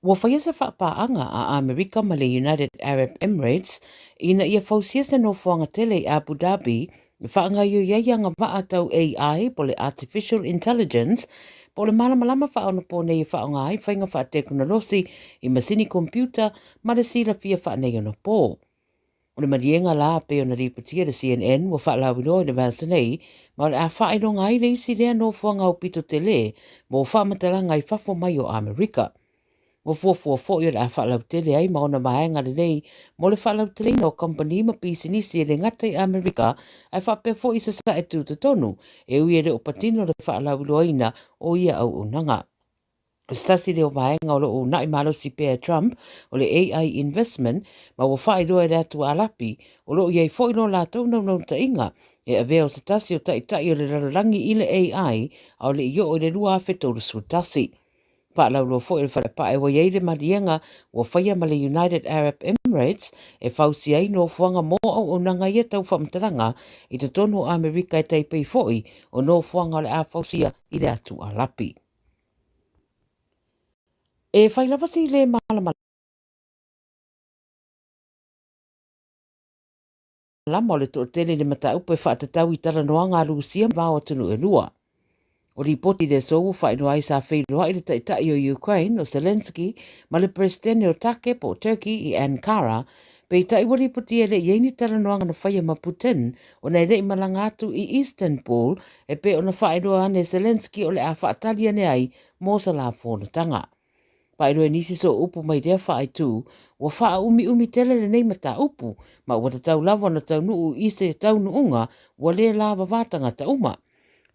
Ua faia se faapaaga a Amerika ma le United Arab Emirates ina ia fausia se nofoaga tele i Abu Dhabi e faagaoioi ai agavaa tau AI po o le Artificial Intelligence po o le malamalama faaonaponei e faaaoga ai faiga faatekonolosi i masini komipiuta ma le silafia faaneionapo. O le maliega la pei ona lipotia e le CNN ua faalauiloa i le vaiaso nei ma o le a faailoga ai le isi lea nofoaga aupito tele mo faamatalaga i fafo mai o Amerika. Ua fuafua foi o le a faalautele ai ma ona vaega lelei mo le faalauteleina o kamupani ma pisinisi e le gata i Amerika ae faapea foi i Sasae Tutotonu, e ui e le o patino le faalauiloaina o ia auaunaga. O se tasi lea o vaega o lo o uunai malosi pea e Trump, o le AI Investment, ma ua faailoa e le atu Alapi, o lo o i ai foi lo latou naunautaiga e avea o se tasi o taitai o le lalolagi i le AI a o le i oo i le 2031. Faalauiloa foi e le falepae ua i ai le maliega ua faia ma le United Arab Emirates e fausia ai nofoaga mo auaunaga ia tau faamatalaga i totonu o Amerika e tai pei foi o nofoaga o le a fausia i le atu Alapi. E whai lava si le malamalama o le toatele i le mataupu e faatatau i talanoaga a Rusia ma vao atunuu e lua. O lipoti i le aso ua faailoa ai sa feiloai le taitai o Ukraine o Zelensky ma le Peresetene o Take po o Turkey i Ankara, peitai ua lipotia e le i ai ni talanoaga na faia ma Putin ona e le i malaga atu i Istanbul e pei ona faailoa ane e Zelensky o le a faatali ane ai mo sa la fonotaga. Faailoa e nisi sooupu mai lea faaitu, ua faaumiumi tele lenei mataupu, ma ua tatau lava ona taunuu i se taunuuga ua le lavava tagata uma.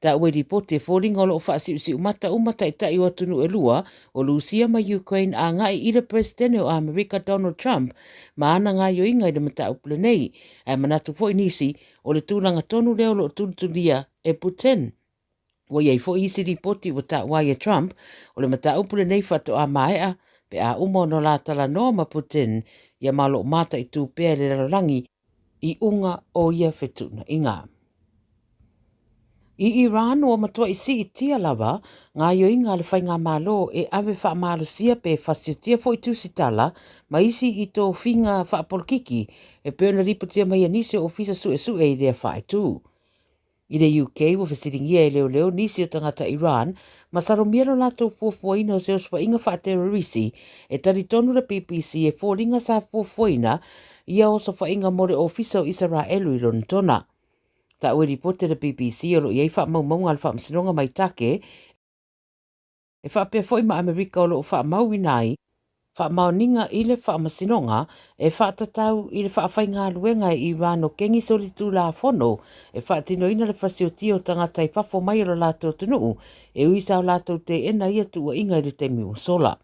Taua i lipoti e foliga o lo o faasiusiumata uma taitai o atunuu e lua, o Lusia ma Ukraine agai i le Peresetene o Amerika Donald Trump ma ana gaoioiga i le mataupu lenei, ae manatu foi nisi o le tulaga tonu lea o lo o tulitulia e Putin. Ua i ai foi isi lipoti ua taua ai e Trump o le mataupu lenei faatoa maea pe a uma ona la talanoa ma Putin ia ma o lo o mataitu pea e le lalolagi i uga o ia fetuunaiga. I Iran, ua matuai siitia lava gaoioiga a le faigamalo e ave faamalosia pe fasiotia foi tusitala ma isi i tofiga faapolokiki e pei ona lipotia mai e nisi o ofisa suesue i lea faaitu. I le UK, ua fesiligia e leoleo nisi o tagata Iran masalomia lo latou fuafuaina o se osofaiga faaterorisi e talitonu le BBC e foliga sa fuafuaina ia osofaiga mo le ofisa o Isaraelu i Lonetona. Taua i lipoti a le BBC o lo o i ai faamaumauga a le Faamasinoga mai Take e faapea foi ma Amerika o lo o faamauina ai faamaoniga i le Faamasinoga e faatatau i le faafaigaluega e Iran o Kengi Solitulafono e faatinoina le fasiotia o tagata i fafo mai o lo latou atunuu e ui sa o latou teena ia tuuaiga i le taimi ua sola.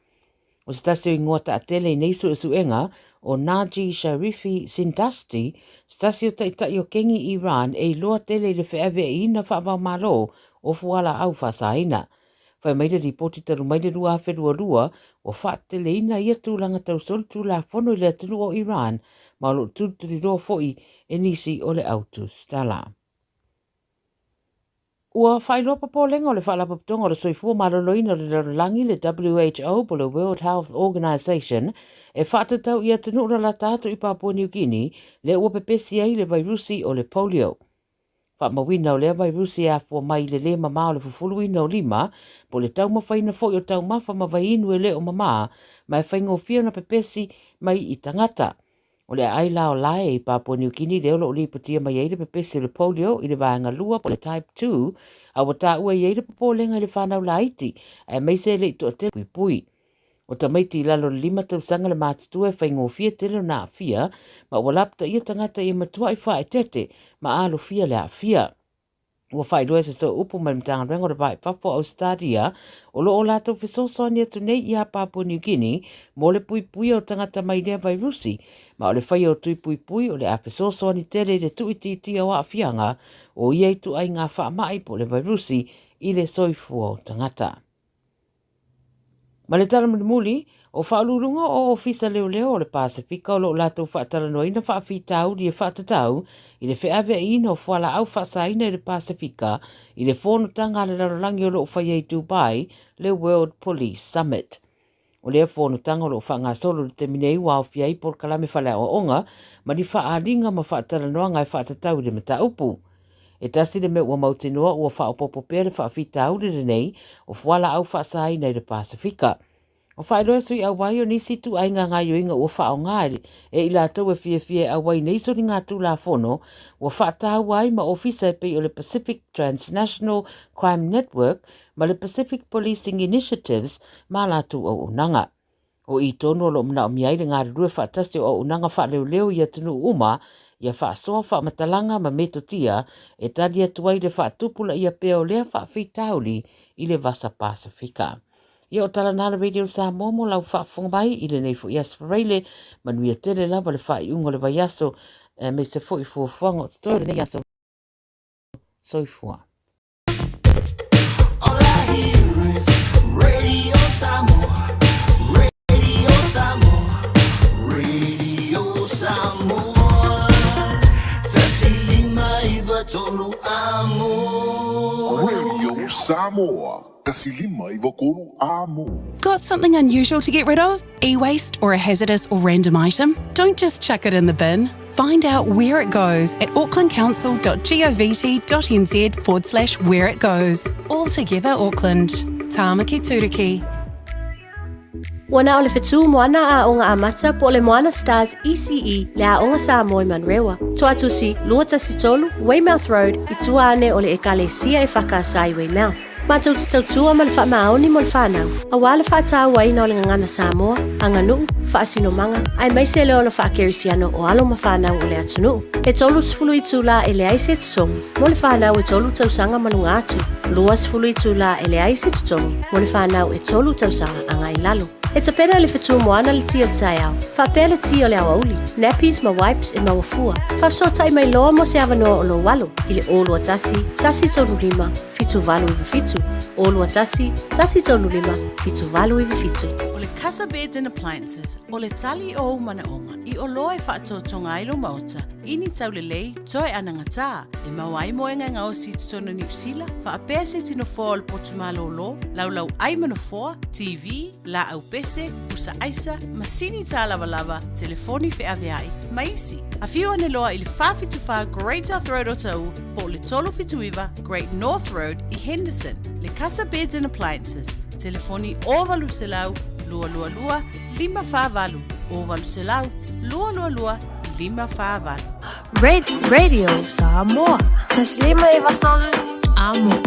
O se tasi o ingoa taatele i nei suesuega, o Naji Sharifi Sindasti, se tasi o taitai o Kengi Iran e iloa tele i le feaveaiina faavaomalo o fualaau faasaina. Fai mai le lipoti talu mai le 2022, ua faateleina ia tulaga tau solitulafono i le atunuu o Iran ma o lo o tulituliloa foi e nisi o le au tusitala. Ua faailoa popolega o le Faalapotopotoga o le Soifua Maloloina o le Lalolagi, le WHO po o le World Health Organization, e faatatau i atunuu lalata atu i Papua New Guinea lea ua pepesi ai le vairusi o le polio. Faamauina o lea vairusi e afua mai i le lē mamā o le fufuluina o lima, po o le taumafaina foi o taumafa ma vaiinu e le o mamā, ma e faigofie ona pepesi mai i tagata. O le aai la o Lae i Papua New Guinea lea o lo o lipotia mai ai le pepesi o le polio i le vaega lua po o le Type 2, a ua taua e i ai le popolega i le fanau laiti, aemaise e le i toatele puipui. O tamaiti i lalo o le lima tausaga le matutua e faigofie tele ona aafia, ma ua lapataia tagata ia matuai faaeteete ma alofia le aafia. Ua faailoa e se sooupu mai le Matagaluega o le Va i Fafo o Ausetalia, o lo o latou fesoasoani atu nei iā Papua New Guinea mo le puipuia o tagata mai lea vairusi, ma o le faia o tui puipui o le a fesoasoani tele i le tuuitiitia o aafiaga o ia ituaiga faamai po o le vairusi i le soifua o tagata. Ma le tala mulimuli, o Faauluuluga o Ofisa Leoleo o le Pasefika o lo o latou faatalanoaina faafitauli e faatatau i le feaveaiina o fualaau faasaina i le Pasefika i le fonotaga a le lalolagi o lo o faia i Dubai, le World Police Summit. O lea fonotaga o lo o faagasolo i le taimi nei ua aofia ai polokalame faaleaoaoga ma ni faaaliga ma faatalanoaga e faatatau i le mataupu. E tasi le mea ua mautinoa ua faaopoopo pea le faafitauli lenei o fualaau faasaina i le Pasefika. Ua faailoa e sui auai o nisi ituaiga gaoioiga ua faaaoga e i latou e fiafia e auai nei soligatulafono ua faataua ai ma ofisa e pei o le Pacific Transnational Crime Network ma le Pacific Policing Initiatives ma a latou auaunaga. O i tonu o lo o manaomia ai le galulue faatasi o auaunaga faaleoleo i atunuu uma ia faasoa faamatalaga ma metotia e tali atu ai le faatupulaia pea o lea faafitauli i le Vasa Pasefika. Ia o tala na le Radio Samoa mo lau faafofoga mai i lenei foi aso Faraile. Manuia tele lava le faaiuga o le vaiaso aemaise foi fuafuaga o totoe o lenei aso. Soifua. All I hear is Radio Samoa, Radio Samoa, Radio Samoa. 159 amo. Radio Samoa, 159 amo. Got something unusual to get rid of? E waste or a hazardous or random item? Don't just chuck it in the bin. Find out where it goes at aucklandcouncil.govt.nz forward slash where it goes. All together, Auckland. Tāmaki Turuki. Ua na o le fetu moana aoga amata po o le Moana Stars ECE le Aoga Samoa i Manurewa. Toatusi, 213, Weymouth Road, i tua ane o le Ekalesia e Whakaasa i Weymouth. Matou te tautua ma le faamaoni mo le whanau, auā le whaatauaina o le gagana Samoa, aganuu, faasinomaga, aemaise le ola faakerisiano o alo ma fanau o le atunuu. E 30 itulā e leai se totogi mo le fanau e tolu tausaga ma luga atu, 20 itulā e leai se totogi mo le fanau e tolu tausaga agai i lalo. E tapena le fetu moana le ti o le taeao, faapea le ti o le aoauli, nappies ma wipes e maua fua. Faafesootai mai loa mo se avanoa o lou alo i le 021 135 7897, 021 135 7897. O le Casa Beds and Appliances, o le tali o ou manaoga i oloa e faatoatoga ai lou maota i ni taulelei toe anagatā e maua ai moega e gaosi i totonu o Niu Sila, faapea se tino foa o le potu malōlō, laulau ai ma nofoa, TV, laau pese, pusa aisa, masini tālavalava, telefoni feaveai, ma isi. Afio ane loa i le 474 Great South Road o Taʻu po o le 379 Great North Road i Henderson. Le Casa Beds and Appliances, telefoni 0800 222 548, 0800 222 548. Radio Samoa. 153 Amo.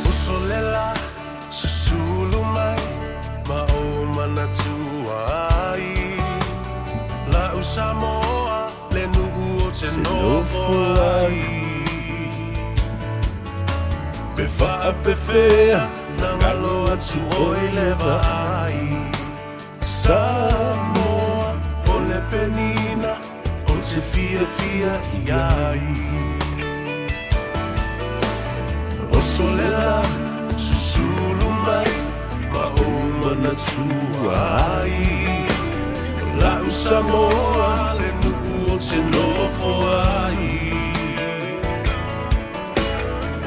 Usolela susulu mai ma ou manatua ai La'u Samoa le nuu o te nofo ai Pe faapefea na galo atu oi le vaai Samoa o le penina o te fiafia i ai Osolela susulu mai ma ou manatua ai La'u Samoa le nuu o te nofo ai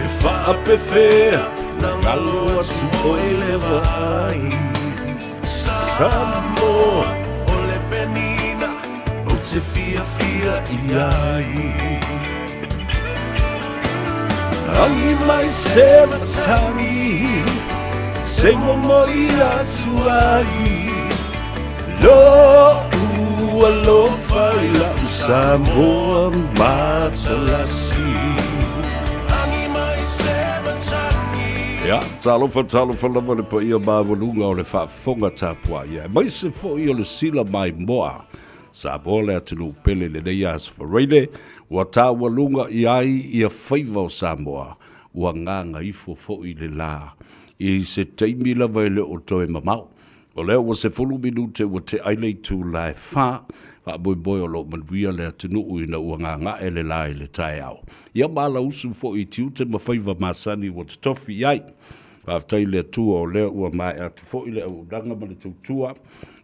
E faapefea na galo atu oi le vaai Samoa o le penina ou te fiafia i ai Angi mai se matangi se momoli atu ai Lo'u alofa i la'u Samoa matalasi Angi mai se matangi Ia, talofa, talofa lava le paia maualuga o le faafofoga tapuai, aemaise foi o le sila maimoa. Samoa le atunuu pele i lenei aso Faraile, ua taualuga i ai ia faiva o Samoa, ua gagaifo foi le la i se taimi lava e le o toe mamao. O lea ua 10 minute ua tea ai le itula e fa, faamoemoe o lo o manuia le atunuu ina ua gaga'e le la i le taeao. Ia ma alausu foi i tiute ma faiva masani ua totofi i ai. Faafetai i le Atua o lea ua maea atu foi le auaunaga ma le tautua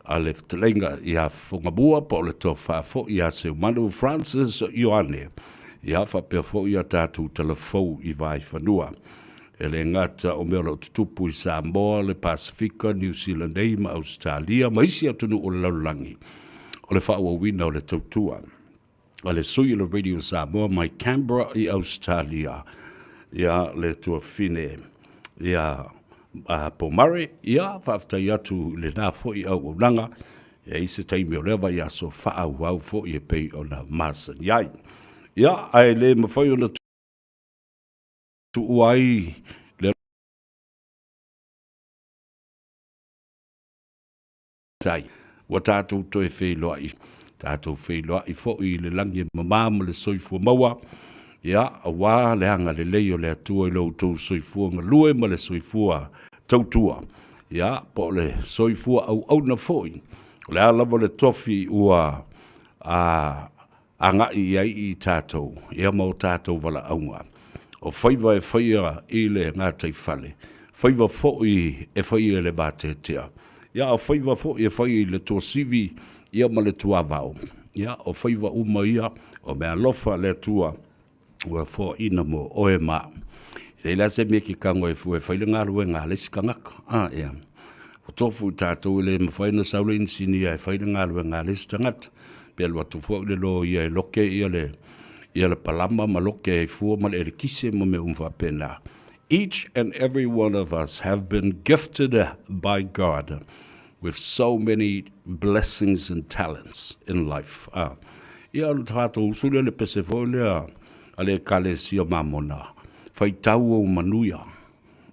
a le fetalaiga ia Fogamua po o le Tofa foi ia Seumanu Francis Ioane, ia faapea foi a tatou talafou i Vaaifanua. E le gata o mea o lo o tutupu i Samoa, le Pasefika, Niu Sila nei ma Ausetalia ma isi atunuu o le lalolagi, o le faaauauina o le tautua a le sui o le Radio Samoa mai Canberra i Ausetalia, ia le tuafafine ia Pomare. Ia, faafetai atu i lena foi auaunaga, e i ai se taimi o lea vaiaso faaauau foi e pei ona masani ai. Ia, ae le mafai ona tuua ai le Tai. Ua tatou toe feiloai, tatou feiloai foi i le lagi e mamā ma le soifua maua, ia, aua le agalelei o le Atua i lo outou soifua galue ma le soifua tautua, ia, po o le soifua auauna foi. O le a lava le tofi ua a, agai i ai i tatou, ia ma o tatou valaauga. O faiva e faia i le gataifale, faiva foi e faia i le vateatea, ia o faiva foi e faia i le tuasivi, ia ma le tuavao. Ia, o faiva uma ia, o meaalofa a le Atua ua foaina mo oe ma au. E leai la se mea e te tago ai fua e fai le galuega a le isi tagata. A, ia. Ua tofu i tatou e le mafai ona sau le inisinia e fai le galuega a le isi tagata. Pe alu atu foi le loia e loke ia le, ia le palama ma loke ai fua ma le elekise ma mea uma faapena. Each and every one of us have been gifted by God with so many blessings and talents in life. Ah. Ia, o le tatou usu lea, le pese foi lea a le Ekalesia Mamona, faitau ou manuia,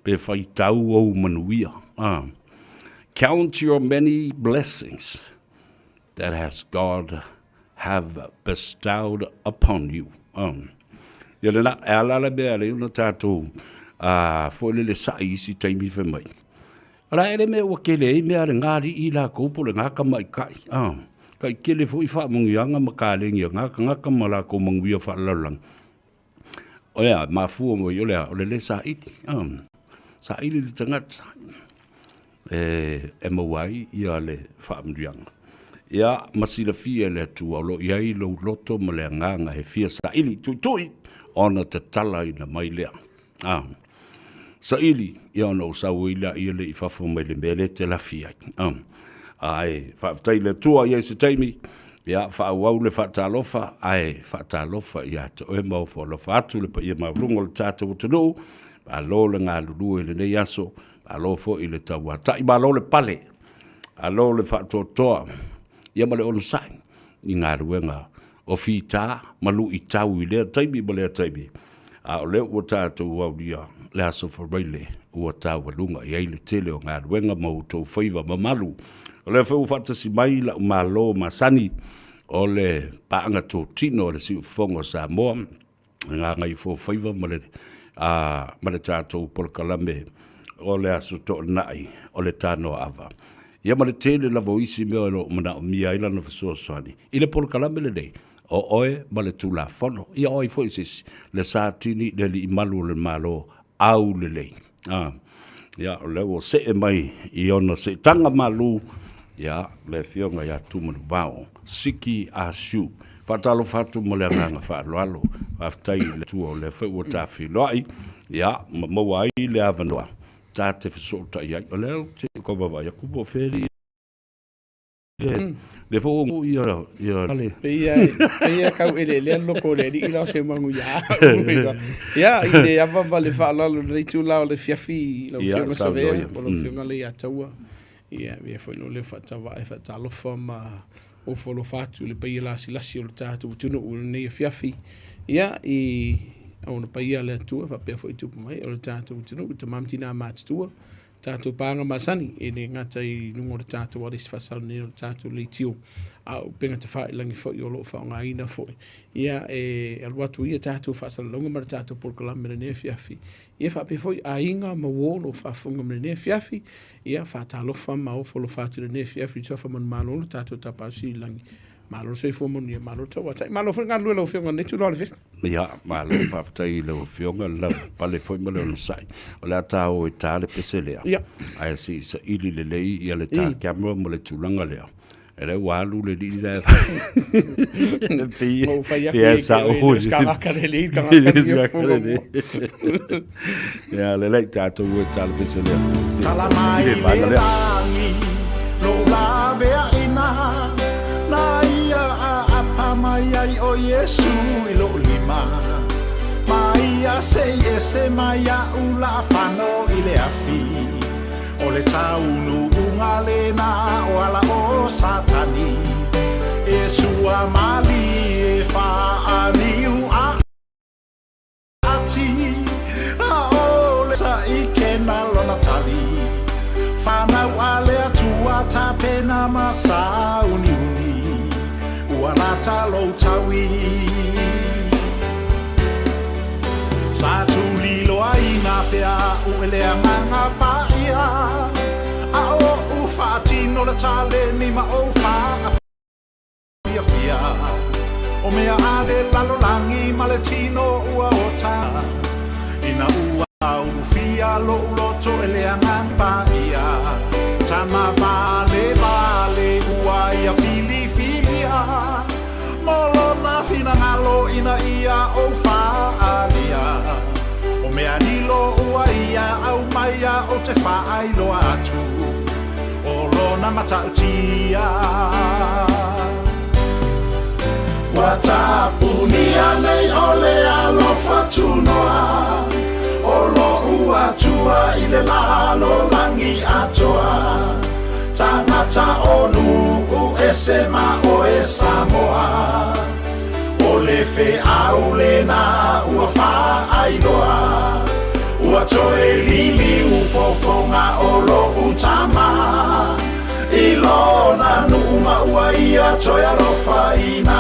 pe faitau ou manuia. Ah. Count your many blessings that has God have bestowed upon you. Ah. Ia lena, e ala le mea le ona tatou ah, foi lele sa'i isi taimi fai mai. Ala e le mea ua kele ai mea a le ga alii lakou po o le ga tamaitai, a. Kai kele foi faamanuiaga ma kalegi a ga tagata ma lakou manuia faalelalolagi. O le a, mafua mai o le a, o le le saili, a. Saili le tagata e, e maua ai ia le faamanuiaga. Ia, ma silafia e le Atua o lo o i ai lou loto ma le agaga e fia saili tuitui ona tatalaina mai lea. A. Saili, ia ona ou sau ai laia lea i fafo mai le mea lea e te lafi ai. A. Ae faafetai i le Atua i ai se taimi, ia faaauau le faatalofa, ae faatalofa ia te oe ma ofo alofa atu le paia maualuga o le tatou atunuu. Malo le galulue i lenei aso, malo foi le tauatai, malo le pale, malo le faatoatoa, ia ma le onosai i galuega o fita ma luitau i lea taimi ma lea taimi, a o lea ua tatou aulia le Aso Faraile ua taualuga i ai le tele o galuega ma outou faiva mamalu. O lea foi ua faatasi mai la'u malo masani o le paaga totino a le Siufofoga o Samoa, le Gagaifofaiva ma le, a, ma le tatou polokalame o le Aso Toonai o le Tanoa Ava. Ia ma le tele lava o isi mea o lo o manaomia ai lana fesoasoani i le polokalame lenei, o oe ma le Tulafono. Ia o ai foi se isi, le Satini, le Alii Malu o le Malo, aulelei. A, ia, o lea ua see mai i ona seetaga malu, ia, le Afioga ia Tumanuvao, Siki Ah Siu. Faatalofa atu ma le agaga faaaloalo. Faafetai i le Atua o lea foi ua tafeiloai, ia, ma maua ai le avanoa ta te fesootai ai. O lea ou te tau vaavaai atu po o fea le le foi ua ia ia le Pei e pei e kau eleelea le loko o le alii la o se manu ia au. Ia, i le ava ma le faaaloalo i lenei itula o le afiafi i lau Ia, Afioga saunoa Savea ia. ma lau Afioga Leiataua. Ia, avea foi lou leo faatauvae faatalofa ma ofo alofa atu i le paia lasilasi o le tatou atunuu i lenei afiafi. Ia, i auauna paia a le Atua faapea foi tupu mai o le tatou atunuu, tama ma tina matutua. Tatou pāga masani, e le gata i luga o le tatou alisi faasalo nei o le tatou leitio, a o upega tafailangi foi o lo o faaaogaina foi. Ia, e alu atu ia tatou faasalalauga ma le tatou polokalame i lenei afiafi. Ia faapea foi aiga ma uo o lo o faafofoga mai i lenei afiafi. Ia, faatalofa ma ofo alofa atu i lenei afiafi i le suafa manumalo o le tatou Tapaau Sili i le Lagi. Malo le soifua manuia, malo le tauatai, malo foi le galulue i lau Afioga i lenei itula o le afiafi. Ia, malo faafetai i lau Afioga, le lavapapale foi ma le onosai. O le a ta o e ta le pese lea. Ia. Ae se i saili lelei ia le ta camera ma le tulaga lea. E lea ua alu le alii la e Pei Ua fai atu e sa o le lelei tagata ni Ia lelei tatou o e ta le pese lea. Tala mai le lagi lou laveaina na ia aapa mai ai o Iesu i lou lima ma ia sei ese mai a'u la'afano i le afi O le taunuuga lena o ala o Satani E sua malie faaniu a ati A o le saikena lona tali Whanau a le Atua tapena ma sauniuni Ua lata lou taui Sa tuliloaina pea a'u e le Agaga Paia, a oʻu faatino le taleni ma ou faafiafia. O mea a le lalolagi ma le tino ua ota, ina ua ulufia loʻu loto e le Agaga Paia. Tama valevale ua ia filifilia. Mo lona finagalo ina ia ou faaalia O mea lilo ua ia aumaia ou te faailoa atu O lona matautia Ua tapunia nei o le alofa tunoa O loʻu Atua i le lalolagi atoa Tagata o nuu ese ma oe Samoa O le feau lena ua faailoa Ua toe liliu fofoga o loʻu tama I lona nuu ma ua ia toe alofaina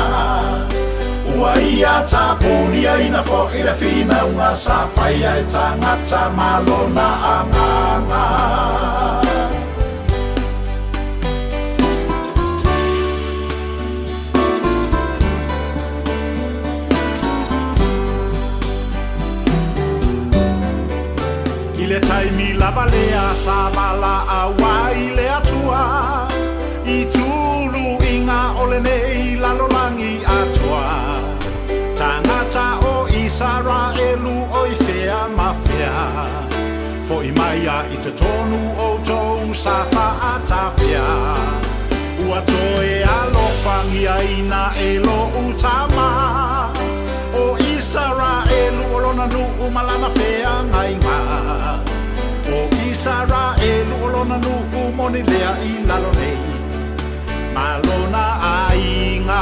Ua ia tapuniaina foi le finauga sa faia e tagata ma lona agaga. I le taimi lava lea sa valaau ai le Atua i tuluiga o lenei lalolagi atoa, tagata o Isaraelu o i fea ma fea, Foʻi mai a i totonu outou sa faatafea, Ua toe alofagiaina e loʻu tama O Isaraelu o lona nuu ma lana feagaiga, O Isaraelu o lona nuu moni lea i lalo nei ma lona aiga.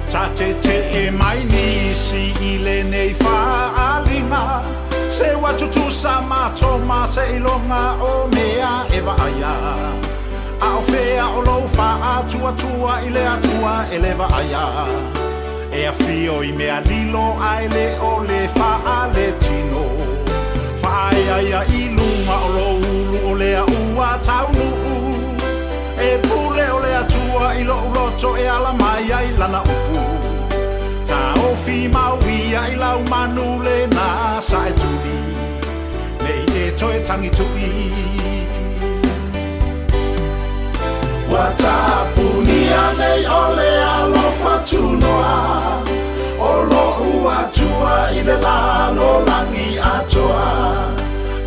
Sa tetee mai nisi i lenei faaaliga, Se ua tutusa matou ma seiloga o mea e vaaia. A o fea o lou faatuatua i le Atua e le vaaia? E afio i mea lilo a e le o le faaletino. Faaeaea i luga o lou ulu o lea ua taunuu. E pule o le Atua i loʻu loto e ala mai ai lana upu. Taofi mau ia i lau manu lena sa e tuli, nei e toe tagituʻi. Ua tapunia nei o le alofa tunoa o loʻu Atua i le lalolagi atoa.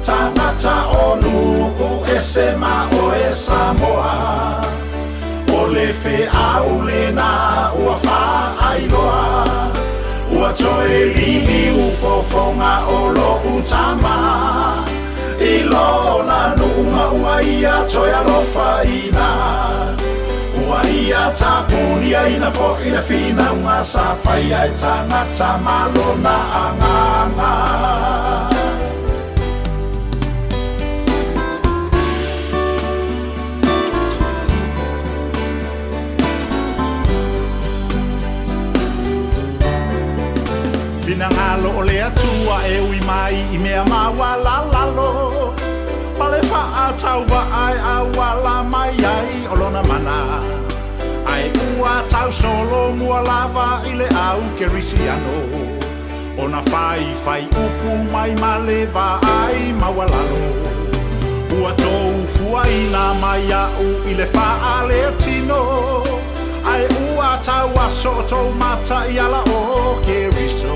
Tagata o nuu ese ma oe Samoa. O le feau lena ua faailoa, Ua toe liliu fofoga o loʻu tama I lona nuu ma ua ia toe alofaina Ua ia tapuniaina foi le finauga sa faia e tagata ma lona agaga. ai i mea maualalalo ma le faatauvaa e auala mai ai o lona mana, ae ua tausolomua lava i le au Kerisiano ona faifai upu mai ma le vaai maualalo. Ua tou fuaina mai iaʻu i le faaletino, ae ua tauaso tou mata i ala o Keriso.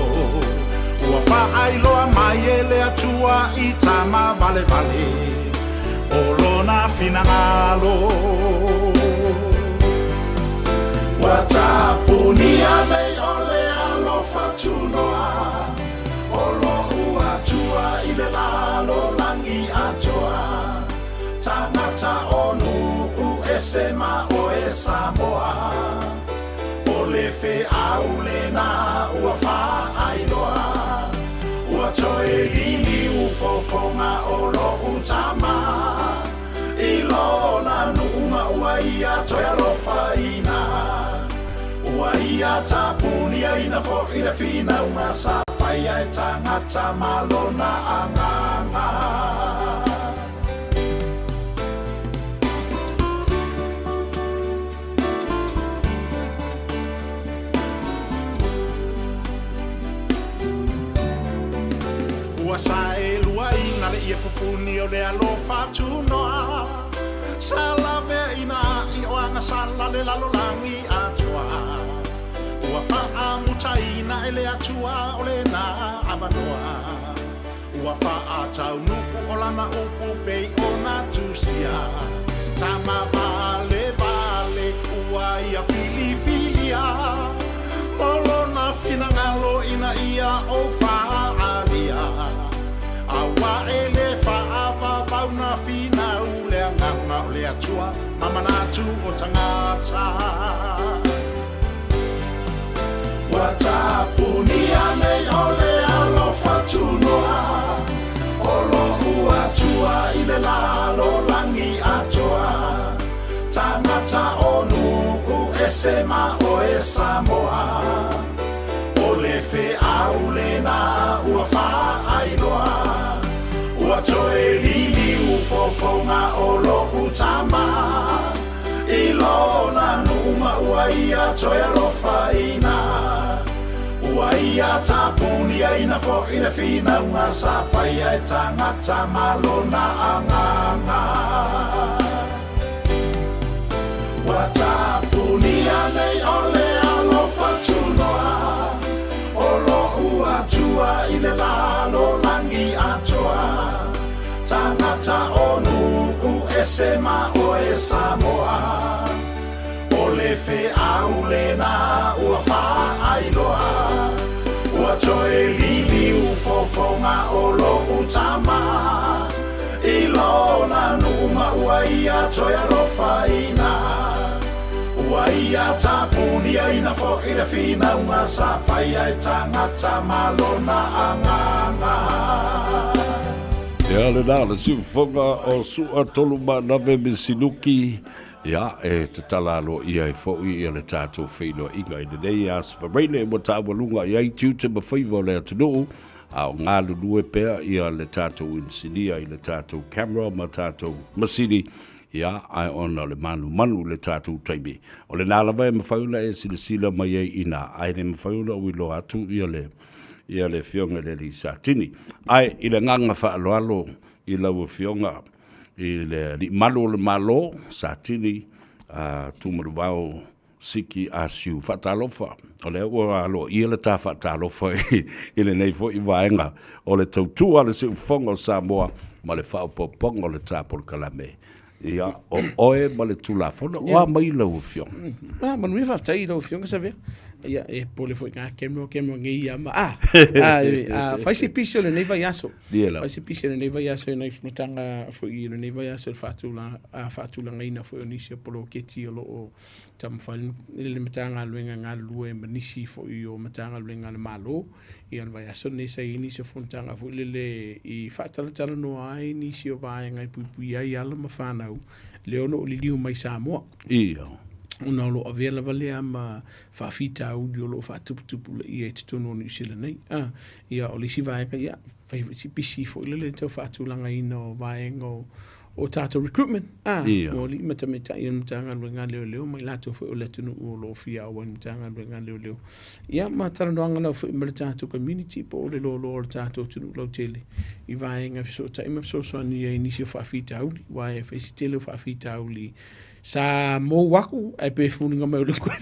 Ua faailoa mai e le Atua i tama valevale o lona finagalo. Ua tapunia nei o le alofa tunoa o loʻu Atua i le lalolagi atoa, tagata o nuu ese ma oe Samoa, o le feau lena ua faailoa, ua toe liliu fofoga o loʻu tama i lona nuu ma ua ia toe alofaina. Ua ia tapuniaina foi le finauga sa faia e tagata ma lona agaga. Ua saeluaina le ie pupuni o le alofa tunoa, Sa laveaina i o agasala le lalolagi atoa. Ua faamutaina e le Atua o lena avanoa. Ua faataunuu o lana upu pei ona tusia. Tama valevale ua ia filifilia mo lona finagalo ina ia ou faaalia. Aua e le faavavau na finau le agaga o le Atua ma manatu o tagata. Ua tapunia nei o le alofa tunoa o loʻu Atua i le lalolagi atoa. Tagata o nuu ese ma oe Samoa. O le feau lena ua faailoa, ua toe liliu fofoga o loʻu tama i lona nuu ma ua ia toe alofaina. Ua ia tapuniaina foi le finauga sa faia e tagata ma lona agaga. Ua tapunia nei o le alofa tunoa o loʻu Atua i le lalolagi atoa. Tagata o nuu ese ma oe Samoa. O le feau lena ua faailoa, ua toe liliu fofoga o loʻu tama i lona nuu ma ua ia toe alofaina. Ua ia tapuniaina foi le finauga sa faia e tagata ma lona agaga. Ia lena le siufofoga o Su'a Tolumaanave Misiluki. Ia, e tatala aloaia ai foi ia le tatou feiloaiga i lenei aso Faraile ua taualuga i ai tiute ma faiva o le atunuu, a o galulue pea ia le tatou inisinia i le tatou camera ma tatou masini, ia, ae ona o le manumanu i le tatou taimi. O lena lava e mafai ona e silasila mai ai i ina, ae le mafai ona ou iloa atu ia le, ia le Afioga i le Alii Satini. Ae i le agaga faaaloalo i lau Afioga, i le Alii Malu o le Malo, Satini, a Tumaluvao Siki Asiu. Faatalofa, o lea ua aloaia le ta faatalofa i lenei foi vaega o le tautua a le Siufofoga o Samoa ma le faaopoopoga o le ta polokalame. Ia, o oe ma le Tulafono, o a mai lau Afioga? Ah, manuia faafetai i lau Afioga Savea. Ia, e pole foi ngā camera, camera ngei ia ma. Ah, ah, ah, fai se pisi o lenei vaiaso. Fai se pisi o lenei vaiaso i nai fonotaga foi i lenei vaiaso i le faatulagaina foi o nisi o poloketi o lo o taumafai le Matagaluega e galulue ma nisi foi o Matagaluega a le Malo. Ia, o le vaiaso lenei sa i ai nisi o fonotaga foi lele i faatalatalanoa ai nisi o vaega e puipuia ai alo ma fanau lea o lo o liliu mai Samoa. Ia. Ona o lo o avea lava lea ma faafitauli o lo o faatuputupulaia i totonu o Niu Sila nei. A, ia, o le isi vaega, ia, fai foi si pisi foi lele le tau faatulagaina o vaega o, o tatou recruitment, a, Ia. mo alii ma tamaitai o le Matagaluega a Leoleo ma i latou foi o le atunuu o lo o fia auai i le Matagaluega a Leoleo. Ia, ma talanoaga lava foi ma le tatou community po o le loaloa o le tatou atunuu lautele i vaega e fesootai ma fesoasoani ai i nisi o faafitauli, aua e fai si tele o faafitauli Sa mou aku ae pe fuliga mai o le koe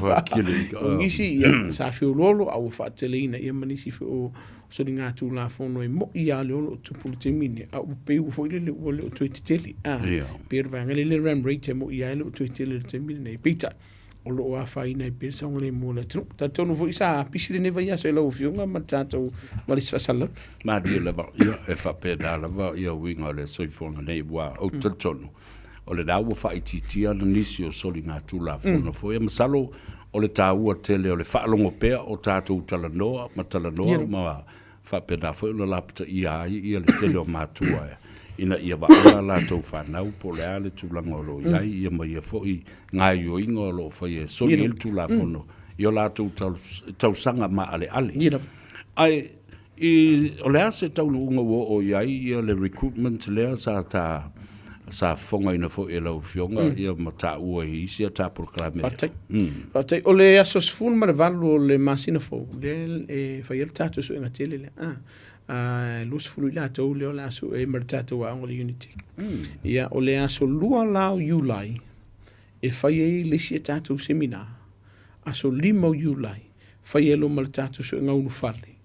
whakere. O nisi ia sa feoloolo a ua faateleina ia ma nisi foi o soligatulafono e mo'i lava le olo o tupu i le taimi lenei a ua pei ua foi lele ua le o toe tetele. A pei o le vaega lea le ram rate e mo'i lava e le o toe tele i le taimi lenei. Peitai o lo o afaina ai pea le saogalemu o le atunuu. Talitonu foi sa pisi lenei vaiaso i lau Afioga ma le tatou ma le isi faasalalauga. Malie lava, ia e faapena lava ia uiga o le soifuaga nei aua ou te talitonu o lena ua faaitiitia na nisi o soligatulafono foi. Masalo o le taua tele o le faalogo pea o tatou talanoa ma talanoa ma faapena foi ona lapataia ai ia le tele o matua ina ia vaaia a latou fanau po o le a le tulaga o lo o i ai ia ma ia foi gaoioiga o lo o faia e soli ai le Tulafono i o latou tausaga maaleale. Ae I, o le a se taunuuga ua oo i ai ia le recruitment lea sa ta sa fofogaina foi e lau Afioga ia ma taua i isi a ta polokalame? Faafetai. Faafetai. O le aso 18 o le masina fou, lea e fai ai le tatou suega tele lea. A, a, 20 i latou lea o le a sue ai ma le tatou aoga o le Unitec. Ia, o le aso 2 la o Iulai, e fai ai le isi a tatou seminar. Aso 5 o Iulai, fai ai loa ma le tatou suega ulufale.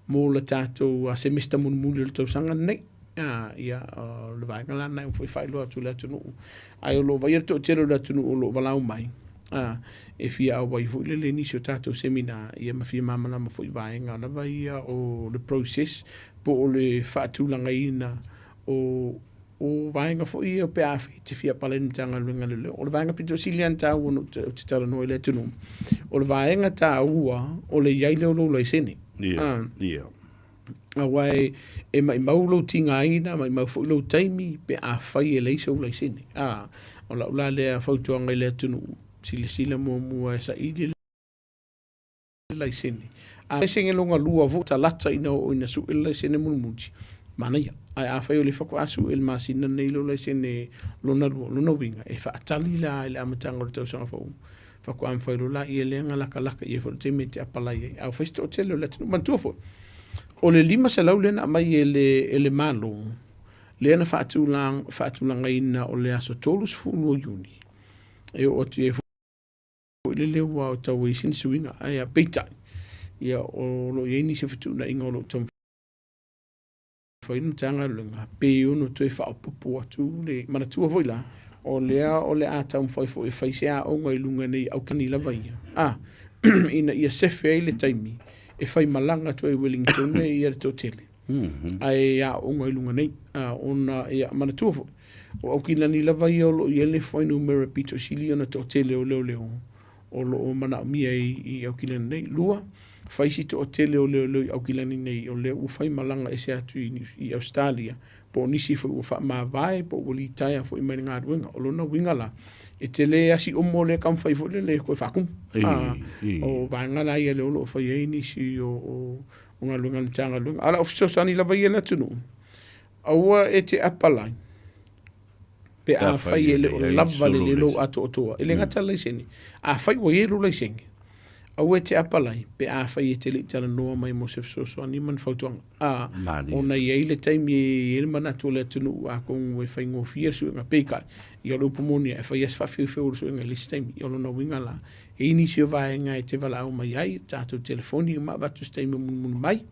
mo le tatou semester mulimuli o le tausaga lenei. Ia, o le vaega la lena e foi faailoa atu i le atunuu. Ae o lo o vaaia le toatele o le atunuu o lo o valaau mai, e fia auai foi lele i nisi o tatou seminar, ia ma fia malamalama foi i vaega lava ia o le process po o le faatulagaina o o vaega foi ia pe a e te fia palai i le Matagaluega a Leoleo. O le vaega pito sili lava ona taua ona ou te talanoa i le atunuu, o le vaega taua o le i ai lea o lou laisene. Ia, ia. Aua e, e maimau lou tigaina, maimau foi lou taimi pe afai e leai sou laisene. O lau la lea fautuaga i le atunuu, silasila muamua e saili laisene. A laisene lona lua foi talata ina oo ina sue le laisene mulimuli, manaia. Ae afai o lea faatoa sue i le masina lenei lou laisene lona lua, lona uiga e faatali la i le amataga o le tausaga fou faatoa mafai loa laia lea ona latalata i ai foi le taimi e te apalai ai. A ua fai si toatele o le atunuu. Manatua foi, o le $500 lea na aumai e le, e le Malo, lea na faatulagaina o le aso 30 o Iuni, e oo atu i ai foi lele ua tau ai sina suiga. Ae peitai, ia o lo o i ai nisi o fetuunaiga o lo o taumafai le Matagaluega pe ono toe faaopoopo atu le manatua foi la, o lea o le a taumafai foi e fai se aoga i luga nei aukani lava ia, a, ina ia sefe ai le taimi e faimalaga atu ai i Wellington ia le toatele, ae aooga i luga nei, a, ona, ia, manatua foi, O Aukilani lava ia o lo o i ai le fuainumera pito sili ona toatele o leoleo o lo o manaomia i Aukilani nei. Lua, fai si toatele o leoleo i Aukilani nei o lea ua fai malaga ese atu i Ausetalia po o nisi foi ua faamavae po o ua litaea foi mai le galuega. O lona uiga la, e tele lava si omo lea e taumafai foi lele e toe faatumu. O vaega la ia lea o lo o fai ai nisi o galuega a le Matagaluega. A o lau fesoasoani lava ia i le atunuu, Aua e te apalai pe afai e le o lava lelei lou atoatoa. E le gata i le laisene, afai ua i ai lou laisene, aua e te apalai pe afai e te le i talanoa mai mo se fesoasoani ma ni fautuaga. A, ona e i ai le taimi e i ai le manatu o le atunuu atonu e faigofie le suega, peitai, ia o le upu moni lava, e fai lava si faafeufeu o le suega i le isi taimi. O lona uiga la, e i ai nisi o vaega e te valaau mai ai, tatou telefoni ma avatu se taimi e mulimuli mai.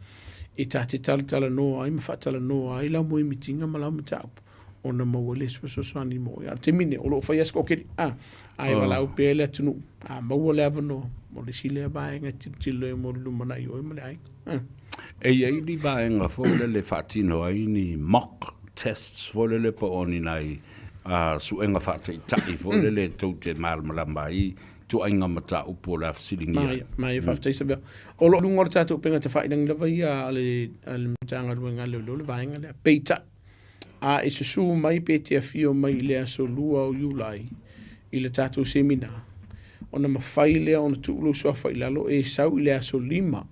e ta te talatalanoa ai ma faatalanoa ai lau moemitiga ma lau mataupu ona maua ai lea o se fesoasoani mo oe. A o le taimi lenei, o lo o fai lava se toatele, a, ae valaau pea le atunuu, a maua le avanoa, o le isi lea vaega e tilotilo ai mo le lumanai o oe ma le aiga. E i ai ni vaega foi lele e faatino ai ni mock tests foi lele po o ni nai suega faataitai foi lele tou te malamalama ai ituaiga mataupu o le a fesiligia ai. Maia, maia, faafetai Savea. O lo o luga o le tatou upega tafailagi lava ia a le, a le Matagaluega a Leoleo le vaega lea. Peitai, a e susu mai pe e te afio mai i le aso 2 o Iulai, i le tatou semina, ona mafai lea ona tuu lou suafa i lalo e sau i le aso 5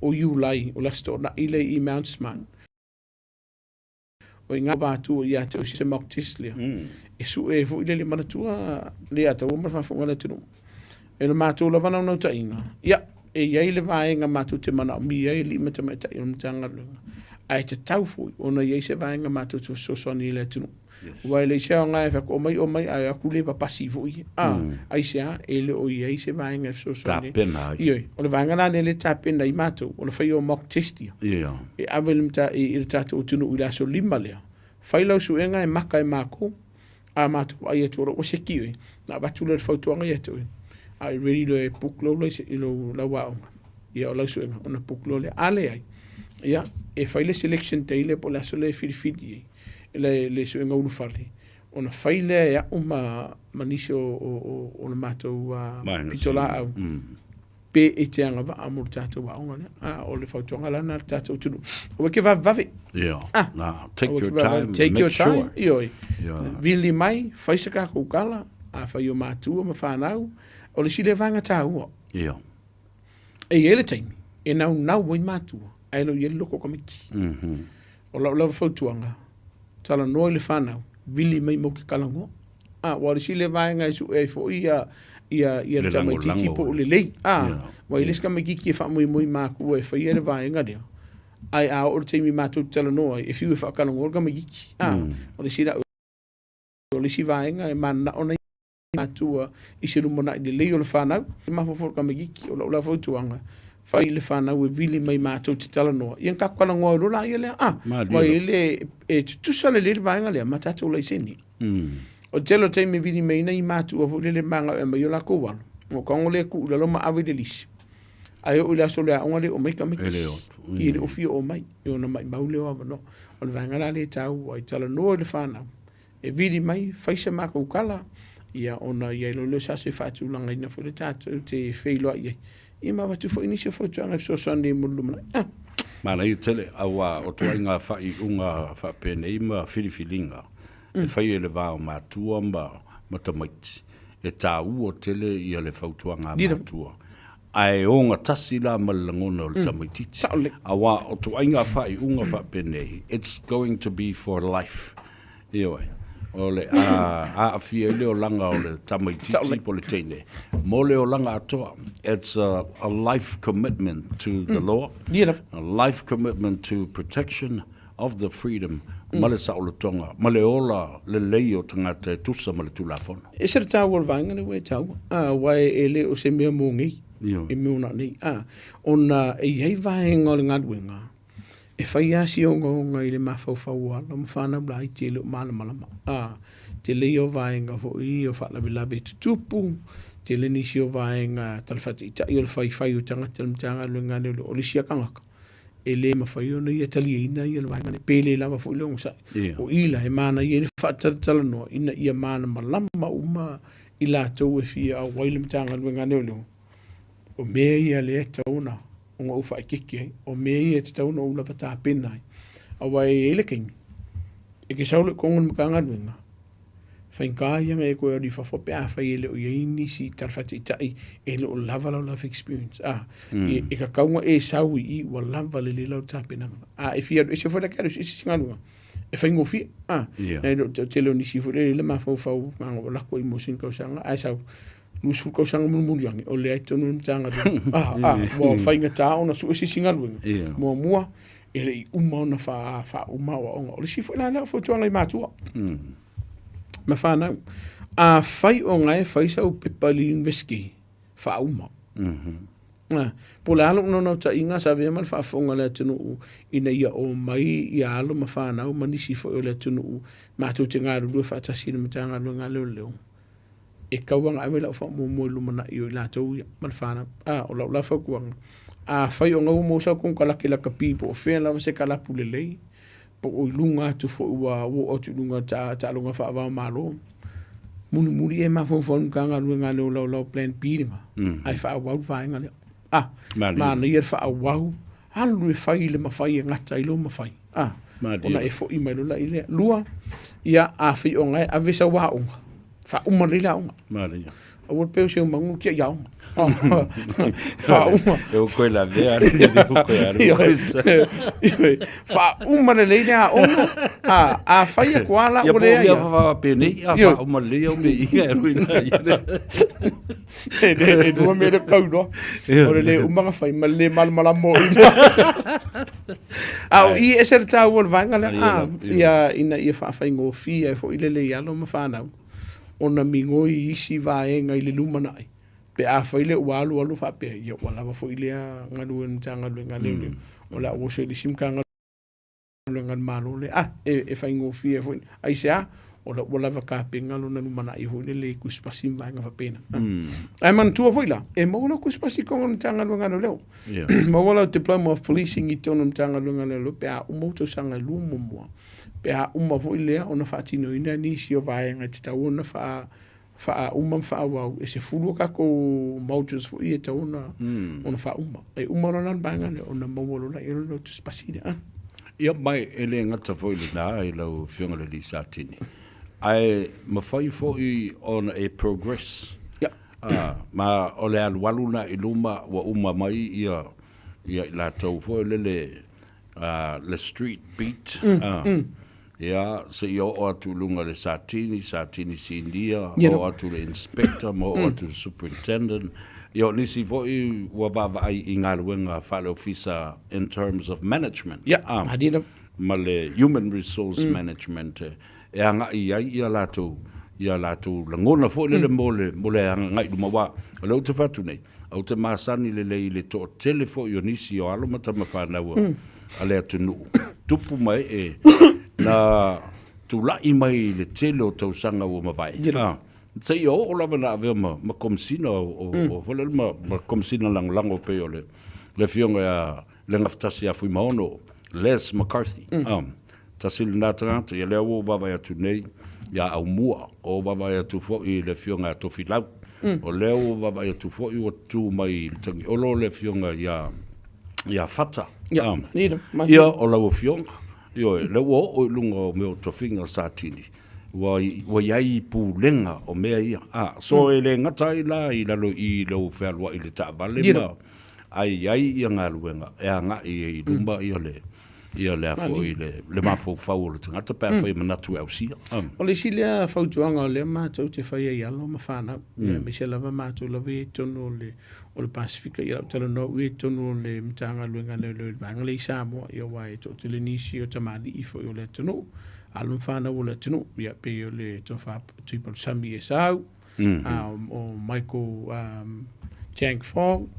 o Iulai, o le Aso Toonai lea i Mount Smart. O i ngā wātua ia te o se mock test lea. E sue ai foi le le manatua le ataua ma le faafofoga a le atunuu. E le matou lava naunautaiga, ia, e i ai le vaega matou te manaomia ai alii ma tamaitai o le Matagaluega, ae tatau foi ona i ai se vaega matou te fesoasoani ai i le atunuu. Aua e leai se aoga e fai atu, omai, omai, ae o atu le papasi foi ia. A, aisea? E le o i ai se vaega e fesoasoani ai. Tapena ai. Ioe, o le vaega la lea e tapena ai matou, o le faia o mock test ia. E ave i le mata, i le tatou atunuu i le aso 5 lea. Fai lau suega e maka e makou, a matou vaai atu o la ua seki oe, ona avatu lea o le fautuaga ia te oe, a e ready loa e book lou laisene, lou, lau aoga, ia o lau suega, ona book loa lea. A leai, ia, e fai le selection day lea po o le aso lea e filifili ai le, le suega ulufale, ona fai lea e au ma, ma nisi o, o, o, o le matou uh, pitolaau. Pe e te agavaa mo le tatou aoga lea. A, o le fautuaga la lena i le tatou atunuu. Aua e te vavevave. Yeah. Ah, Nah, take aua e your te vavevave. time. Take make your time. sure. Ioe. Yeah. Vili mai, fai se tatou tala, afai o matua ma fanau, o le isi lea vaega taua. Yeah. E i ai le taimi, e naunau ai matua, ae le o i ai le loko o tamaiti. O lau lava fautuaga, talanoa i le fanau, vili mai matou te talanoa. A, aua o le isi lea vaega e sue ai foi ia, ia, ia le tamaitiiti po o lelei. A, aua e le isi tamaitiiti e faamoemoe i matua e faia le vaega lea, ae a oo i le taimi matou te talanoa ai, e fiu e faatalanoa le tamaitiiti. A, o le isi lau, o le isi vaega e mananao nai matua i se lumanai lelei o le fanau. E mafaufau le tamaitiiti, o lau la fautuaga, fai le fanau e vili mai matou te talanoa, ia ona tatou talanoa ai loa laia lea. A, aua e le, e tutusa lelei le vaega lea ma tatou laisene. O le tele o taimi e vili mai ai nai matua foi lele manao e aumai o latou alo, ona ou tago lea e tuu i lalo ma ave i le lisi. Ae oo i le aso o le aoga le oo mai tamaiti. E le o atu. E le o fia oo mai, ona maimau lea o avanoa. O le vaega la lea e taua ai, talanoa i le fanau, e vili mai, fai se matou tala, ia ona i ai loa lea o se aso e faatulagaina foi le tatou te feiloai ai, ia ma avatu foi nisi o fautuaga e fesoasoani ai mo le lumanai. Ah. Manaia tele, aua o ituaiga faaiuga faapenei ma filifiliga e fai e le va o matua ma ma tamaiti, e taua tele ia le fautuaga a matua. Ae ogatasi la ma le lagona o le tamaitiiti. Aua o ituaiga faaiuga faapenei, it's going to be for life. Ioe. O le a aafia ai le olaga o le tamaitiiti po o le teine mo le olaga atoa. It's a, a life commitment to the law, a life commitment to protection of the freedom ma le saolotoga ma le ola lelei o tagata e tusa ma le Tulafono. E ese le taua o le vaega lea ua e taua, a, aua e le o se mea mo nei, e mea ona nei, a, ona e i ai vaega o le galuega e fai lava si ogaoga i le mafaufau o alo ma fanau laiti e le o malamalama. A, tele ia o vaega foi o faalavelave e tutupu, tele nisi o vaega tala faataitai o le faifai o tagata i le Matagaluega a Leoleo, o le isi lava tagata e le mafai ona ia taliaina ia le vaega lea, pe le lava foi le ogasai. O i la e manaia ai le faatalatalanoa ina ia malamalama uma i latou e fia auai i le Matagaluega a Leoleo, o mea ia lea e tatau ona ona ou faaeteete ai, o mea ia e tatau ona ou lava tapena ai. Aua e i ai le taimi, e te sau loa i totonu o le Matagaluega, faigata ia ona e toe alu i fafo pe afai e le o i ai nisi tala faataitai e le o lava lau life experience. A, e tatau ona e sau i i ua lava lelei lau tapenaga. A e fia alu ese foi la e te alu i se isi galuega, e faigofie. A, nai lo te tele o nisi foi lele le mafaufau, na ona lako i mo sina tausaga, ae sau, 20 tausaga mulimuli ane, o lea i totonu o le Matagaluega. Ah, ah, ua faigata ona sue se isi galuega. Muamua, e le i uma ona faauma aoaoga. O le isi foi la lea o fautuaga i matua ma fanau. Afai o na e fai sau pepa i le university, faauma. Ah, po o le a lou naunautaiga sa avea ma le faafofoga a le atunuu ina ia omai ia alo ma fanau ma nisi foi o le atunuu matou te galulue faatasi i le Matagaluega a Leoleo. E tatau ona ave lau faamuamua i le lumanai o i latou ia ma le fanau. A, o lau la fautuaga, afai o na ua maua sau konekarate lakapi po o fea lava se kalapu lelei, po o i luga atu foi ua oo atu i luga o taaloga faava o Malo, mulimuli e mafaufau i le Matagaluega a le Olaolao Plan B lena, ae faaauau le vaega lea. A, manaia le faaauau, alu e fai le mafai e gata ai lou mafai. A, ona e foi mai loa i lea. Lua, ia, afai o na e ave sau aoga. Faauma lelei le aoga. Manaia. Aua le pei o se umagu tia i aoga. Faauma. E o koe la vea, le o koe alu. Ioe. Faauma lelei le aoga. A, a fai aku a la Ia ua po leai. ia whawawa pēnei, a whauma lelei au me inga e rui la ia le. E le e lua mea le kau noa. O le le uma na fai ma le le malamalama o i. A o i e ese le tāua o le vaega lea. A, ia ina ia faafaigofie ai foi le lei alo ma fanau ona migoi i isi vaega i le lumanai pe afai lea ua alu alu faapea, ia ua lava foi lea galuega Matagaluega a Leoleo, o le a ou oso i le isi Matagaluega a le Malo lea. A, e faigofie ai foi. Aisea? O lea ua lava tapena lona lumanai foi lele i tusipasi ma vaega faapena. Ae manatua foi la, e maua lau tusipasi i totonu o le Matagaluega a Leoleo. Maua lau Diploma of Policing i totonu o le Matagaluega a Leoleo pe a uma ou tausaga e lua muamua. Pe a uma foi lea ona faatinoina nisi o vaega e tatau ona faa faauma ma faaauau, e 10 a tatou modules foi ia e tatau ona ona faauma. E uma loa la le vaega lea ona maua loa lea o le tusipasi lea. Ah. Ia ma e le gata foi i lena i lau Afioga i le alii Satini, ae mafai foi ona e progress. Ia. Ah, ma o le alualu lena i luma ua uma mai ia ia i latou foi lele le street beat, ia, seia oo atu i luga i le Satini, Satini Sinia, oo atu i le Inspector ma oo atu i le Superintendent. Ia, o nisi foi ua vaavaai i galuega faale-ofisa in terms of management, ma le human resource management e agai i ai ia latou, ia latou lagona foi lele mo le, mo le agai i luma. Aua o lea ou te fai atu nei, Ou te masani lelei i le toatele foi o nisi o alo ma tama fanau a le atunuu, tupu ma ee, na tulai mai i le tele o tausaga ua mavae, seia oo lava ina avea ma ma Komesina o foi lele ma ma Komesina Lagolago pei o le le Afioga ia le Gafatasi ia Fuimaono, Les McCarthy. Tasi lena tagata, ia lea ua ou vaavaai atu nei ia Aumua, ua ou vaavaai atu foi i le Afioga ia Tofilau, o lea ua ou vaavaai atu foi ua tu mai i le Tagiolo le Afioga ia ia Fata. Ia, ia o lau Afioga, ioe, lea ua oo i luga o mea o tofiga Satini, ua ua i ai pulega o mea ia. A, so e le gata ai la i lalo i lou fealuai i le taavale ma ae i ai ia galuega e agai ai i luma ia le ia le a foi le, le mafaufau o le tagata pe afai e manatu e ausia. O le isi lea fautuaga o lea matou te faia i alo ma fanau, ia aemaise lava matou lava ia i totonu o le, o le Pasefika, ia o lau talanoa au ia i totonu o le Matagaluega a Leoleo i le vaega lea i Samoa, ia aua e toatele nisi o tamalii foi o le atunuu, alo ma fanau o le atunuu, ia pei o le Tofa Tuipalusami Esau, o Michael Chang Fong,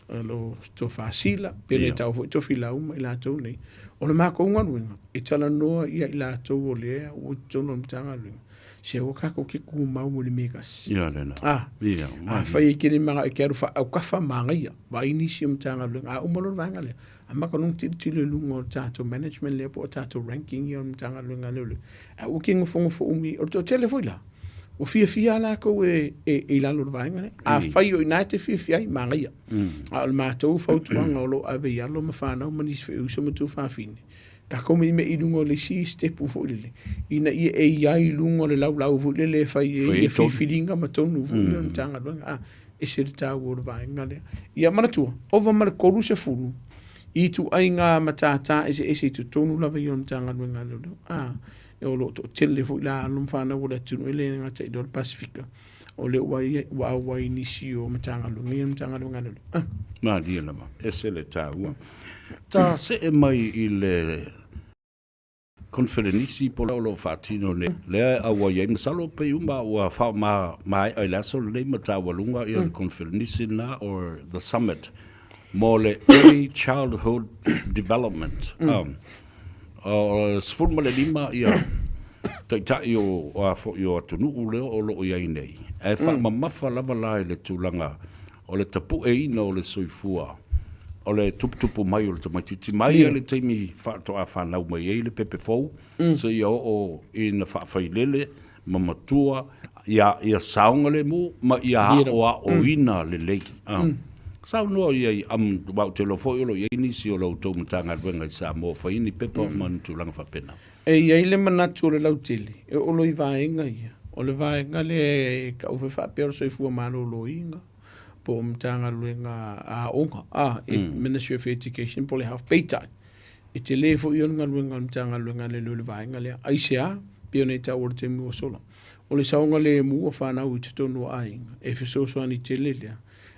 o lo Tofa Sila, pe le tau foi Tofilau ma i latou nei. O le matou galuega, e talanoa ia i latou o lea ua i totonu o le Matagaluega, se aua tatou te tumau i le mea e tasi. Ia lena. Ah, Ia, afai e te le manao e te alu faaautafa, manaia, vaai nisi o Matagaluega, a uma loa le vaega lea, amata loa ona tilotilo i luga o le tatou management lea po o tatou ranking ia o le Matagaluega a Leoleo. Ae aua te nofonofo umi, o le toatele foi la, Ua fiafia lava latou e, e, i lalo o le vaega lea. Afai o i ina e te fiafia ai, manaia. A o le matou fautuaga o lo o ave i alo ma fanau ma nisi foi o uso ma tuafafine, tatou meimei i luga o le isi sitepu foi lele, ina ia e i ai i luga o le laulau foi lele e fai ai ia filifiliga ma tonu foi o le Matagaluega. A, ese le taua o le vaega lea. Ia manatua, ova ma le 30 i ituaiga matata eseese i totonu lava ia o le Matagaluega a Leoleo. A, o lo o toatele foi la alo ma fanau o le atunuu e le gata i le Pasefika, o lea ua ia ua auai nisi o Matagaluega ia Matagaluega a Leoleo. Ah. Malie lava, ese le taua. Ta see mai i le Konferenisi po o lo o faatino nei, lea e auai ai, masalo pei uma ua faamaea i le aso lenei ma taualuga ia le Konferenisi lena or the summit mo le Early Childhood Development. O le 15 ia taitai o a foi o atunuu lea o lo o i ai nei, ae faamamafa lava la i le tulaga o le tapueina o le soifua o le tuputupu mai o le tamaitiiti mai lava i le taimi faatoa fanau mai ai le pepe fou seia oo ina faafailele ma matua ia, ia saogalemu ma ia aoaoina lelei. Saunoa i ai, aua ou te iloa foi o lo o i ai nisi o la outou Matagaluega i Samoa o fai ni pepa ma ni tulaga faapena. E i ai le manatu o le lautele e oo loa i vaega ia, O le vaega lea e tau foi faapea o le soifua maloloina po o Matagaluega a Aoga, a, Ministry of Education po o le Health. Peitai, e tele foi ia o le galuega a le Matagaluega a Leoleo i le vaega lea. Aisea? Pei ona e taua i le taimi ua sola, o le saogalemu o fanau i totonu o aiga, e fesoasoani tele lea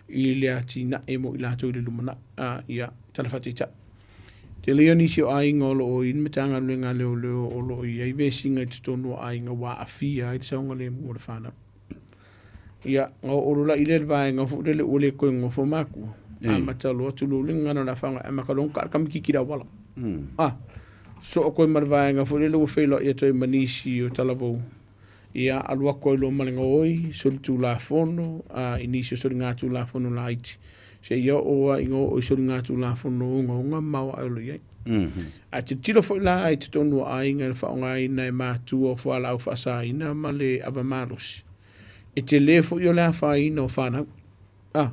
i le atinae mo i latou i le lumanai. A, ia, tala faataitai. Tele ia o nisi o aiga o lo o i le Matagaluega a Leoleo o lo o i ai vesiga i totonu o aiga ua aafia ai le saogalemu o le fanau. Ia, na oo loa la i lea vaega foi lele ua le toe nonofo makua, amata loa tulou le gagana o le a faaaoga, amata loa ona taa le tamaititi i le auala. A, soo koe ma le vaega foi lele ua feiloai atu ai ma nisi o talavou, ia alu atu ai loa ma le gaoi, solitulafono, a, i nisi o soligatulafono laiti, seia oo lava ina oo i soligatulafono ogaoga ma maoae o lo o i ai. Ae tilotilo foi la i totonu o aiga i le faaaogaina e matua o fualaau faasaina ma le ava malosi, e tele foi o le afaina o fanau, a,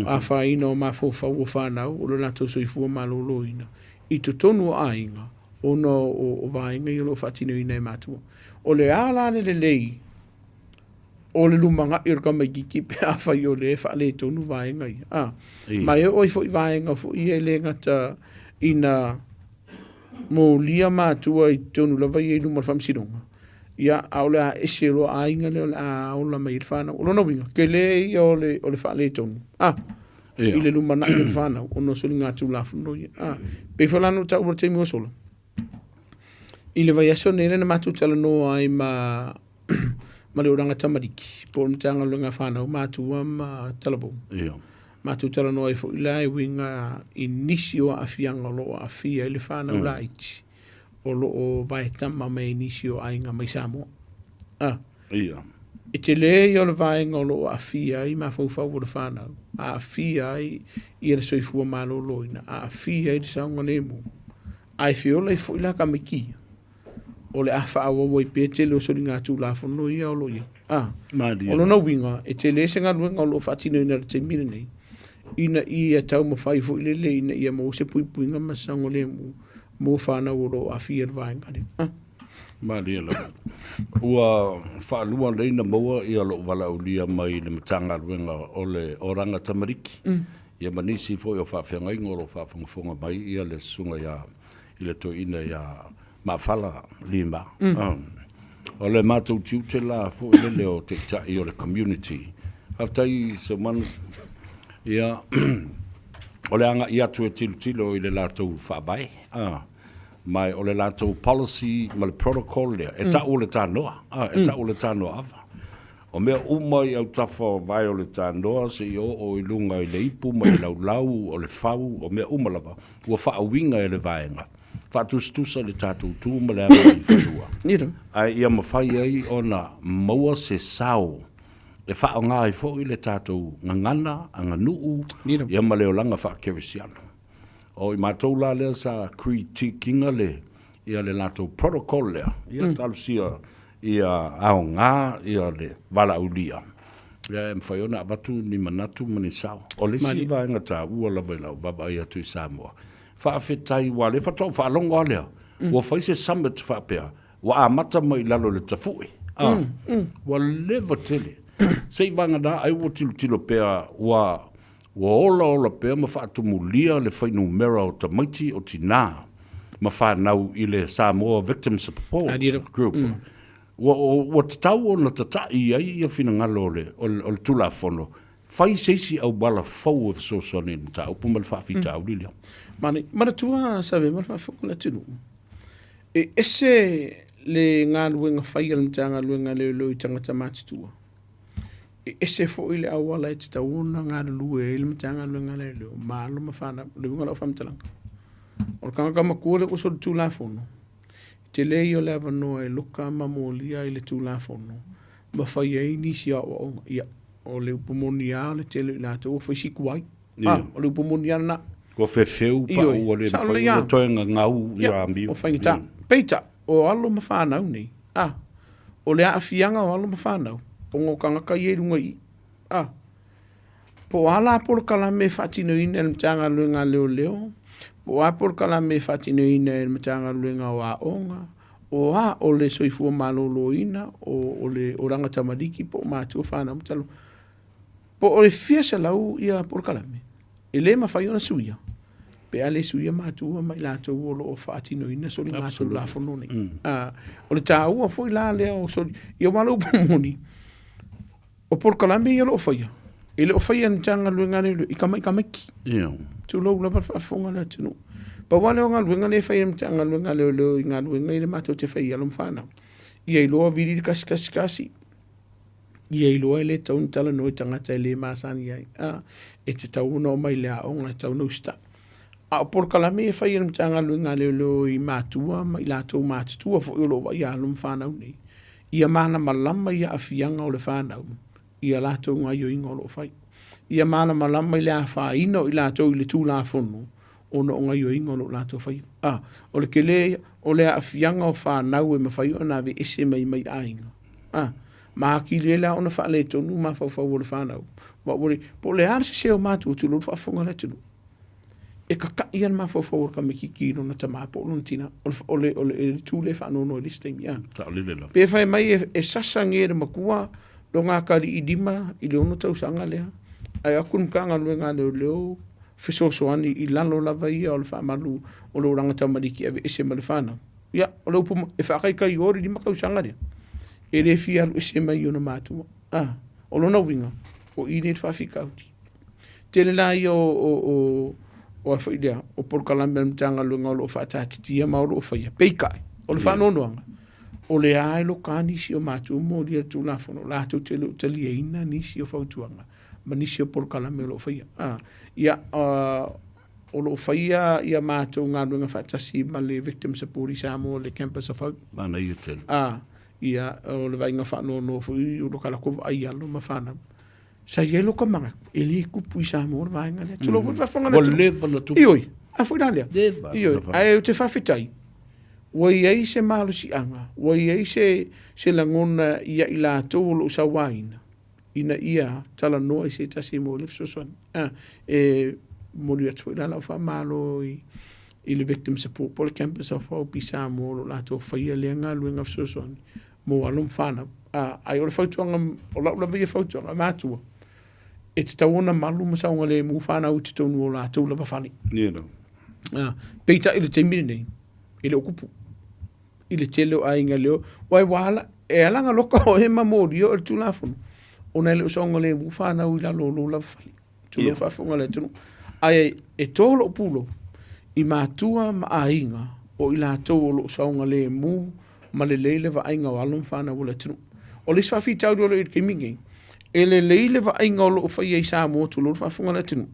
afaina o mafaufau o fanau o lo latou soifua maloloina i totonu o aiga ona o vaega ia o lo o faatinoina e matua. O le a la le lelei o le lumanai o le tamaititi pe afai o lea e faaletonu vaega ia. A, ma e oo ai foi vaega foi ia e le gata ina molia matua i totonu lava ia i luma o le faamasinoga, ia, a o le a ese loa aiga lea o le a ola mai ai le fanau. O lona uiga, tele ia o le faaletonu, a, i le lumanai o le fanau ona o soligatulafono ia. A, pei foi la ona ou taua i le taimi ua sola, I le vaiaso nei lea na matou talanoa ai ma ma le Olaga Tamariki po o le Matagaluega a Fanau, Matua ma Talavou. Ia. Matou talanoa ai foi la e uiga i nisi o aafiaga o lo o aafia ai le fanau laiti o lo o vaetama mai ai nisi o aiga mai Samoa. Ah. Ia. E tele ia o le vaega o lo o aafia ai mafaufau o le fanau, aafia ai ia le soifua maloloina, aafia ai le saogalemu. Ae feola ai foi la tamaiti ia, o le a faaauau ai pea tele o soligatulafono ia o lo o i ai. A, Malie. o lona uiga, e tele se galuega o lo o faatinoina i le taimi lenei, ina ia taumafai foi lele ina ia maua se puipuiga ma se saogalemu mo fanau o lo o aafia i le vaega lea. A. Malie lava. Ua faalua nei na maua ia lou valaaulia mai le Matagaluega o le Olaga Tamariki. Ia ma nisi foi o faafeagaiga o lo o faafogafoga mai ia le susuga ia i le toeaina ia Mafala Lima. O le matou tiute la foi lele o taitai o le community. Faafetai Seumanu. Ia o le agai atu e tilotilo i le latou faavae. Ma o le latou policy ma le protocol lea e tau o le tanoa, e tau o le tanoa ava. O mea uma i autafa o vae o le tanoa seia oo i luga i le ipu ma le laulau o le fau, o mea uma lava, ua faauiga e le vaega faatusatusa i le tatou tu ma le agai i fanua, ae ia mafai ai ona maua se sao e faaaoga ai foi le tatou gagana, aganuu, ia ma le olaga faakerisiano. O i matou la lea sa critique ina le, ia le latou protocol lea, ia talosia ia aoga ia le valaaulia, ia e mafai ona avatu ni manatu ma ni sao. O le isi vaega taua lava i lau vaavaai atu i Samoa, faafetai aua o lea faatoa ou faalogo lava lea, ua fai se summit faapea, ua amata mai i lalo i le tafue, a, ua leva tele. Se i vagana ai ua tilotilo pea ua Ua olaola pea ma faatumulia le fuainumera o tamaiti o tinā ma fanau i le Samoa Victim Support Group. Ua, ua tatau ona tata'i ai ia finagalo o le, o le, o le Tulafono, fai se isi auala fou e fesoasoani i le mataupu ma le faafitauli lea. Manaia. Manatua Save ma le faafofoga a le atunuu, e ese le galuega fai a le Matagaluega a Leoleo i tagata matutua. E ese foi le auala e tatau ona galulue ai le Matagaluega a Leoleo ma alo ma fanau. O le uiga o lau faamatalaga, o le tagata matua lea ua solitulafono, e tele ia o le avanoa e loka ma molia ai le Tulafono ma fai ai nisi o aoaoga. Ia, o le upu moni lava o le tele o i latou ua fai si tuai. Ah, o le upu moni lava lena. Ua fefeu pa ua le mafai ona toe gagau ia amio. Ua faigata. Peitai, o alo ma fanau nei, ah, o le aafiaga o alo ma fanau, ona o tagata ia i luga i i. Ah, po o a la polokalame e faatinoina e le Matagaluega a Leoleo, po o a polokalame e faatinoina e le Matagaluega o Aoga, O a o le soifua maloloina, o, o le olaga tamaliki po o matua fanau ma talo. Po o le fia selau ia polokalame, e le mafai ona suia, pe a le suia matua ma i latou o lo o faatinoina soligatulafono nei. Mm. Uh, o le taua foi la lea o soli, ia aua o le upu moni, o polokalame ia o lo o faia, e le o faia e le Matagaluega a Leoleo i tamaiti. Yeah. Tulou lava le faafofoga a le atunuu. Pau lava lea o galuega lea e fai e le Matagaluega a Leoleo i galuega ia le matou te fai i alo ma fanau. Ia iloa vili le kasi kasi kasi. Ia iloa e le tatau ona talanoa i tagata e le masani ai. A, e tatau ona omai i le aoga, e tatau ona usitai. A o polokalame ia e fai e le Matagaluega a Leoleo i matua ma i latou matutua foi o lo o vaaia alo ma fanau nei, ia malamalama i aafiaga o le fanau i a latou gaoioiga o lo o fai. Ia malamalama i le afaina o i latou i le Tulafono ona o gaoioiga o lo o latou faia. A, o le tele ia, o le aafiaga o fanau e mafai ona aveese mai mai aiga. A, ma atili ai la ona faaletonu mafaufau o le fanau. Ma ua le, po o le a le sese o matua, tulou le faafofoga a le atunuu. E kakaʻi lava le mafaufau o le tamaititi i lona tama po o lona tina. O le, o le, o le, le itu lea e faanoanoa i le isi taimi. A. Saolele lava. Pe fai mai e, e sasa ge le matua lona atalii lima i le ono tausaga lea, ae o atu le Matagaluega a Leoleo fesoasoani i lalo lava ia o le faamalu o le olaga tamaliki e aveese ma le fanau. Ia, o le upu, e faataitai o le lima tausaga lea, e le fia alu ese mai i ona matua. A, o lona uiga, o i lea i le faafitauli. Tele la ia o, o, o, o a foi lea, o polokalame a le Matagaluega o lo o faataatitia ma o lo o faia. Peitai, o le faanoanoaga, o lea lava e loka nisi o matua molia le Tulafono, latou te le o taliaina nisi o fautuaga ma nisi o polokalame o lo o faia. A, ia, uh, o lo o faia ia matou galuega faatasi ma le Victim Support i Samoa, le Campus of Hope. Manaia tele. A, ia, o le vaaiga faanoanoa foi o lo latou vaai i alo ma fanau. Sa i ai lou manatu, e le tupu i Samoa le vaega lea. Tulou foi le faafofoga a le atunuu. Ua leva ona tupu. Ioe, a foi la lea. Leva. Ioe, ae ou te faafetai, ua i ai se malosiaga, ua i ai se, se lagona ia i latou o lo o sauaina, ina ia talanoa i se tasi mo le fesoasoani. A, e momoli atu foi la lau faamalo i, i le Victim Support po o le Campus of Hope i Samoa o lo o latou faia lea galuega fesoasoani mo alo ma fanau. A, ae o le fautuaga, o lau lava ia fautuaga, matua, e tatau ona malu ma saogalemu fanau i totonu o latou lava fale. Ia lava. A, peitai i le taimi lenei, e le o kupu i le tele o aiga leo, aua ua ala, e ala ona loka oe ma molia oe i le Tulafono, ona e le o saogalemu fanau i lalo o lou lava fale. Tulou yeah. faafofoga le atunuu. Ae e tō lou pulou i matua ma aiga o i latou o lo o saogalemu ma lelei le vaaiga o alo ma fanau o le atunuu. O le isi faafitauli o lo o i le taimi nei, e lelei le vaaiga o lo o faia i Samoa tulou le faafofoga le atunuu.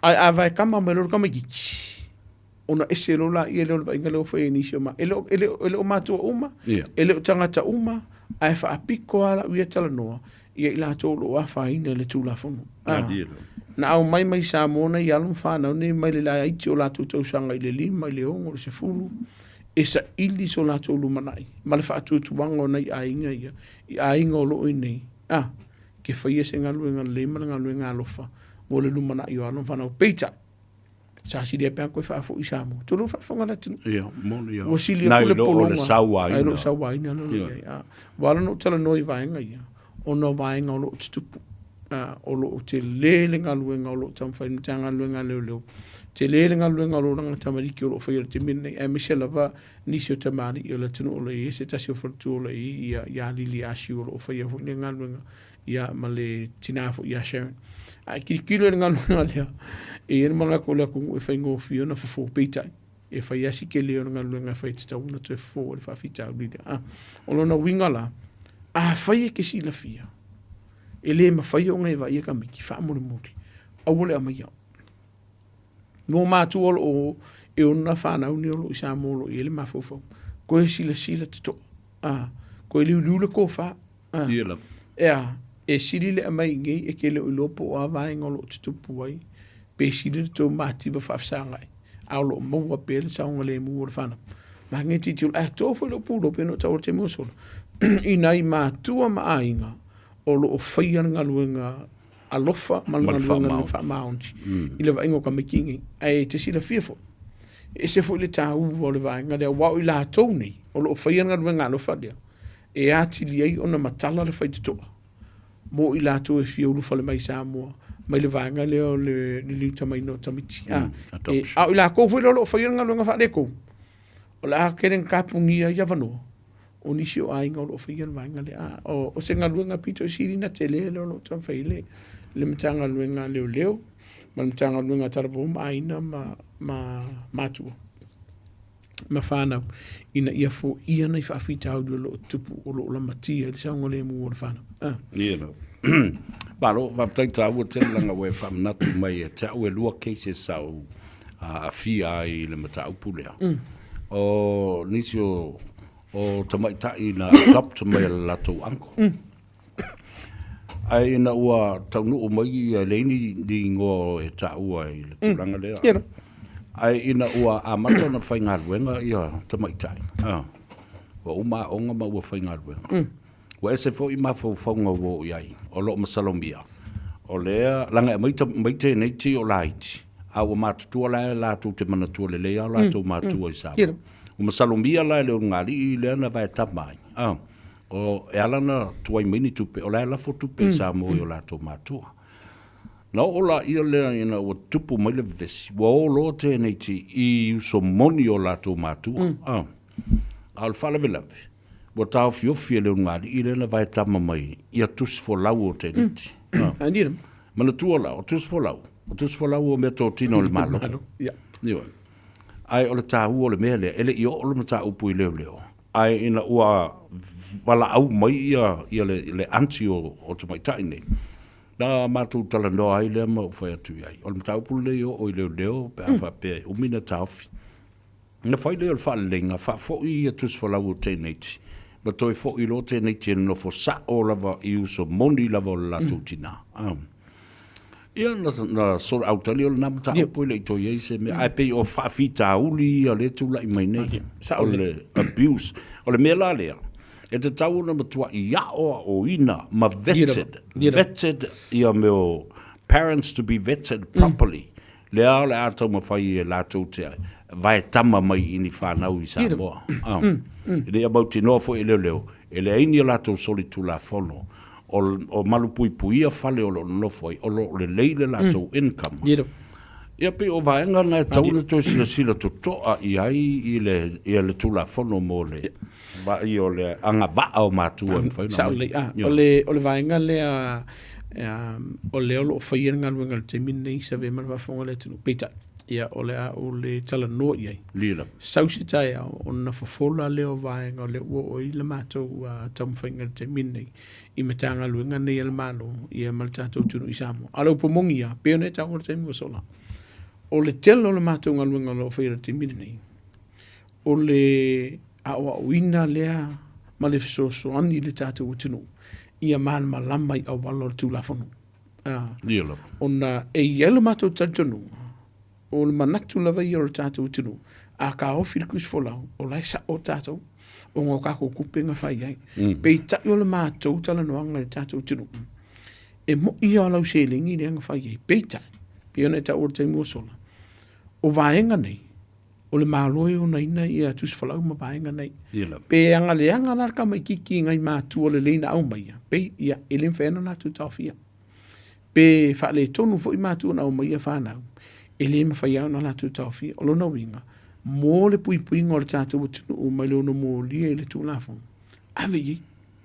Ae a vaekama mai loa le tamaitiiti, ona ese loa laia lea o le vaaiga lea ua fai e nisi o ma e le o, e le o, e le o matua uma, yeah. e le o tagata uma, ae faapito lava lau ia talanoa ia i latou o lo o afaina i le Tulafono. Ah, na aumai mai Samoa nei alo ma fanau nei mai le laiti o latou tausaga i le lima, i le ono, i le sefulu, e saili so latou lumanai ma le faatuatuaga o nai aiga ia, i aiga o lo o i inei. Ah, ke faia se galuega lelei ma le galuega alofa mo le lumanai o alo ma fanau. Peitai, Sa sili ai pe a toe faafoi i Samoa. Tulou faafofoga le atunuu. Ia, moni ia. Ua sili atu le pologa. Nai lo o le sauaina. Nai lo o sauaina lea o lo o i ai. Ua ala ona ou talanoa i vaega ia, ona o vaega o lo o tutupu. O lo o tele le galuega o lo o taumafai e le Matagaluega a Leoleo. Tele le galuega o lo o laga tamaliki o lo o faia i le taimi lenei, aemaise lava nisi o tamalii o le atunuu o lo o i ai, se tasi o faletua o lo o i ai ia Lili Asiu o lo o faia foi lea galuega ia ma le tina foi ia Sharon. A e tilotilo i le galuega lea, e i ai le manatu o le atunuu e faigofie ona fofo, peitai, e fai lava si tele o le galuega e fai e tatau ona toe fofo ai le faafitauli lea. A, o lona uiga la, afai e te silafia, e le mafai ona e vaaia tamaiti, faamolemole, aua le aumaia. Mo matua o lo o e ona fanau nei o lo o i Samoa o lo o i ai le mafaufau, toe silasila totoa, a, toe liuliu le tofa, Ah. Ia lava. Ea, e sili le aumai i inei e te le o iloa po o a vaega o lo o tutupu ai, pe sili le tou mativa faafesagai, a o lo o maua pea le saogalemu o le fanau. Manaia tilotilo, ae to foi lou pulou pei ona ou taua i le taimi ua sola, i nai matua ma aiga o lo o faia le galuega alofa ma le galuega faamaoni i le vaaiga o tamaiti nei. Ae e te silafia foi, E ese foi le taua o le vaega lea, aua o i latou nei o lo o faia le galuega alofa lea, e atili ai ona matala le faitotoa mo i latou e fia ulufale mai i Samoa mai le vaega lea o le liliutamaina o tamaiti. A o i latou foi lea o lo o faia le galuega faaletonu, o le a tele ina tapunia ai avanoa o nisi o aiga o lo o faia le vaega lea. O se galuega pito i sili ona tele lea o lo o taumafai ai le Matagaluega a Leoleo ma le Matagaluega a Talavou ma Aiga ma Matua ma fanau ina ia foia nai faafitauli o lo o tutupu o lo o lamatia ai le saogalemu o le fanau. Ia lava. Malo, faafetai taua tele leaga ua e faamanatu mai ia te au e lua cases sa ou aafia ai i le mataupu lea. O nisi o tamaitai na adopt mai e le latou uncle. Ae ina ua taunuu mai ia, e leai ni igoa e taua i le tulaga lea. Ae ina ua amata ona faigaluega ia tamaitai, ua uma aoga ma ua faigaluega. Ua ese foi mafaufauga ua oo i ai, o lo o masalomia, o lea, leaga e aumai teineiti o laiti, a ua matutua la e latou te manatua lelei lava o latou matua i Samoa. Ua masalomia la e le ulugalii lea na vaetama ai, o, e ala ona tuai mai ni tupe, o la e lafo tupe i Samoa i o latou matua. Na oo laia lea ina ua tupu mai le vevesi, ua o loa teineiti i uso moni o latou matua, a o le faalavelave, Ua taofiofi e le ulugalii lea na vaetama mai ia tusi folau o teneti. Mm. Manatua la, o tusi folau, o tusi folau o mea totino o le Malo. Ioe. Ae o le taua o le mea lea, e le i oo le mataupu i leoleo, ae ina ua valaau mai ia, ia le, le aunty o, o tamaitai nei, na matou talanoa ai lea ma ou fai atu i ai, o le mataupu lenei e oo i leoleo pe a faapea e umi na taofi. Ona fai lea o le faaleleiga, faafoi ia tusifolau o teineiti, ma toe foi loa teineiti e nonofo sao lava i uso moni lava o le latou tina. Ia, na, na soloautali o lena mataupu e le i toe i ai se mea, ae pei o faafitauli ia lea e tulai mai nei, o le abuse. O le mea la lea, e tatau ona matuai aoaoina ma vetted, vetted ia mea o parents to be vetted properly. Lea o le a taumafai e latou te vaetama mai i ni fanau i Samoa. Ina ia mautinoa foi e leoleo, e leai ni a latou solitulafono o malupuipuia fale o lo o nonofo ai, o lo o lelei le latou income. Ia pei o vaega na e tatau ona toe silasila totoa i ai i le, ia le Tulafono mo le vaai o le agavaa o matua e mafai ona aumai. O le, o le vaega lea o lea o lo o faia le galuega i le taimi lenei i Savea ma le faafofoga a le atunuu. Peitai, ia, o le a ou le talanoa i ai. Sau se taeao ona fofola lea o vaega o lea ua oo i ai le matou taumafaiga i le taimi lenei i Matagaluega nei a le Malo ia ma le tatou atunuu i Samoa. A o le upu moni lava, pei ona e taua i le taimi ua sola, o le tele o le matou galuega o lo o faia i le taimi lenei, o le aoaoina lea ma le fesoasoani i le tatou atunuu ia malamalama i auala o le Tulafono. Ia lava. Ona e i ai le matou talitonuga, o le manatu lava ia o le tatou atunuu, a taofi le tusi folau, o la e sao tatou, ona o tatou tupe na fai ai. Peitai o le matou talanoaga i le tatou atunuu, e moni lava o lau seleni lea na fai ai, peitai, pei ona e taua i le taimi ua sola, o vaega nei, o le Malo e onaina ia tusi folau ma vaega nei. Pe aga leaga la le tamaititi i nai matua lelei na aumaia, pei, ia, e le mafai ona latou taofia. Pe faaletonu foi matua na aumaia fanau, e le mafai lava ona latou taofia. O lona uiga, mo le puipuiga o le tatou atunuu mai le ono molia i le Tulafono, ave i ai.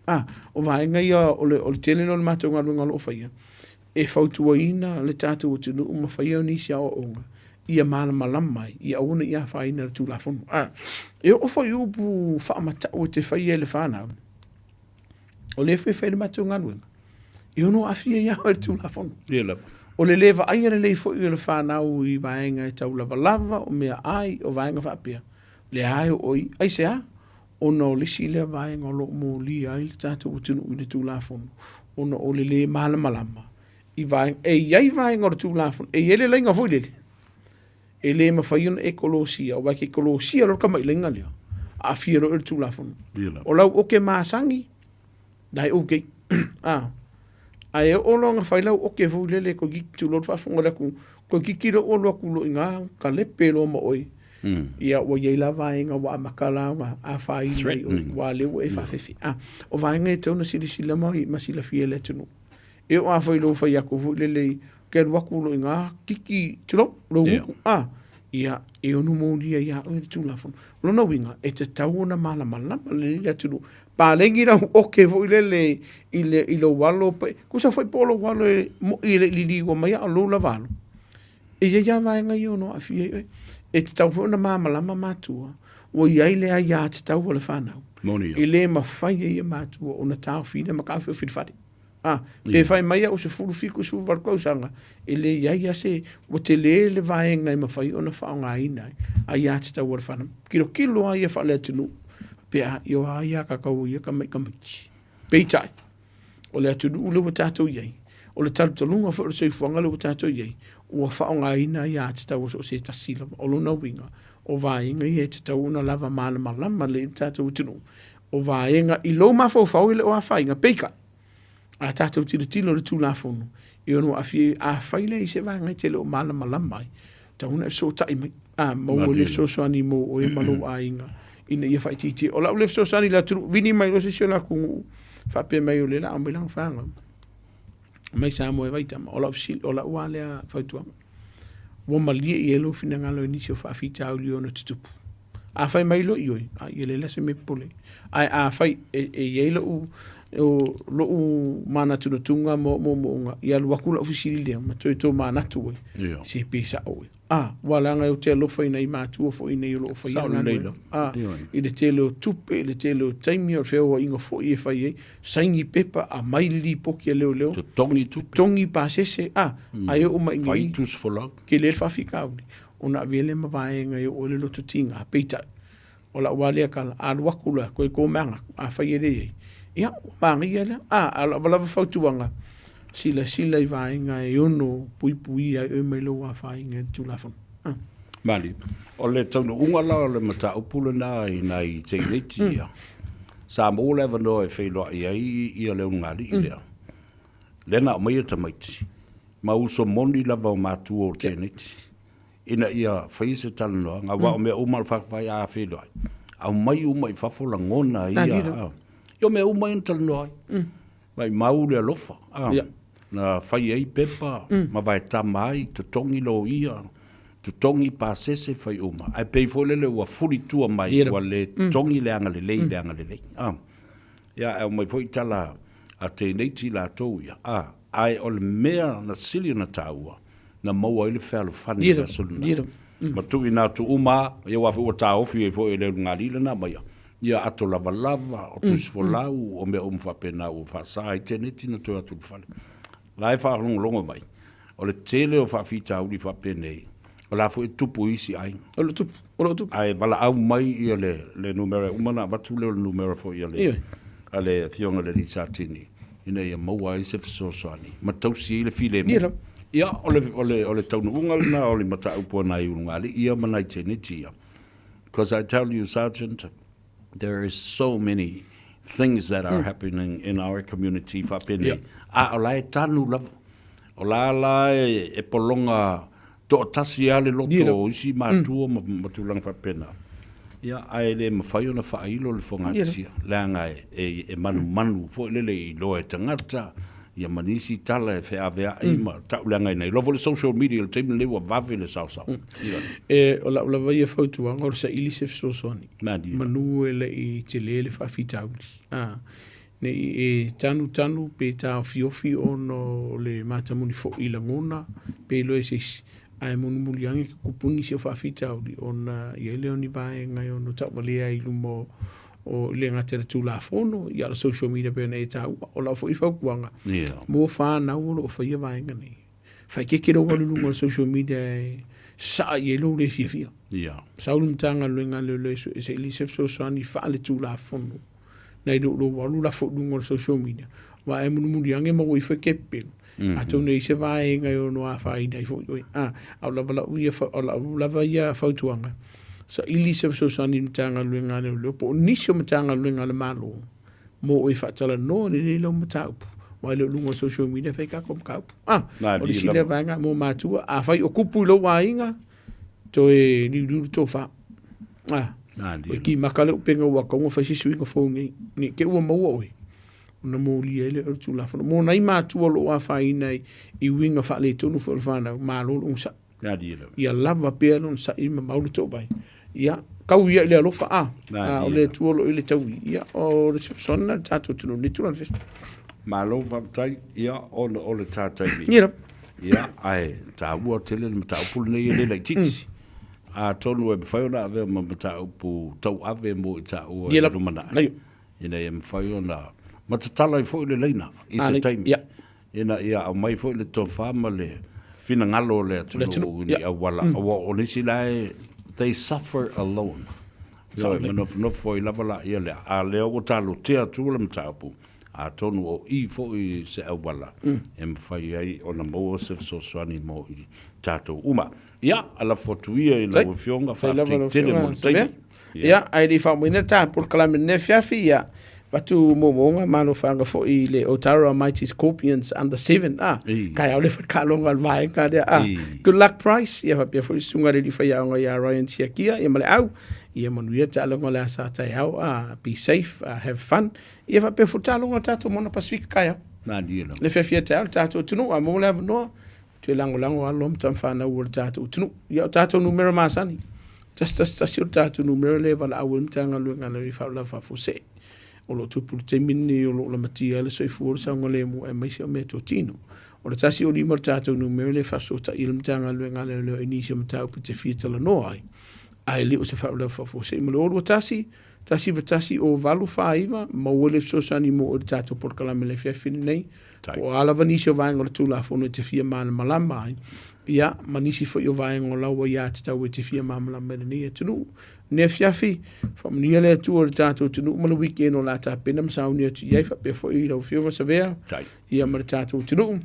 A, o vaega ia o le, o le tele lea o le matou galuega o lo o faia, e fautuaina le tatou atunuu ma faia nisi aoaoga ia malamalama ai, ia aua ne i afaina i le Tulafono. A, e oo foi i upu faamatau e te faia e le fanau, o lea foi e fai le matou galuega, e ono aafia ia oe i le Tulafono. Ia lava. O le le vaaia lelei foi o le fanau i vaega e tau lavalava, o meaai, o vaega faapea, lea lava e oo i, aisea? Ona o le isi lea vaega o lo o molia ai le tatou atunuu i le Tulafono, ona o le le malamalama i vaega, e i ai vaega o le Tulafono, e i ai le laina foi lele, e le mafai ona e kolosia, aua e te kolosia loa le tamai laina lea, aafia loa oe i le Tulafono. O lau oke masani, la e okay. Ae oo loa ina fai lau oke foi lele toeitiiti tulou le faafofoga a le atunuu, toeitiiti loa ua alu atu loa i ina talepe loa ma oe. Ia ua i ai la vaega ua amata la ona afaina ai oe, aua o lea ua e faafefe. A, o vaega e tatau ona silasila ma silafia e le atunuu. E oo lava foi i lou fai atu foi lele i, ke alu atu loa i ina, kiki, tulou, lou gutu, a, ia, e ono molia ia oe le Tulafono. O lona uiga, e tatau ona malamalama lelei le atunuu. Paleni lau oke foi lele i le, i lou alo, pe, tusa foi po o lou alo e moi e le i liliua mai, a o lou lava alo. E i ai lava vaega ia e ono aafia ai oe. E tatau foi ona malamalama matua, ua i ai le aiatatau a le fanau. Moni E le mafai e ia matua ona taofiina ma taofiofi i le fale. A, pe fai mai au 17, 18 tausaga, e le i ai lava se, ua tele le vaega e mafai ona faaaogaina ai aiatatau a le fanau. Tilotilo lava ia faale-atunuu, pe a, ia o ai a tatou ia tamaiti. Peitai, o le atunuu lea ua tatou i ai, o le talutaluga foi o le soifuaga lea ua tatou i ai, ua faaaogaina aiatatau a so o se tasi lava. O lona uiga, o vaega ia e tatau ona lava malamalama lelei le tatou atunuu, o vaega i lou mafaufau e le o afaina, peitai, a tatou tilotilo i le Tulafono, e ono aafia ai. Afai la e i ai se vaega e te le o malamalama ai, tatau ona e fesootai mai, a maua le fesoasoani mo oe ma lou aiga ina ia faaitiitia. O lau lea fesoasoani i le atunuu, vili mai loa se isi o le atunuu faapea mai o lea o le a aumai lana fanau mai Samoa e vaai tama. O lau fesili, o lau lava lea fautuaga, ua malie i ai lou finagalo i nisi o faafitauli e ono tutupu? A fai mai loa ioe, a ia leai la se mea e popole ai. Ae afai e i ai lou, lou manatunatuga ma ou moomooga, ia alu atu lau fesili lea ma toe tomanatu ai, se pe sao ea. A, ua leaga ou te alofa i nai matua foi nei o lo o faia le galuega. A, i le tele o tupe, i le tele o taimi, o le feoaiga foi e fai ai, saini pepa, aumai le lipoti a leoleo, totogi tupe, totogi pasese, a, ae oo mai i inei, fai tusi folau, tele le faafitauli ona avea lea ma vaega e oo ai le loto tiga. Peitai, o lau lava lea tala, a alu atu loa, toe tomaga atu, afai e leai, ia, ua manaia lea. A, a o lau lava fautuaga, silasila i vaega e ono puipuia ai oe mai lou afaina i le Tulafono. A. Malie. O le taunuuga la o le mataupu lena i nai teineiti ia, sa maua le avanoa e feiloai ai ia le ulugalii lea, lea na aumaia tamaiti, ma uso moni lava o matua o teineiti. ina ia faia se talanoaga, aua o mea uma o le faafai a feiloai, aumai uma i fafo lagona ia, ia o mea uma ia na talanoa ai. Maimau le alofa, na fai ai pepa ma vaetama ai, totogi loia, totogi pasese, fai uma. Ae pei foi lele ua fulitua mai, ua le totogi le agalelei i le agalelei. Ia, ae aumai foi tala a teineiti latou ia, ae o le mea na sili ona taua, na maua ai le fealofani i le aso lena. Ma tuuina atu uma lava, ia aua foi ua taofi ai foi e le ulugalii lena mai, ia ato lavalava, o tusi folau, o mea uma faapena ua faasa ai teneti na toe atu i le fale. O la e faalogologo mai, o le tele o faafitauli faapenei, o la foi e tupu i isi aiga. O lo o tupu, o lo o tupu. Ae valaau mai ia le, le numera e uma ona avatu lea o le numera foi a le, a le Afioga i le Alii Satini, ina ia maua ai se fesoasoani ma tausi ai le filemu. Ia lava. Ia, o le, o le, o le taunuuga lena o le mataupu a nai ulugalii ia ma nai teneti ia. Because I tell you, Sergeant, there is so many things that are happening in our community faapenei, a o la e tanu lava. O la la e, e pologa toatasi lava le loto o isi matua ma, ma tulaga faapena. Ia, ae le mafai ona faailo le fogatia, leaga e, e, e manumanu foi lele i iloa e tagata, ia ma nisi tala e feaveai ma tauleagaina ai. Iloa foi le social media i le taimi lenei ua vave le saosao. Ia. E, o lau lava ia fautuaga o le saili se fesoasoani. Malie. Manu e le i tele le faafitauli. A, ne i e tanutanu pe taofiofi ona o le matamuli foi i lagona pe iloa e se isi, ae mulimuli ane ke kupu nisi o faafitauli ona i ai lea o ni vaega e ono tauvalea ai i luma o o e le gata i le Tulafono, ia o le social media pei ona e taua. O lau foi fautuaga, mo fanau o lo o faia vaega nei, faaeteete lou alu i luga o le social media e sasaa i ai lou le fiafia. Sau le Matagaluega a Leoleo e sue se i se fesoasoani faaletulafono nai lo lou alu lafo i luga o le social media, aua e mulimuli ane maua ifo e kepelu. Atonu e i ai se vaega e ono afaina ai foi oe. A, a o lava lau ia, o lau lava ia fautuaga, saili se fesoasoani i le Matagaluega a Leoleo po o nisi o Matagaluega a le Malo mo oe e faatalanoa lelei lau mataupu, aua e le o luga o le social media e fai ai tatou mataupu. A, o le isi lea vaega mo matua, afai o tupu i lou aiga, Toe liuliu le tofa. Ah, ua kimaka le upega ua tau ona fai se suiga fou nei, ne i te i ua maua oe, ona molia ai lea o le Tulafono. Mo nai matua o lo o afaina i uiga faaletonu foi o le fanau, malo le onosai. Ia lava pea le onosai ma mau le toovai. Ia, tau ia i le alofa, a, a o le Atua o lo o i le taui. Ia, o le fesoasoani lena i le tatou atunuu i lenei tulaga. Malo faafetai, ia, ona o le ta taimi. Ia lava. Ia, ae taua tele le mataupu lenei e le laitiiti. Atonu e mafai ona avea ma mataupu tauave mo i taua i le lumanai, ina ia mafai ona matatala ai foi le laina i se taimi, ina ia aumai foi le tofa ma le finagalo o le atunuu i ni auala, aua o nisi la e, they suffer alone. Ioe, ma nofonofo ai lava laia lea, a o lea ua talotea atu le mataupu, Atonu o i foi se auala e mafai ai ona maua se fesoasoani mo i tatou uma. Ia, lafo atu ia i lau Afioga, faafetai tele mo le taimi. Ia, ae le i faaumaina le ta polokalame i lenei afiafi, ia, avatu moomooga ma alofaga foi i le Otara Mighty Scorpions Under 7, a, kai ao le fai taaloga a le vaega lea, a. Good luck Bryce, ia faapea foi le susuga i le alii faiaoga ia Ryan Tiakia, ia ma le au, ia manuia le taaloga o le aso a taeao, a, be safe, have fun. Ia faapea foi taaloga a le tatou Moana Pasefika taeao. Malie lava. Le fiafia taeao le tatou atunuu, a maua le avanoa, toe lagolago alo ma tama fanau o le tatou atunuu. Ia o tatou numera masani, 111 o le tatou numera lea e valaau ai le Matagaluega a le Faalavelave Faafuasei. O lo o tupu i le taimi lenei o lo o lamatia ai le soifua, le saogalemu aemaise o meatotino. O le 105 le tatou numera lea e faafesootai ai le Matagaluega a Leoleo i nisi o mataupu e te fia talanoa ai, ae le o se faalavelave faafuasei. Ma le 021 191 o 849, maua le fesoasoani mo oe i le tatou polokalame i le afiafi lenei. Po o a lava nisi o vaega o le Tulafono e te fia malamalama ai, ia, ma nisi foi o vaega o lau aiatatau e te fia malamalama i lenei atunuu. Lenei afiafi, faamanuia le Atua i le tatou atunuu ma le weekend o le a tapena ma sauni atu i ai, faapea foi i lau Afioga Savea, ia ma le tatou atunuu.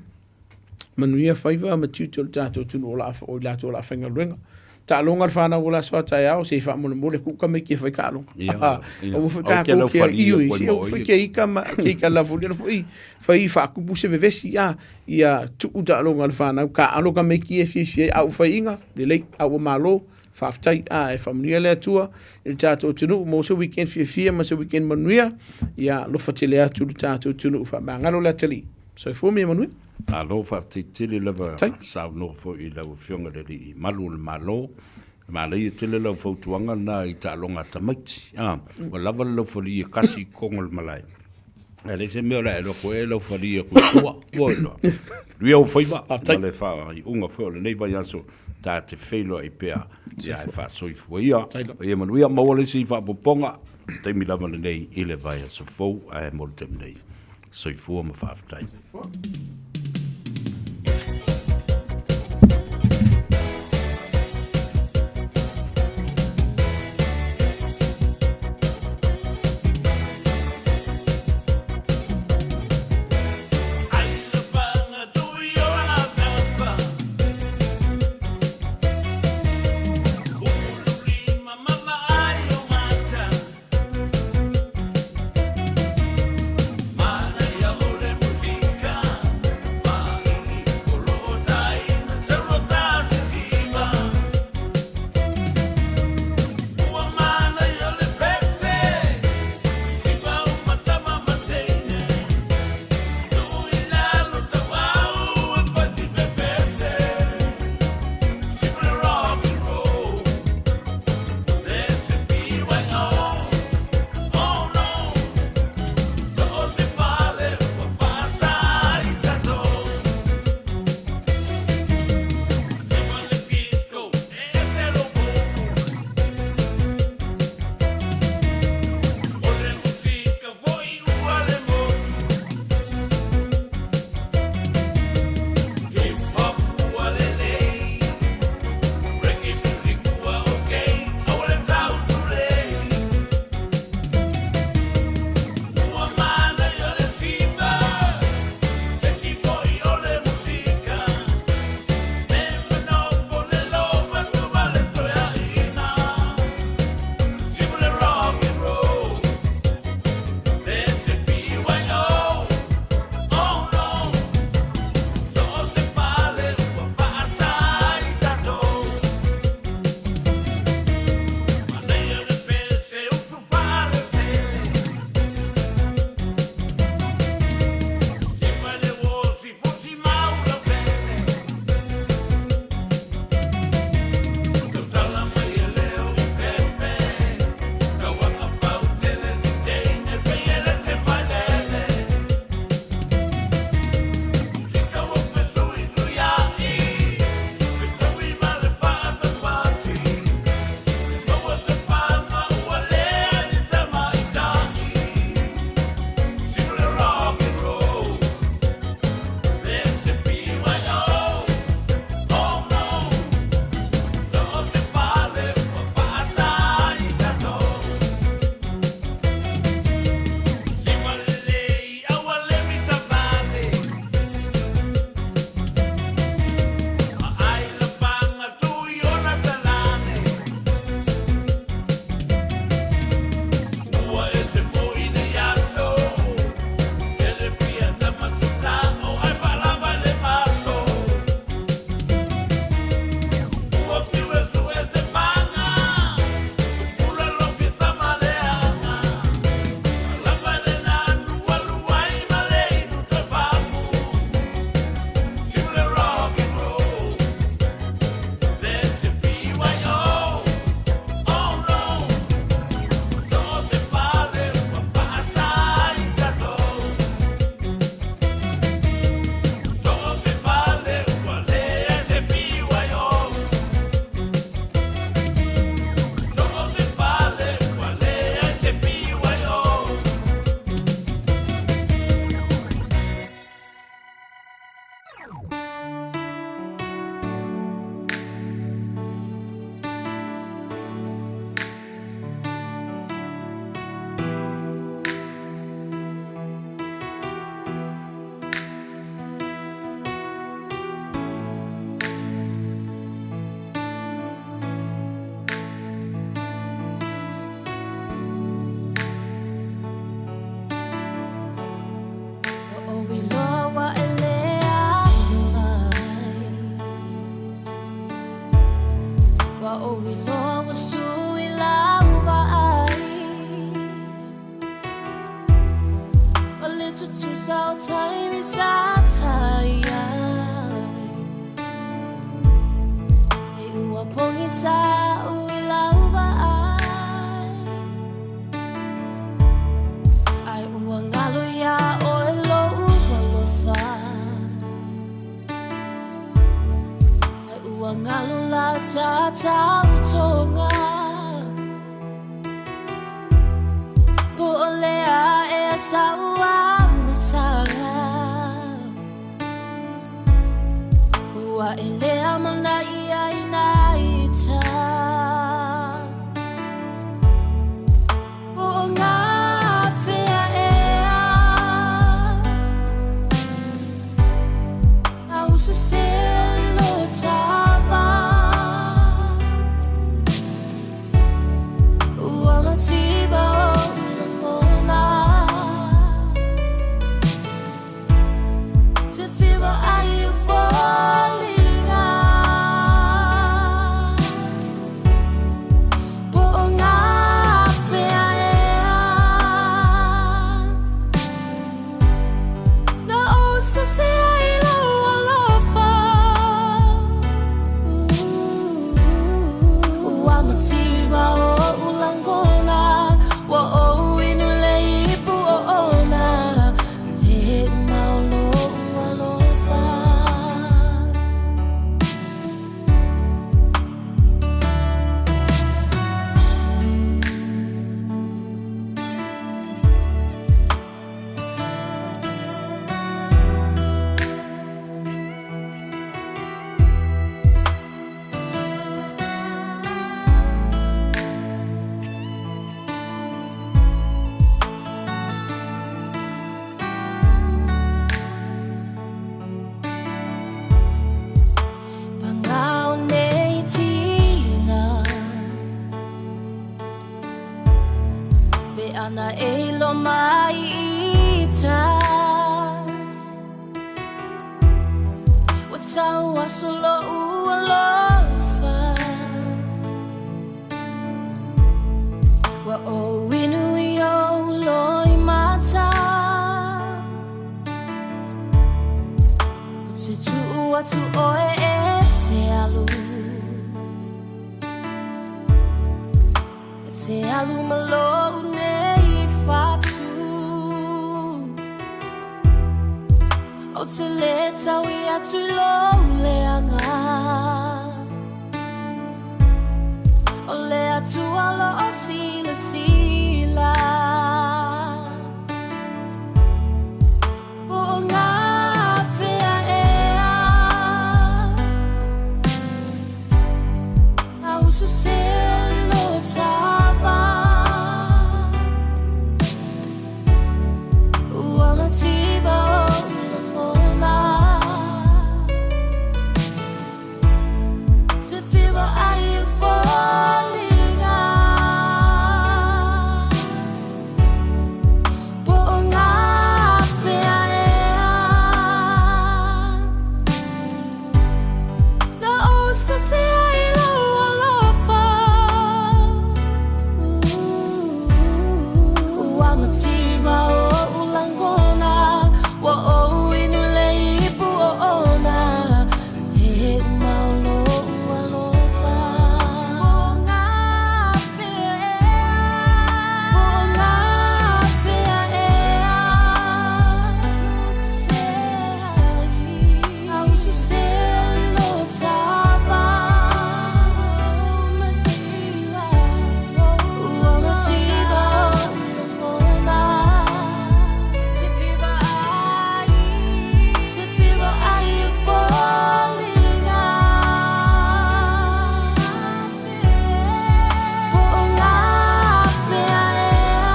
Manuia faiva ma tiute o le tatou atunuu o le a, o i latou o le a faigaluega. Taaloga le fanau o le aso a taeao, se i faamolemole tuu tamaiti e fai taaloga. Aua foi tatou te ioe, se aua foi te ika ma te ika lafolia foi fai faatupu se vevesi a ia tuu taaloga a le fanau, taaalo tamaiti ia e fiafia ai, a ua faiaina, lelei, a ua malo, faafetai. A e faamanuia le Atua i le tatou atunuu, maua se weekend fiafia ma se weekend manuia, ia alofa tele atu i le tatou atunuu, faamagalo le atalii. Soifua ma ia manuia. Malo faafetai tele lava saunoa foi i lau Afioga i le Alii Malu o le Malo. E manaia tele lau fautuaga lena i taaloga a tamaiti. A, ua lava le laufali e kasi i totonu o le malae. Ae leai se mea o le a e alu atu ai e laufali atu i tua. Ua iloa. Manuia ou faiva ma le faaiuga foi o lenei vaiaso ta te feiloai pea ia e faasoifua ia. Ia manuia, maua le isi faaopoopoga i le taimi lava lenei i le vaiaso fou ae mo le taimi nei. Soifua ma faafetai. Soifua. ou iloa ua sui lau vaai O le tutusa o taimi sa tai ai E ua pogisa au i lau vaai Ai ua galo iā ʻoe loʻu alofa Ai ua galo lau tatautoga Po o le a ea sa'u agasala Ua e le amanaia i nā ita Po o ngā whea ea Au sese lo tava Ua mativa o lagona Te whiwa ai o foliga Po o ngā whea ea Na ou sese ai lou alofa Ua mativa oʻu lagona Ua ou inu le ipu oona Le uma o loʻu alofa. Pagao nei tiga Pe ana e ilo mai ita Ua tau aso loʻu alofa Ua ou inu i ou loimata Ou te tuʻu atu ʻoe e te alu E te alu ma loʻu nei fatu Ou te lē taui atu i lou leaga O le Atua o loʻo silasila Po o ngā whea ea Au sese lo tava Ua mativa o lagona Te whiwa ai o foliga Po o ngā whea ea Na ou sese ai lou alofa Ua mativa oʻu lagona Ua ou inu le ipu oona Le uma o loʻu alofa Po o ngā whea ea Po o ngā whea ea Au sese lo tava Ua mativa oʻu lagona Te whiwa ai Te whiwa ai o foliga Po o ngā whea ea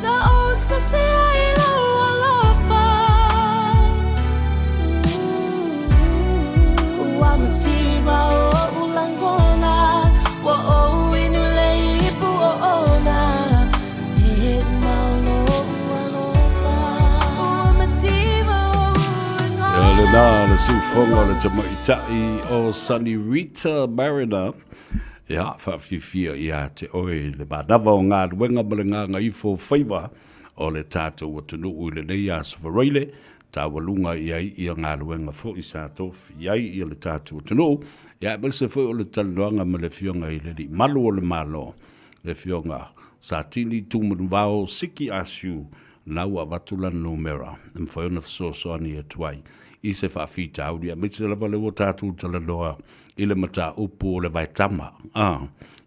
Na ou sese ai lou alofa Ua mativa oʻu lagona Ua ou inu le ipu oona Le uma o loʻu alofa Ua mativa oʻu Ia lena le Le siufoga o le tamaitai o Sunny Rita Mariner, ia, faafiafia ia te oe le manava o galuega ma le gagaifo faiva o le tatou atunuu i lenei aso Faraile, taualuga i ai ia galuega foi sa tofi ai ia le tatou atunuu, ia aemaise foi o le talanoaga ma le Afioga i le Alii Malu o le Malo, le Afioga Satini Tumanuvao Siki Asiu, na ua avatu lana numera e mafai ona fesoasoani atu ai i se faafitauli, aemaise lava lea ua tatou talanoa i le mataupu o le vaetama, a,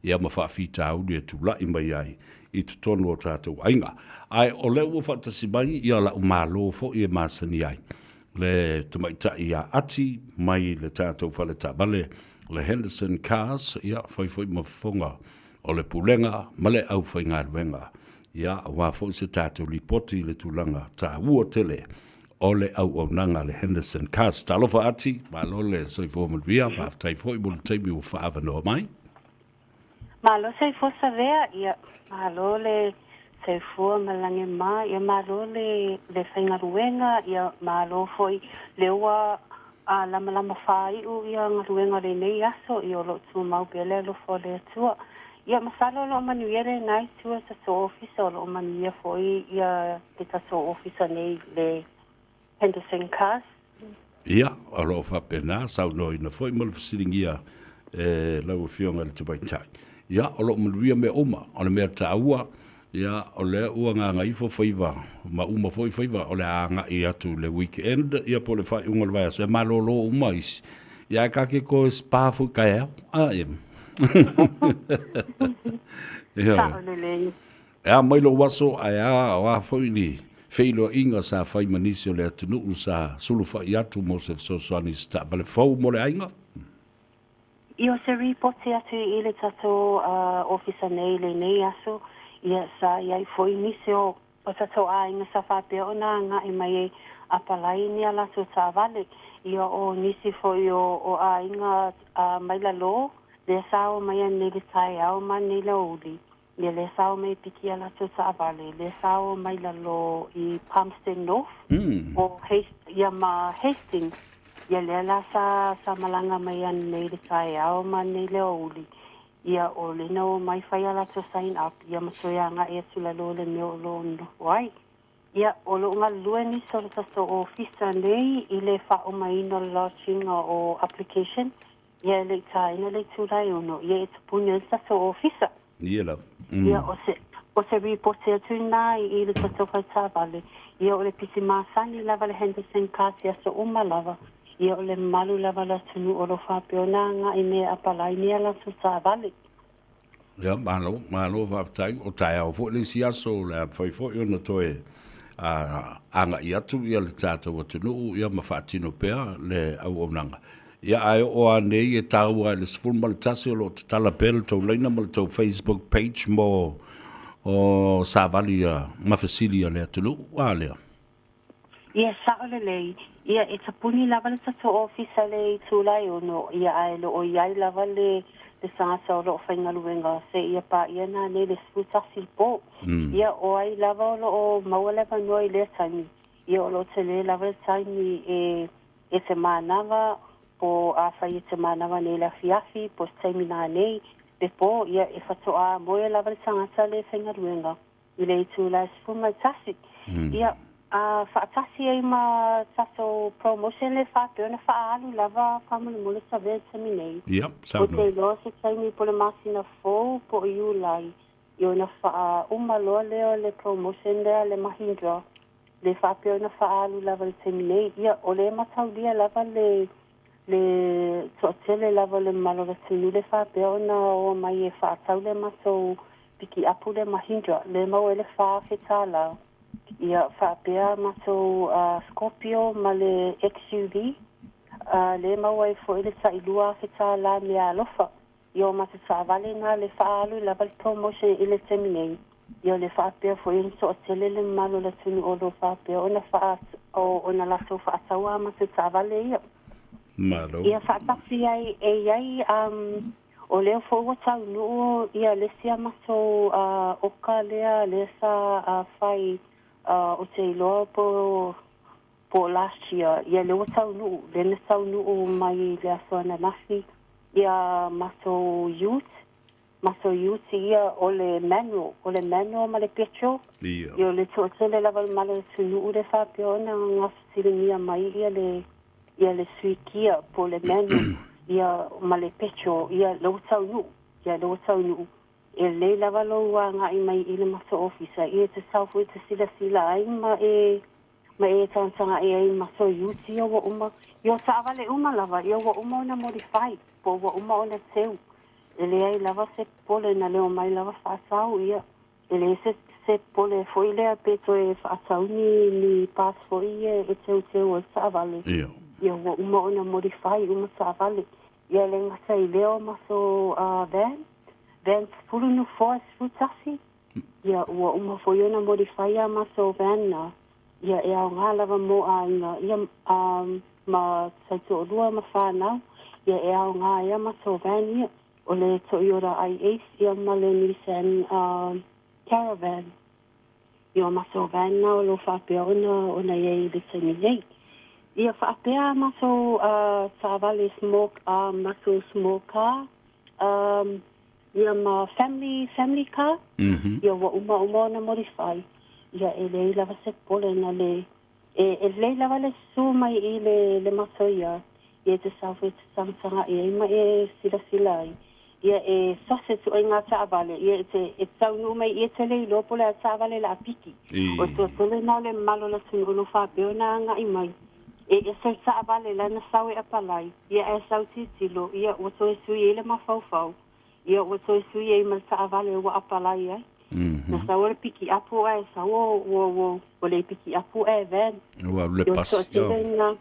ia ma faafitauli e tulai mai ai i totonu o tatou aiga. Ae o lea ua faatasi mai ia la'u malo foi e masani ai le tamaitai ia Ati mai le tatou fale taavale le Henderson Cars, ia fai foi ma fofoga o le Pulega ma le aufaigaluega, ia aua foi se tatou lipoti i le tulaga taua tele o le auaunaga a le Henderson Cars. Talofa Ati, malo le soifua manuia, faafetai foi mo le taimi ua faaavanoa mai. Malo soifua Savea, ia malo le soifua ma lagi ma, ia malo le le faigaluega, ia malo foi le ua a lamalama faaiu ia galuega o lenei aso, ia o lo o tumau pea le alofa o le Atua. Ia masalo o lo o manuia lena itu o tatou ofisa, o lo o manuia foi ia le tatou ofisa nei le Henderson Cars. Ia, o lo o faapena, saunoaina foi ma le fesiligia e lau Afioga i le Tamaitai. Ia, o lo o manuia mea uma. O le mea taua, ia, o lea ua gagaifo faiva ma uma foi faiva, o le a agai atu i le weekend, ia po o le faaiuga o le vaiaso, e malolo uma isi. Ia, ae ka ke koe spa foi kaeao. A, ia. Ia. Sao lelei. E a mai lou aso, ae a, o a foi ni feiloaiga sa fai ma nisi o le atunuu sa sulufai atu mo se fesoasoani i se taavale fou mo le aiga? Ia, o se ripoti atu i le tatou ofisa nei i lenei aso, ia, sa i ai foi nisi o tatou aiga sa faapea ona agai mai e apalai ni a latou taavale. Ia, o nisi foi o aiga mai lalo, lea sa o mai anei le taeao ma anei le aoauli. Ia lea sa o mai e piki a latou taavale, lea sa o mai lalo i Palmerston North, o ia ma Hastings. Ia lea la sa sa malaga mai anei le taeao ma anei le aoauli. Ia o le na o mai fai a latou sign up, ia ma toe agai atu lalo i le mea o lo o nofo ai. Ia o lo o galulue nisi o le tatou ofisa nei i le faaomaina o le lodging o application. Ia e le i tāina le itula e ono, ia e tapuni ai le tatou ofisa. Ia lava. Ia o se, o se ripoti atu inā i le tatou fale taavale, ia o le pisi masani lava le Henderson Cars i aso uma lava, ia o le mamalu lava o le atunuu o lo o faapea ona agai me e apalai ni a latou taavale. Ia, malo, malo faafetai. O taeao foi le isi aso o le a mafai foi ona toe agai atu ia le tatou atunuu ia ma faatino pea le auaunaga. Ia, ae oo lava nei e taua i le 11 o lo o tatala pea le tou laina ma le tou Facebook page mo o savali ma fesili a le atunuu. A lea. Ia, sao lelei. Ia, e tapuni lava le tatou ofisa le itula e ono, ia, ae le o i ai lava le, le tagata o lo o faigaluega seia paia nanei le 11 i le po. Ia, o ai lava o lo o maua le avanoa i lea taimi, ia, o lo o tele lava le taimi e, e te manava, po afai e te manava nei i le afiafi, po se taimi nanei, le po, ia, e faatoa moe lava le tagata le faigaluega. i le itula e 11. Ia, a faatasi ai ma tatou promotion le faapea ona faaalu lava faamolemole Savea i le taimi nei. Ia, Ou saunoa. te iloa se taimi po o le masina fou po o Iulai, ia ona faauma loa lea o le promotion lea a le Mahindra, le faapea ona faaalu lava i le taimi nei. Ia, o lea e mataulia lava le le toatele lava o le mamalu o le atunuu le faapea ona o mai e faatau le matou pikiapu le Mahindra le maua ai le $4,000. Ia faapea matou Scorpio ma le XUV le maua ai foi le tai $2,000 meaalofa. Ia o matou taavale na le faaalu lava le promotion i le taimi nei. Ia o le faapea foi ona toatele le mamalu o le atunuu o lo o faapea ona faa ona latou faataua a matou taavale ia. Malo. Ia faatasi ai e i ai o lea foi ua taunuu ia le isi a matou oka lea lea sa fai ou te iloa po Po o last year, ia lea ua taunuu, lea na taunuu mai i le aso ananafi ia matou ute, matou ute ia o le manual, o le manual ma le petrol. Ia o le toatele lava o le malo atunuu lea faapea ona gasosiligia mai ia le ia le sui kia po o le manual ia ma le petrol, ia lea ua taunuu, ia lea ua taunuu. E lelei lava lou agai mai i le matou ofisa, ia e tatau foi e te silasila ai ma e ma e tagatagai ai ma matou ute ia ua uma, ia o taavale uma lava, ia ua uma ona modify, po ua uma ona teu. E leai lava se popole na leo mai lava faatau, ia e leai se se popole foi lea pe toe faatau ni ni parts foi ia e teuteu ai taavale. Ia ua uma ona modify uma taavale. Ia e le gata i lea o matou van, van 14 11, ia ua uma foi ona modify a matou van na, ia e aoga lava mo aiga, ia ma taitoalua ma fanau, ia e aoga ai a matou van ia, o le Toyota iAce ia ma le Nissan Caravan. Ia o matou van na o lo o faapea ona ona i ai i le taimi nei. Ia faapea a matou taavale small matou small car ia ma family family car ia ua uma uma ona modify ia e leai lava se popole na le e e lelei lava le susu mai i le le matou yard ia e te sao foi e te tagatagai ai ma e silasila ai ia e sase ituaiga taavale ia e te e taunuu mai ia te le iloa po o le a taavale o le a piki. O le toatele lena o le mamalu o le atunuu o lo o faapea ona agai mai. E ese le taavale la na sau e apalai, ia ae sau tilotilo, ia ua toe sui ai le mafaufau, ia ua toe sui ai ma le taavale ua apalai ai. Na sau o le pikiapu ae sau ua, ua, ua, ua le pikiapu ae van. Ua alu le Ia o le pasi. toatele lena,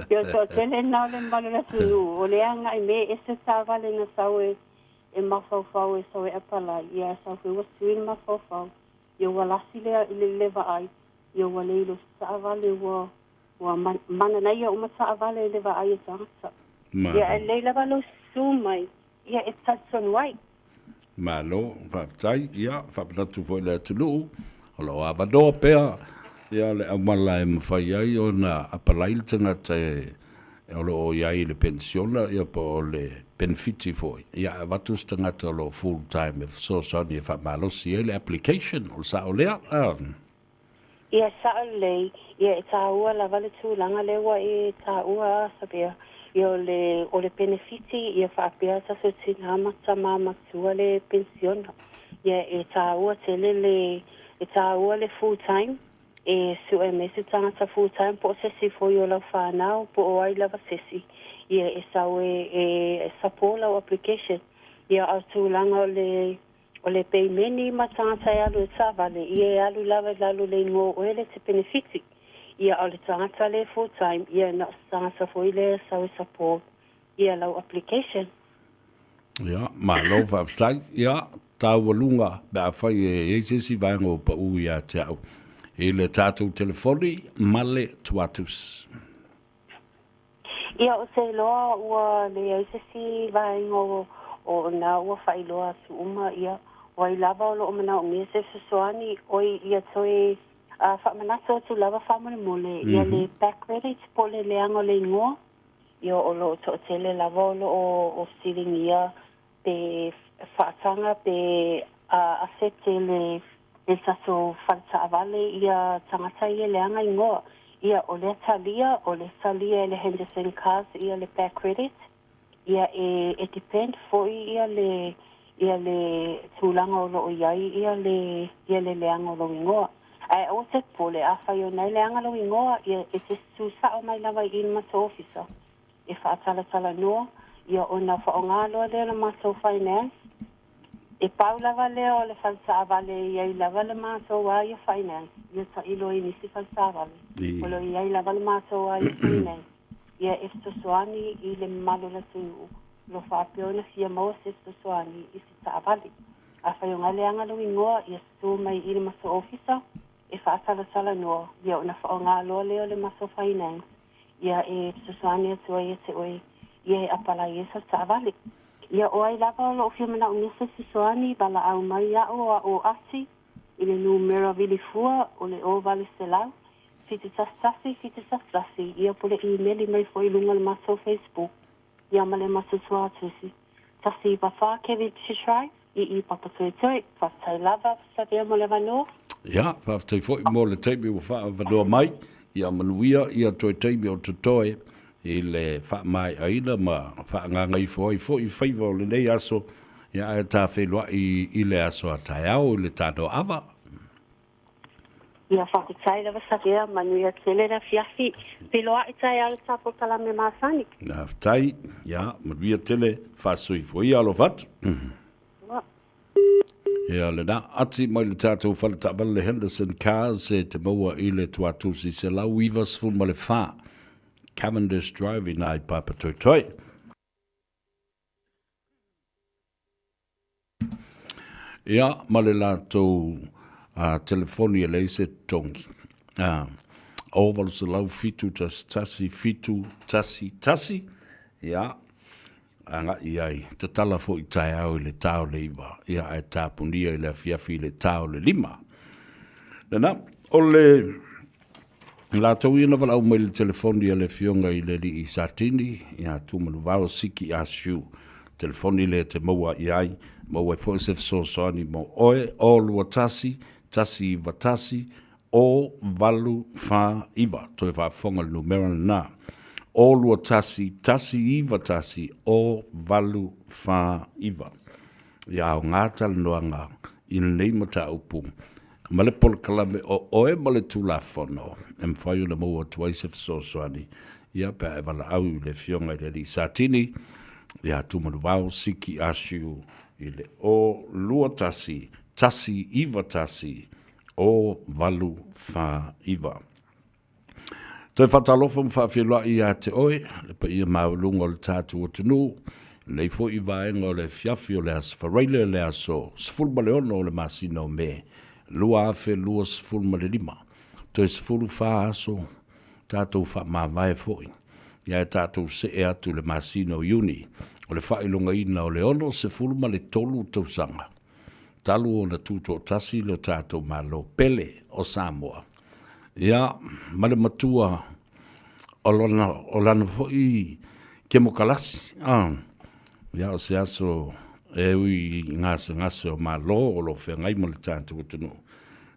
ia o le toatele lena o le mamalu o le atunuu, o lea agai mai e ese le taavale na sau e, e mafaufau e sau e apalai, ia ae sau foi ua sui le mafaufau. Ia ua lasi lea i le, le vaai, ia ua le iloa se taavale ua ua mananaia uma taavale i le vaai a tagata. Malo. Ia ae lelei lava lou susu mai, ia e talitonu ai. Malo, faafetai. Ia, faamanatu foi i le atunuu, o lo o avanoa pea ia le auala e mafai ai ona apalai le tagata e o lo o i ai i le penisiona ia po o le penefiti foi. Ia, e avatu se tagata o lo o full time e fesoasoani e faamalosi ai le application, o le sao lea? Ia sao lelei, ia e tāua lava le tulaga lea ua e tāua a Sabea, ia o le, o le penefiti, ia faapea tatou tinā ma tamā matua le penisiona. Ia e tāua tele le, e tāua le full time, e sue mai se tagata full time po o se isi foi o lau whanau, po o ai lava se isi, ia e sau e, e support lau application. Ia a o tulaga o le, O le peimeni ma tagata e alu e taavale, ia e alu lava i lalo le igoa o oe le te penefiti. Ia a o le tagata le full time, ia na o se tagata foi lea e sau e support ia lau application. Ia, malo faafetai. Ia, taualuga pe afai e i ai se isi vaega ua pau ia te au i le tatou telefoni ma le tuatusi. Ia, ou te iloa ua leai se isi vaega o, o na ua faailoa atu uma, ia, o ai lava o lo o manaomia se fesoasoani, oi, ia toe a faamanatu atu lava faamolemole, ia le back credit po o le leaga o le igoa, ia o lo o toatele lava o lo o o fesiligia pe faataga pe accept e le e le tatou fale taavale ia tagata ia leaga igoa. Ia o lea talia, o lea talia e le Henderson Cars ia le back credit. Ia e e depend foi ia le ia le tulaga o lo o i ai ia le ia le leaga o lou igoa. Ae aua te popole, afai o na e leaga lou igoa, ia e te tu sao mai lava i i le matou ofisa. e faatalatalanoa, ia ona faaaoga loa lea o le matou finance. E pau lava lea o le fale taavale e i ai lava le matou a ia finance, ia tailo i nisi fale taavale. O lo o i ai lava le matou a ia finance, ia e fesoasoani i le mamalu o le atunuu o lo o faapea ona fia maua se fesoasoani i se taavale. Afai o galeaga lou igoa, ia susu mai i le matou ofisa e faatalatalanoa, ia ona faaaoga loa lea o le matou finance ia e fesoasoani atu ai ia te oe ia e apalai ai sau taavale. Ia o ai lava o lou fia manaomia se fesoasoani, valaau mai iaʻu o a'u o Ati i le numera vili fua o le 0800 7 1 7 1, ia po o le imeli mai foi i luga o le matou Facebook, ia ma le matou tuatusi, 194 Cavendish Drive, i i Papatoetoe. Faafetai lava, Savea mo le avanoa. Ia, faafetai foi mo le taimi ua faaavanoa mai. Ia manuia ia toe taimi o totoe i le faamaeaina ma faagagaifo ai foi faiva o lenei aso, ia ae ta feiloai i le aso a taeao i le tanoaava. Ia faafetai lava Savea, manuia tele le afiafi. Feiloai taeao le tatou kalame masani. Faafetai, ia manuia tele, faasoifua ia alofa atu. Ia lena, ati mai le tatou fale taavale le Henderson Cars e te maua i le Tuatusi 194 Cavendish Drive ina i Papatoetoe. Ia, ma le latou telefoni e leai se totogi. O 807 11 7 1 1, ia, agai i ai, tatala foi taeao i le ta o le 9, ia, ae tapunia i le afiafi i le ta o le 5. Lena, o le latou ia na valaau mai le telefoni a le afioga i le alii Satini, ia Tumanuvao Siki Asiu. Telefoni lea e te maua i ai, maua ai foi se fesoasoani mo oe, o 21 191 o 8 4 9. Toe faafofoga le numera lena, o 21 191 o 8 4 9. Ia aoga talanoaga i lenei mataupu ma le polokalame o oe ma le Tulafono e mafai ona maua atu ai se fesoasoani, ia, pe a e valaau i le Afioga i le Alii Satini ia Tumanuvao Siki Asiu i le o 21 191 o 8 4 9. Toe faatalofa ma faafeiloai ia te oe, le paia maualuga o le tatou atunuu, lenei foi vaega o le afiafi o le Aso Faraile, le aso 16 o le masina o Me 2025. Toe 14 aso tatou faamavae foi, ia e tatou see atu i le masina o Iuni, o le faailogaina o le 63 tausaga talu ona tutoatasi lo tatou Malo pele o Samoa, ia, ma le matua o lona, o lana foi kemokalasi, a, ia, o se aso e ui i gasegase o Malo o lo o feagai ma le tatou atunuu,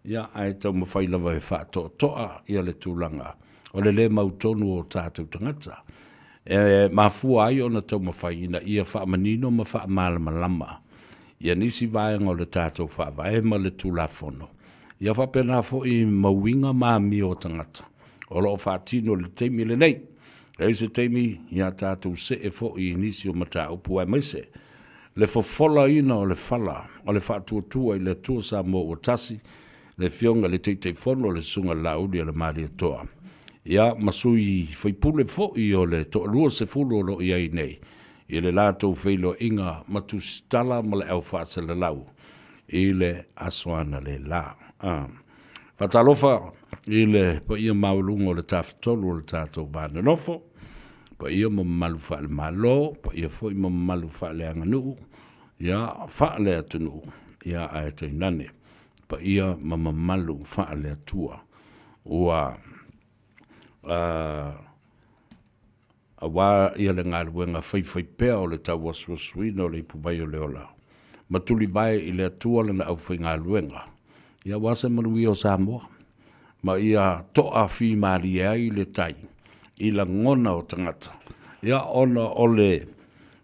ia, ae taumafai lava e faatoatoa ia le tulaga o le lē mautonu o tatou tagata. E mafua ai ona taumafai ina ia faamanino ma faamalamalama ia nisi vaega o le tatou Faavae ma le Tulafono, ia faapena foi ma uiga ma amio o tagata o lo o faatino i le taimi lenei. E i ai se taimi ia tatou see foi i nisi o mataupu aemaise le fofolaina o le fala o le faatuatua i le Atua Samoa ua tasi, le Afioga i le Taitaifono le Susuga i le Laauli a le Malietoa, ia ma sui faipule foi o le toalua sefulu o lo o i ai nei i le latou feiloaiga ma tusitala ma le au faasalalau i le aso analeila. Faatalofa i le paia maualuga o le Tafatolu o le tatou va nonofo, paia ma mamalu faale-Malo, paia foi ma mamalu faaleaganuu, ia faale-atunuu, ia ae tainane paia ma mamalu faale-Atua ua aua ia le galuega faifaipea o le tauasuasuina o le ipuvai o le ola ma tulivae i le Atua lana aufaigaluega, ia aua se manuia o Samoa, ma ia toafimalie ai le tai i lagona o tagata, ia ona o le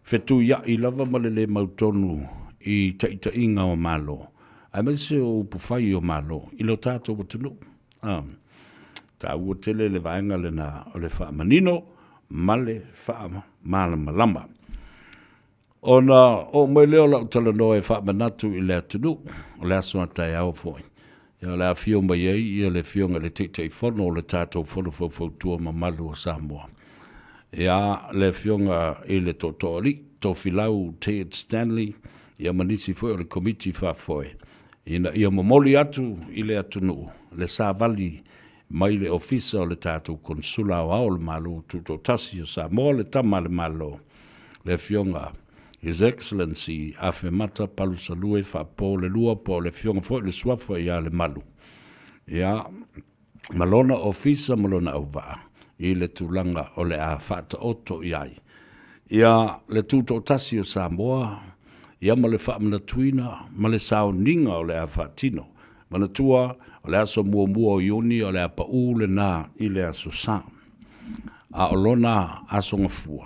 fetuiai lava ma le lē mautonu i taitaiga o Malo, aemaise o upufai o Malo i lo tatou atunuu. A taua tele le vaega lena o le faamanino ma le faamalamalama. Ona oo mai lea o lau talanoa e faamanatu i le atunuu, o le aso a taeao foi, ia o le a afio mai ai ia le Afioga i le Taitaifono o le tatou Fono Faufautua Mamalu o Samoa, ia le Afioga i le Tootooalii Tofilau Ted Stanley, ia ma nisi foi o le Komiti Faafoe, ina ia momoli atu i le atunuu le savali mai le Ofisa o le tatou Konesula Aoao o le Malo Tutoatasi o Samoa, le Tama a le Malo, le Afioga His Excellency Afemata Palusalue Faapo le Lua, po o le Afioga foi le Suafa ia Lemalu. Ia, ma lona ofisa ma lona auvaa i le tulaga o le a faataoto i ai ia le tutoatasi o Samoa ia ma le faamanatuina ma le saoniga o le a faatino. Manatua, o le aso muamua o Iuni o le a pau lena i le Aso Sa, a o lona aso gafua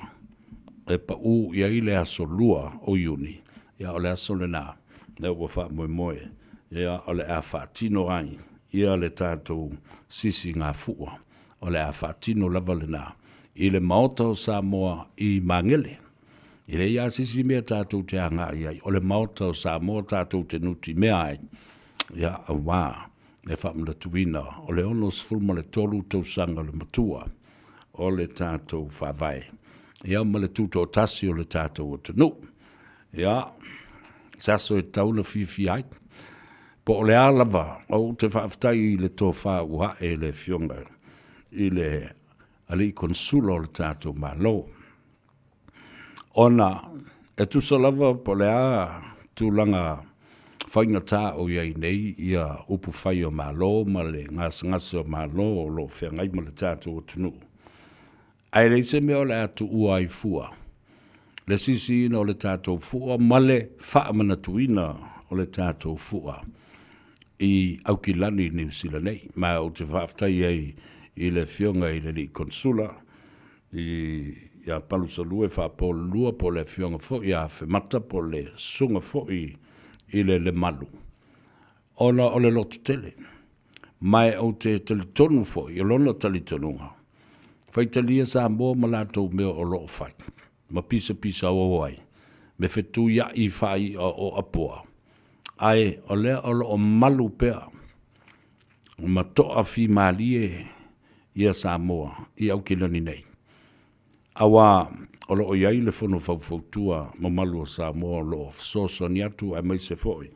e pau i ai le aso 2 o Iuni, ia o le aso lena lea ua faamoemoe ia o le a faatino ai ia le tatou sisigafua. O le a faatino lava lena i le Maota o Samoa i Magele. E leai lava se isi mea tatou te agai ai, o le Maota o Samoa tatou te nutimea ai, ia, aua le faamanatuina o le 63 tausaga o le matua o le tatou Faavae, ia, ma le tutoatasi o le tatou atunuu. Ia, se aso e tatau ona fiafia ai. Po o le a lava, ou te faafetai i le tofa ua ae i le Afioga i le Alii Konesula o le tatou Malo. Ona e tusa lava po o le a tulaga faigata o i ai nei ia upufai o Malo ma le gasegase o Malo o lo o feagai ma le tatou atunuu, ae leai se mea o le a tuua ai fua le sisiina o le tatou fua ma le faamanatuina o le tatou fua i Aukilani i Niu Sila nei. Ma ou te faafetai ai i le Afioga i le Alii Konesula ia Palusalue Faapolulua po o le Afioga foi ia Afemata po o le Susuga foi i le Lemalu, ona o le lototele. Ma ou te talitonu foi, o lona talitonuga, faitalia Samoa ma latou mea o lo o fai, ma pisapisao ai, me fetuiai faai'a o Apoa, ae o lea o lo o malu pea ma toafimalie ia Samoa i Aukilani nei. Aua o lo o i ai le Fono Faufautua mamalu o Samoa o lo o fesoasoani atu aemaise foi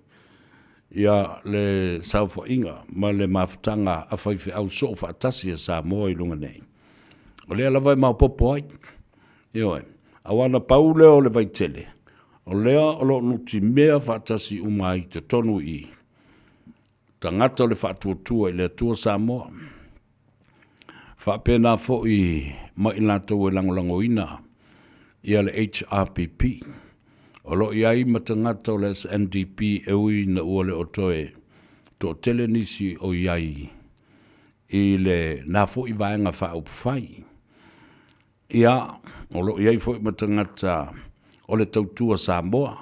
ia le saofaiga ma le mafutaga a faifeau soofaatasi a Samoa i luga nei. O lea lava e maopoopo ai. Ioe. Aua na pau lea o le vaitele, o lea o lo o nutimea faatasi uma ai i totonu i i. Tagata o le Faatuatua i le Atua Samoa. Faapena foi ma i latou e lagolagoina ia le HRPP. O lo o i ai ma tagata o le SNDP e ui ina ua le o toe toatele nisi o i ai i lena foi Vaega Faaupufai. Ia, o lo o i ai foi ma tagata o le Tautua Samoa,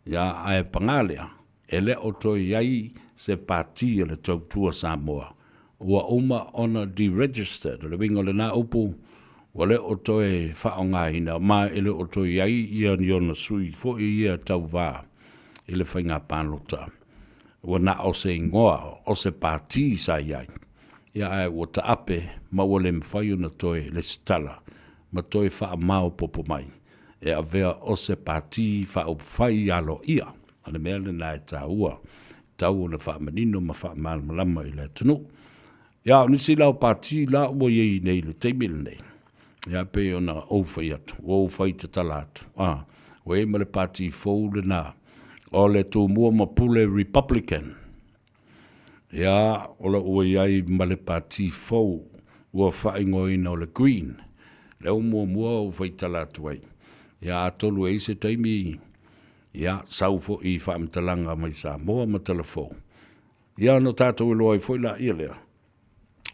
ia, ae paga lea, e le o toe i ai se Pati a le Tautua Samoa, ua uma ona deregistered, o le uiga o lena upu, ua le o toe faaaogaina, ma e le o toe i ai ia ni ona sui foi ia tauva i le faiga palota. Ua na o se igoa o se Pati sa i ai, Ia ae ua taape ma ua le mafai ona toe lesitala ma toe faamaopoopo mai e avea o se pati faaupufai aloaia. O le mea lena e taua, e tatau ona faamanino ma faamalamalama i le atunuu. Ia o nisi la o pati la ua i ai nei i le taimi lenei, ia e pei ona ou fai atu, ua ou fai tatala atu, a, ua i ai ma le pati fou lena o le Tumua ma Pule Republican. Ia, o lo o ua i ai ma le pati fou ua faaigoaina o le Green. Lea ua muamua ou faitala atu ai. Ia, atonu e i ai se taimi, ia, sau foi i faamatalaga mai Samoa ma tala fou. Ia, ona tatou iloa ai foi laia lea,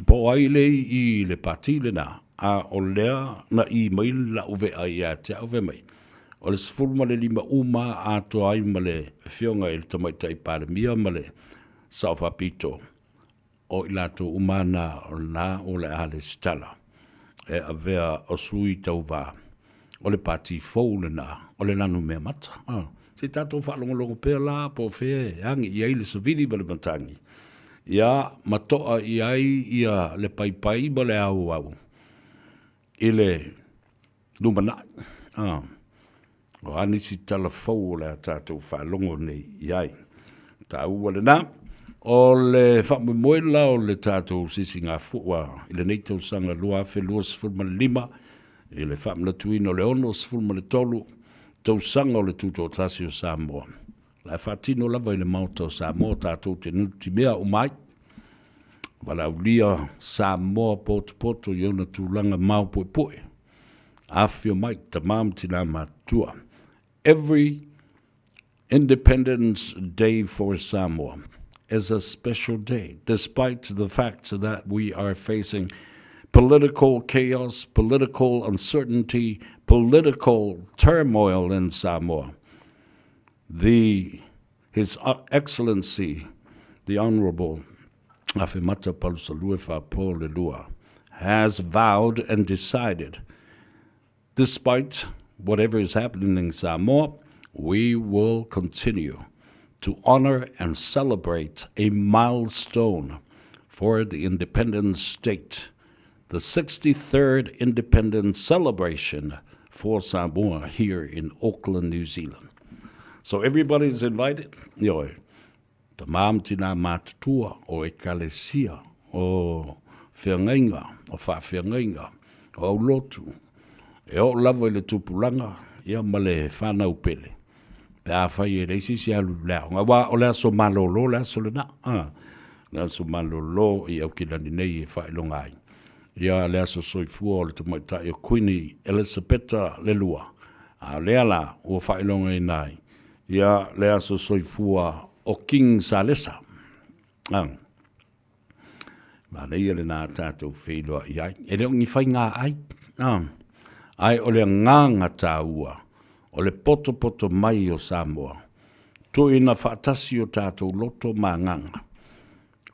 po o ai le i i le pati lena, a o lea na ʻī mai lau vea ia te au, fai mai, o le 15 uma atoa ai ma le Afioga i le Tamaitai Palemia ma le Sao Faapito, o i latou uma na o lena o le a lesitala e avea o sui tauva o le pati fou lena o le Lanumeamata. Se i tatou faalogologo pea la po o fea e agi i ai le savili ma le matagi, ia, ma toa i ai ia le paipai ma le auau i le lumanai. A, o a nisi tala fou o le a tatou faalogo nei i ai. Taua lena. O le faamoemoe la o le tatou sisigafua i lenei tausaga 2025 i le faamanatuina o le 63 tausaga o le Tutoatasi o Samoa, la e faatino lava i le Maota o Samoa tatou te nutimea uma ai. Valaaulia Samoa potopoto i ona tulaga maopoepoe. Afifio mai tama ma tina matutua. Every Independence Day for Samoa is a special day, despite the fact that we are facing political chaos, political uncertainty, political turmoil in Samoa. The His Excellency, the Honourable Afemata Palusalue Faapo Lelua, has vowed and decided, despite whatever is happening in Samoa, we will continue to honor and celebrate a milestone for the independent state, the 63rd independence celebration for Samoa here in Auckland, New Zealand. So everybody's invited. Ioe, tamā ma tinā mātutua o ekalesia, o feagaiga, o faafeagaiga, o aulotu, e oo lava i le tupulaga, ia ma le fanau pele, pe afai e leai se isi e alu i le aoga, aua o le aso malolo le aso lena, a, le aso malolo i Aukilani nei e faailoga ai, ia le aso soifua o le tamaitai o Kuini Elisapeta le Lua, a o lea la ua faailogaina ai, ia le aso soifua o King Salesa, a. Manaia lena tatou feiloai ai. E le o ni faiga ai, a, ae o le agaga taua o le potopoto mai o Samoa, tuuina faatasi o tatou loto ma agaga,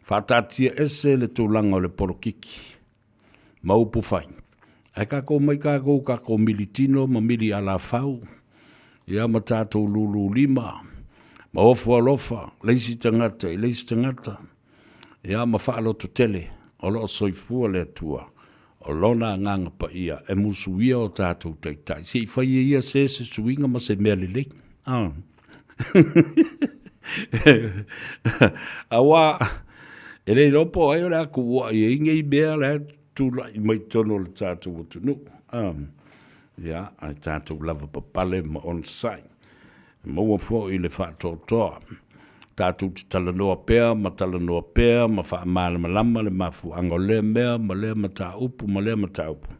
faataatia ese le tulaga o le polokiki ma upu fai, ae tatou omai tatou, tatou militino ma mili alafau, ia ma tatou lulu lima, ma ofo alofa le isi tagata i le isi tagata, ia ma faalototele o lo o soifua le Atua, o Lona Agaga Paia e musuia o tatou taitai, se i fai e Ia se se suiga ma se mea lelei. Ah. Aua, e le iloa po o ai o le a tuuai ai nei mea la e tulai mai totonu o le tatou atunuu. Ah. Ia, ae tatou lavapapale ma onosai. E maua foi le faatoatoa. Tatou te talanoa pea ma talanoa pea ma faamalamalama le mafuaaga o lea mea ma lea mataupu ma lea mataupu.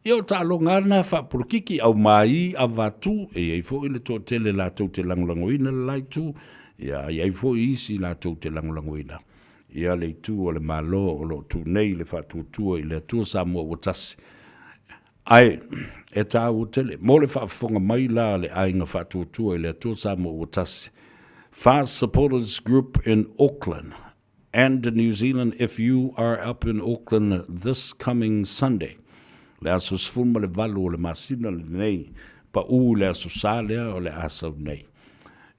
Ia o taaloga lava na faapolokiki, aumai, avatu, e i ai foi le toatele latou te lagolagoina le la itu, ia e i ai foi isi latou te lagolagoina ia le itu o le Malo o lo o tu nei le faatuatua i le Atua Samoa ua tasi. Ae, e tāua tele, mo le faafofoga mai la a le Aiga Faatuatua i le Atua Samoa ua tasi, FAST Supporters Group in Auckland and New Zealand if you are up in Auckland this coming Sunday, le aso 18 o le masina lenei, paʻū i le Aso Sa lea o le a sau nei.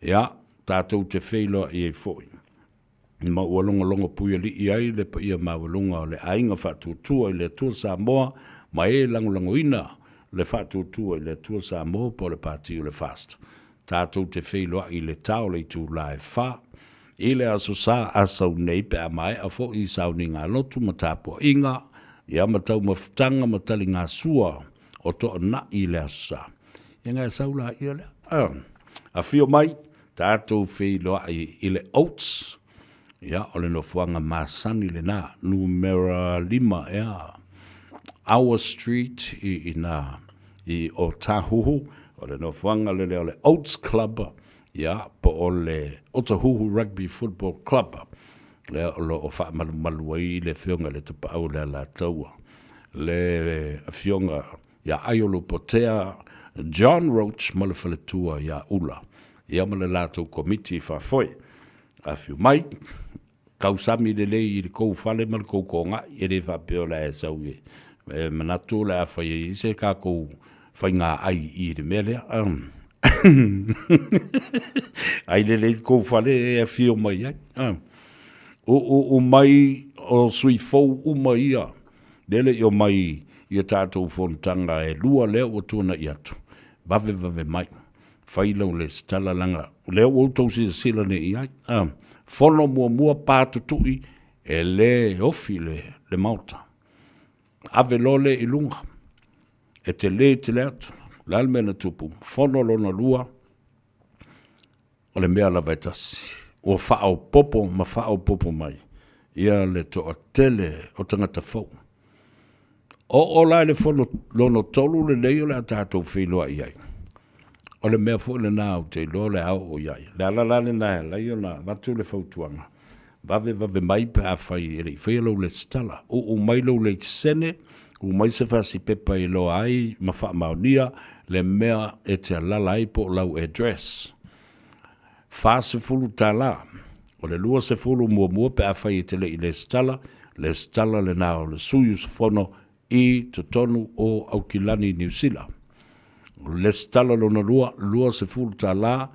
Ia, tatou te feiloai ai foi. Ma ua logologo puialii ai le paia maualuga o le Aiga Faatuatua i le Atua Samoa ma e lagolagoina le Faatuatua i le Atua Samoa po o le Pati o le FAST. Tatou te feiloai i le ta o le itulā e fa i le Aso Sa a sau nei pe a maea foi i sauniga lotu ma tapuaiga, ia ma taumafataga ma taligasua o Toonai i le Aso Sa. Ia nga e sau laia lea. Afio mai, Tatou feiloai i le Oats, ia, o le nofoaga masani lena, numera 5 ea, Our Street i ina i Otahuhu, o le nofoaga lele o le Oats Club, ia, po o le Otahuhu Rugby Football Club, lea o lo o faamalumalu ai le Afioga i le Tapaau o le Alataua, le Afioga ia Aiolupotea John Roach ma le faletua ia Ula, ia ma le latou komiti faafoe. Afio mai, tausami lelei i le tou fale ma le tou togai, e le faapea o le a e sau e manatu o le a fai ai se tatou faiga ai i le mea lea. Ai lelei le tou fale e afio mai ai. Uu mai o sui fou uma ia Lea le i omai i a tatou fonotaga e lua lea ua tuanai atu, vavevave mai, fai lau lesitala leaga o lea ua outou silasila nei i ai. A, fono muamua patutui e le ofi le, le Maota. Ave loa lea i luga, e tele tele atu. O le a le mea na tupu? Fono lona lua, o le mea lava e tasi, ua faaopoopo ma faaopoopo mai. ia le toatele o tagata fou. Oo la i le fono lona tolu lenei o le a tatou feiloai ai. O le mea foi lena ou te iloa o le a oo i ai. Le ala la lena e ala ai ona avatu le fautuaga, vave vave mai pe afai e le i faia lou lesitala. Uu mai lou leisene, uu mai se fasipepa e iloa ai ma faamaonia le mea e te alala ai po o lau address. $40. O le 20 muamua pe afai e te le i lesitala, lesitala lena o le sui usufono i totonu o Aukilani, Niu Sila. O le lesitala lona lua, $20,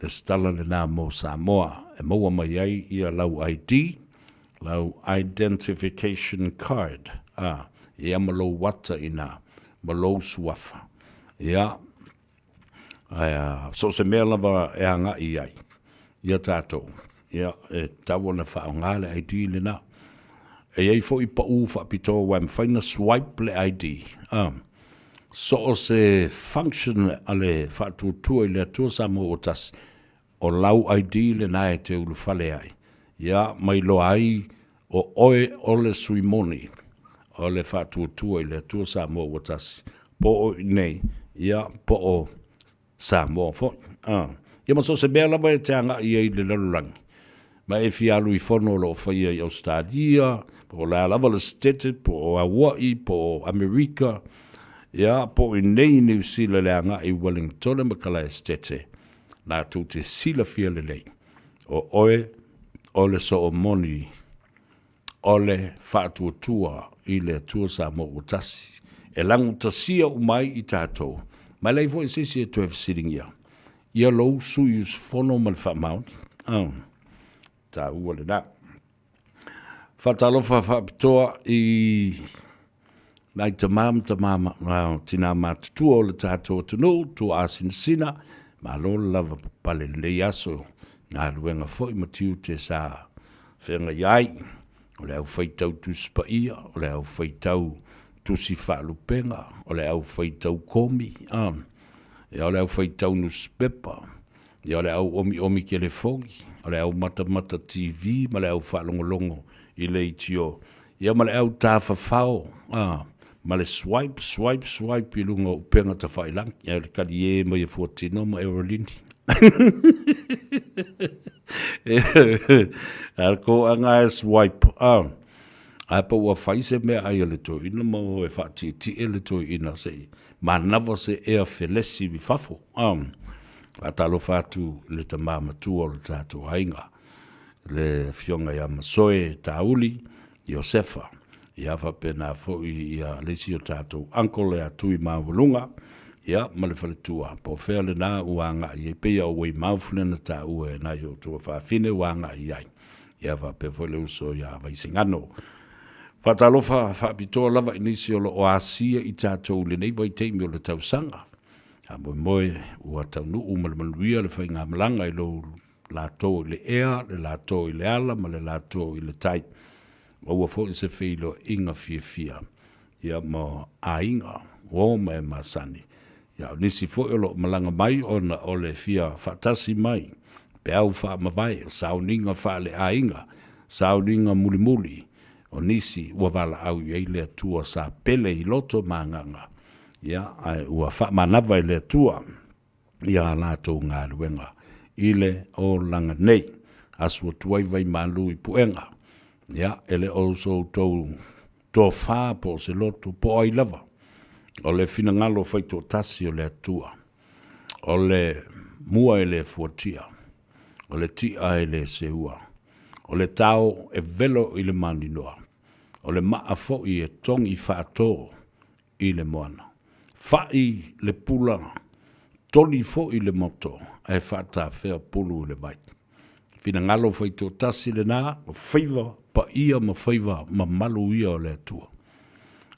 lesitala lena mo Samoa e maua mai ai ia lau ID, lau identification card, a, ia ma lou ata i ina, ma lou suafa. Ia, Ae a, so o se mea lava e agai i ai ia tatou, ia, e tatau ona faaaoga le ID lena. E i ai foi pau faapitoa aua e mafai ona swipe le ID, a, so o se function a le Faatuatua i le Atua Samoa ua tasi, O lau ID lena e te ulufale ai, ia ma iloa ai o oe o le sui moni o le Faatuatua i le Atua Samoa ua tasi, po o inei, ia po o Samoa foi. A, ia ma so o se mea lava e te agai ai i le lalolagi, ma e fia alu i fono o lo o faia i Ausetalia, po o le a lava le Setete, po o Aua'i, po o Amerika, ia po o inei i Niu Sila i le agai i Uelingitone ma Kalaesetete, latou te silafia lelei, o oe o le soo moni o le faatuatua i le Atua Samoa ua tasi, e lagutasia uma ai i tatou, ma e leai foi se isi e toe fesiligia ia lou sui usufono ma le faamaoni. Oh, taua lena. Faatalofa faapitoa i nai tama ma tama ma tina matutua o le tatou atunuu, tuaasinasina, malo le lava papale i lenei aso, galuega foi ma tiute sa feagai ai, o le au faitau Tusi Paia, o le au faitau Tusi Faalupega, o le au faitau komi, ia o le au faitau nusipepa, Ia o le au omiomi telefoni, o le au matamata TV ma le au faalogologo i leitio, ia ma le au tafafao, a, ma le swipe, swipe, swipe i luga o upega tafailagi. Ia le kaliē mai e Fuatino ma Erolini. A le kōaga e swipe, a, ae pa ua fai se meaai a le toeaina ma o e faatietie le toeaina se i manava se ea felesi i fafo. A, faatalofa atu i le tama matua o le tatou aiga, le Afioga ia Masoe Tauli Iosefa, ia faapena foi ia le isi o tatou uncle ia Tui Maualuga, ia ma le faletua, po o fea lena ua agai ai, pei o Weymouth lea na taua e nai ou tuafafine ua agai i ai, ia faapea foi le uso ia Vaisigano. Faatalofa faapitoa lava i nisi o lo o asia i tatou i lenei vaitaimi o le tausaga. Faamoemoe ua taunuu ma le manuia le faigamalaga i lou latou i le ea, le latou i le ala ma le latou i le tai. Maua foi se feiloaiga fiafia ia ma aiga, uo ma e masani. Ia o nisi foi o lo o malaga mai ona o le fia faatasi mai, peau faamavae, o sauniga faaleaiga, sauniga mulimuli, o nisi ua valaau i ai le Atua sa pele i loto ma agaga, ia, ae ua faamanava e le Atua ia a latou galuega i le olaga nei. Asu atu ai vaimalu i puega, ia, e le o so outou tofa po o se loto po o ai lava, o le finagalo faitoatasi o le Atua, o le mua e le fuatia, o le ti'a e le seua, o le tao e velo i le maninoa, o le maa foi e togi faato i le moana. Fa'i le pula, toli foi le moto, ae faatafea pulu i le vai. Finagalo faitoatasi lena, o faiva paia ma faiva mamalu ia o le Atua.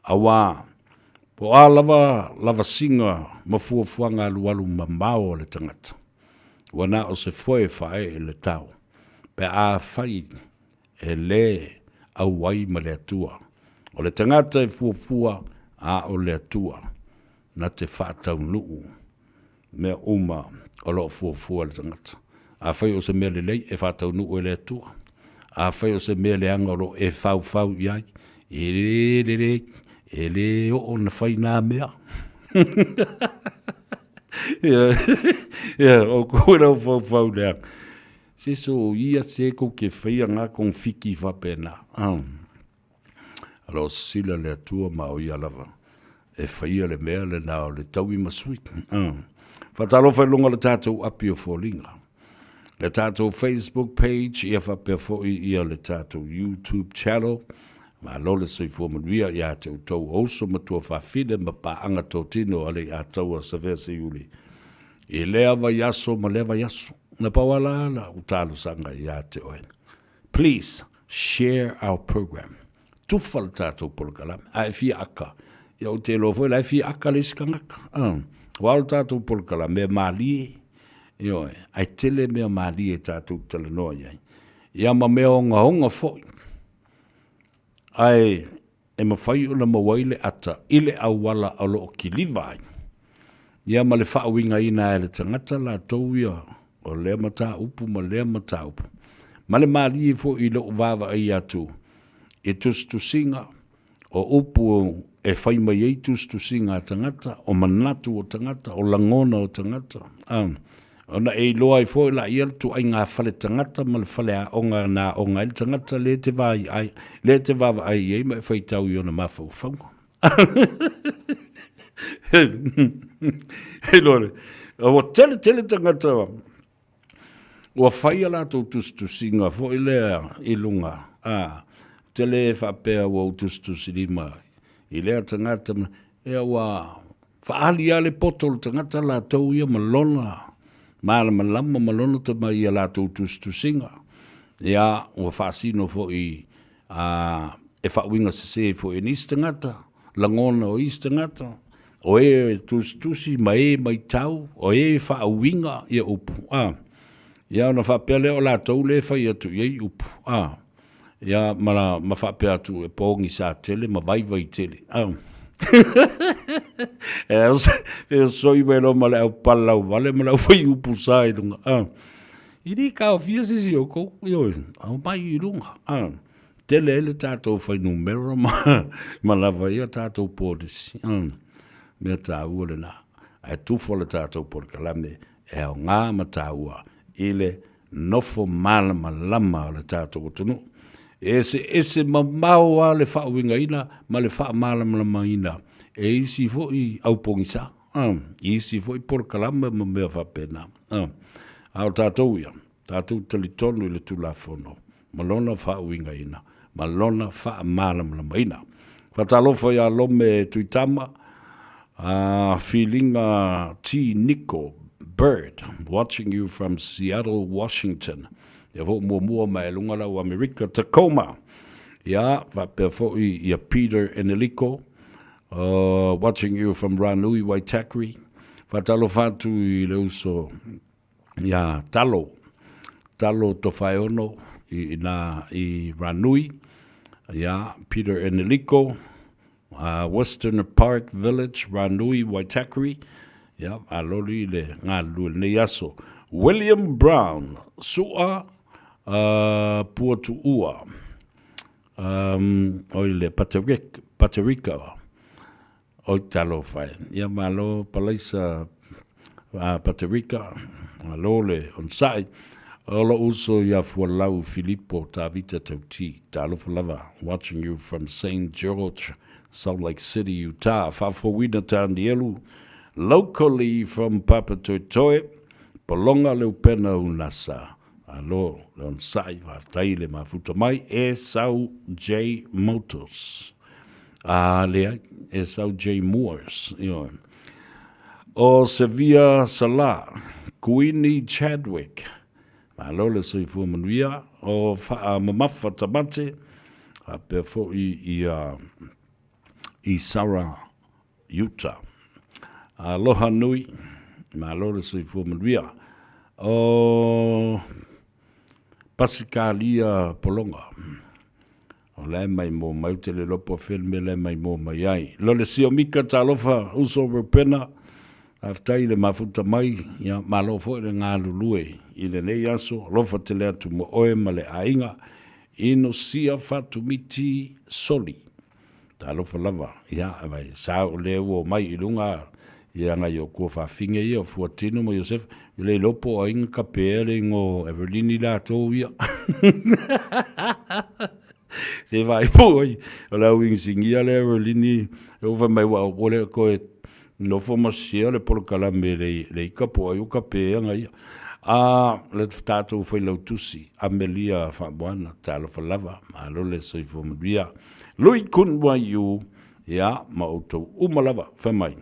Auā, po o a lava lavasiga ma fuafuaga alualu mamao a le tagata, ua na o se foe e faaee le tao, pe a fai e lē auai ma le Atua. O le tagata e fuafua, a o le Atua na te faataunuu mea uma o lo o fuafua e le tagata. Afai o se mea lelei, e faataunuu e le Atua. Afai o se mea leaga o lo o e faufau i ai, e le lelei, e le oo ona fai na mea. Ia, o kou e lau faufau leaga. Se so ia se kou ke whaia ngā kong whiki whapena. Alo sila le atua ma o ia lava. E whaia le mea le nā o le taui masui. Whatalofa i lunga le tātou api o fōlinga. Le tātou Facebook page, ia whapea foi ia le tātou YouTube channel. Malo le soifua manuia ia te outou o uso ma tuafafine ma paaga totino a le i ataua Savea Seiuli i lea vaiaso ma lea vaiaso. Na pau lava la lau talosaga ia te oe. Please share our program. Tufa le tatou polokalame. A e fia aka, ia ou te iloa foi la e fia aka le isi tagata. Aua o le tatou polokalame e malie, ioe, ae tele mea malie tatou te talanoa i ai. Ia ma mea ogaoga foi. Ae e mafai ona maua ai le ata i le auala o lo o kiliva ai, ia ma le faauigaina e le tagata latou ia o lea mataupu ma lea mataupu, ma le malie foi i lou vaavaai atu i tusitusiga o upu e fai mai ai tusitusiga a tagata, o manatu o tagata, o lagona o tagata, a, ona e iloa ai foi laia le tuaiga fale tagata ma le faleaoga na aoga ai le tagata lea e te vaai, lea e te vaavaai i ai ma e faitau i ona mafaufauga. Iloa le, ua tele tele tagata ua fai a latou tusitusiga foi lea i luga, a, ou te le faapea ua ou tusitusilima i lea tagata, ia ua faaali lava le poto o le tagata latou ia ma lona malamalama ma lona tomai i a latou tusitusiga. Ia, ua faasino foi a, e faauiga sese foi e nisi tagata, lagona o isi tagata, o e e tusitusi ma e matau, o e faauiga ia upu, a. Ia ona faapea lea o latou lea e fai atu i ai upu, a. Ia ma, ma faapea atu e pogisa tele ma vaivai tele, a. E soi mai loa ma le au palalauvale ma le au fai upu sa i luga, a. E le taofia se isi o outou, ioe, aumai i luga, a. Tele ai le tatou fuainumera ma, ma lava ai a tatou polisi. Mea taua lena. Ae tufa le tatou polokalame e aoga ma taua i le nofo malamalama o le tatou atunuu. E eseese mamao lava le faauigaina ma le faamalamalamaina e isi foi aupogisa, i isi foi polokalame ma mea faapena. A o tatou ia, tatou talitonu i le Tulafono ma lona faauigaina ma lona faamalamalamaina. Faatalofa ia Lome Tuitama, Filiga T. Niko Bird, watching you from Seattle, Washington. Ia foi muamua mai luga lau Amerika, Tacoma. Ia, faapea foi ia Peter Eneliko, watching you from Ranui, Waitakere. Faatalofa atu i le uso ia Talo, Talo Tofaeono i ina i Ranui, ia Peter Eneliko, Western Park Village, Ranui, Waitakere, ia maloli le galulue i lenei aso. William Brown, Sua Puatuua, oi le Paterika, Oi talofa e. Ia malo Palaisa Paterika, malo le onosai. O lou uso ia Fualau Filipo Tavita Tauti, talofa lava, watching you from Saint George, Salt Lake City, Utah. Faafouina Tanielu, locally from Papatoetoe, Polonga Leupena Unasa. Malo le onosai, faafetai le mafuta mai, Esau J Motors. A leai, Esau J Moores, ioe. O Sevilla Salah, Kuini Chadwick, malo le soifua manuia, o Faamamafa Tamate, faapea foi ia i Sarah Utah. Aloha nui, malo le soifua manuia. O Pasikalia Polonga, o la e mai mo mai, ou te le iloa po o fea le mea la e mai mo mai ai. Lole Sio Mika, talofa, uso Rupena, faafetai i le mafuta mai, ia malo foi le galulue i lenei aso, alofa tele atu mo oe ma le aiga. Inosia Fatumiti Soli. Talofa lava, ia, vai sa o lea ua omai i luga ia ngai o kua faafinge ia o Fuatino ma Iosefa, i le iloa po o ai na kapea le igoa o Evelini latou ia. Se vaai po ai, o le au inisinia lea Evelini, ua fai mai ua le toe nofo ma share le polokalame le, le ika po o ai ua kapea ia. A le tatou failautusi, Amelia Faamoana, talofa lava, malo le soifua manuia. Lui Kun Wai Yu, ia, ma outou uma lava, fai mai,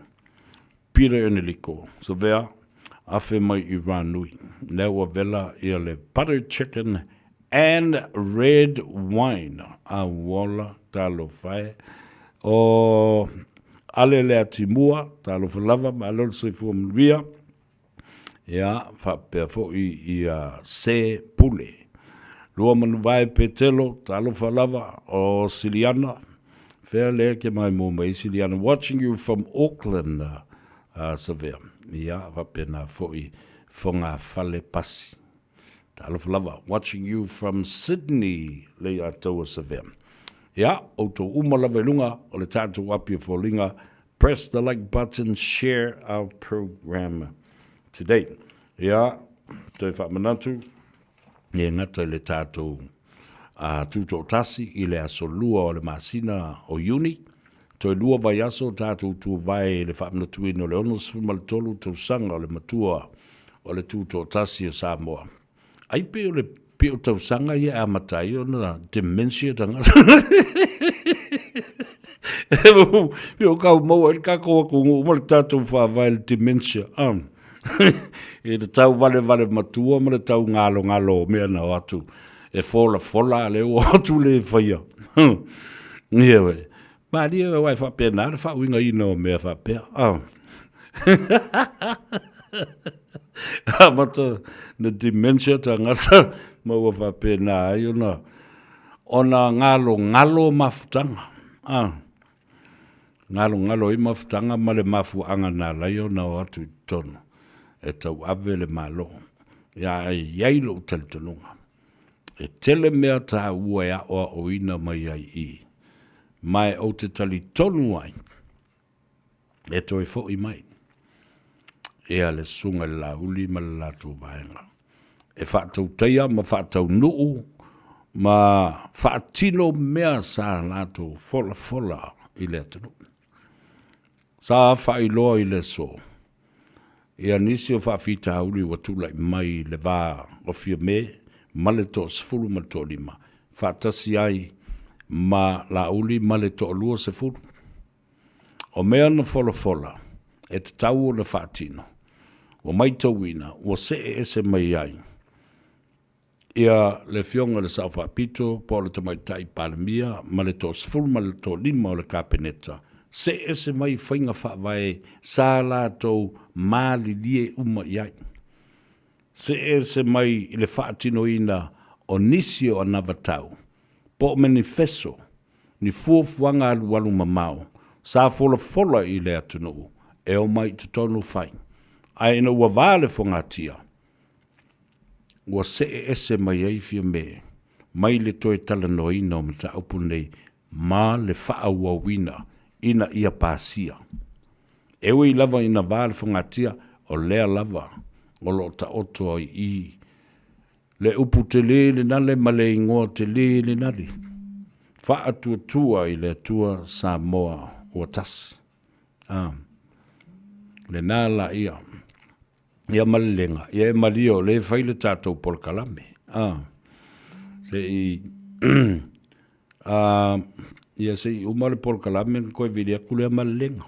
Peter Eneliko, Savea, afe mai i Ranui, lea ua vela ia le butter chicken and red wine, a uola, talofa e. O Ale Leatimua, talofa lava, malo le soifua manuia. Ia, faapea foi ia Se Pule. Luamanuvae Petelo, talofa lava, o Siliana, fea lea ke mai mua mai Siliana, watching you from Auckland, Savea. Ia, faapena foi Fogafale Pasi. Talofa lava, watching you from Sydney, Leiataua Savea. Ia, outou uma lava i luga o le tatou api o foliga, Press the like button, share our program today. Ia, toe faamanatu, e gata i le tatou tutoatasi i le aso 2 o le masina o Iuni, toe 2 vaiaso tatou tuvae i le faamanatuina o le 63 tausaga o le matua o le tutoatasi o Samoa. Ai pei o le pio tausaga ia e amata ai ona dementia tagata. Pei o kau maua ai le tatou atunuu ma le tatou faavae i le dementia. I le tau valevale matua ma le tau galogalo o mea na o atu e folafola a lea ua o atu le faia. Ia uē. Malie aua e faapena le faauigaina o mea faapea. Amata na dementia tagata ma ua faapena ai ona ona galogalo mafutaga. Galogalo ai mafutaga ma le mafuaaga na ala ai ona o atu i totonu e tauave le Malo. Ia e i ai lou talitonuga, e tele mea taua e aoaoina mai ai i i, ma e ou te talitonu ai, e toe foi mai ia le Susuga i le Laauli ma le latou vaega e faatautaia ma faataunuu ma faatino mea sa latou folafola i le atunuu. Sa faailoa i le aso ia nisi o faafitauli ua tulai mai i le va o Fiame ma le toasefulu ma le toalima, faatasi ai ma Laauli ma le toaluasefulu. O mea na folafola e tatau ona faatino, ua maitauina ua see ese mai ai ia le Afioga i le Sao Faapito po o le Tamaitai Palemia ma le toasefulu ma le toalima o le Kapeneta, see ese mai faiga faavae sa latou malilie uma i ai. See ese mai i le faatinoina o nisi o anavatau po o menifeso ni fuafuaga alualu mamao sa folafola i le atunuu e omai i totonu fai, ae ina ua va le fogatia, ua see ese mai ai Fiame mai le toe talanoaina o mataupu nei ma le faaauauina ina ia pasia. E ui lava ina va le fogatia, o lea lava o lo o taoto ai i Le upu tele lenale ma le igoa tele lenale. Faatuatua i le Atua Samoa ua tasi. A. Lena la ia. Ia malelega, ia e malie o lea e fai le tatou polokalame. A. Se i A, ia se i uma le polokalame ona toe vili atu lea malelega.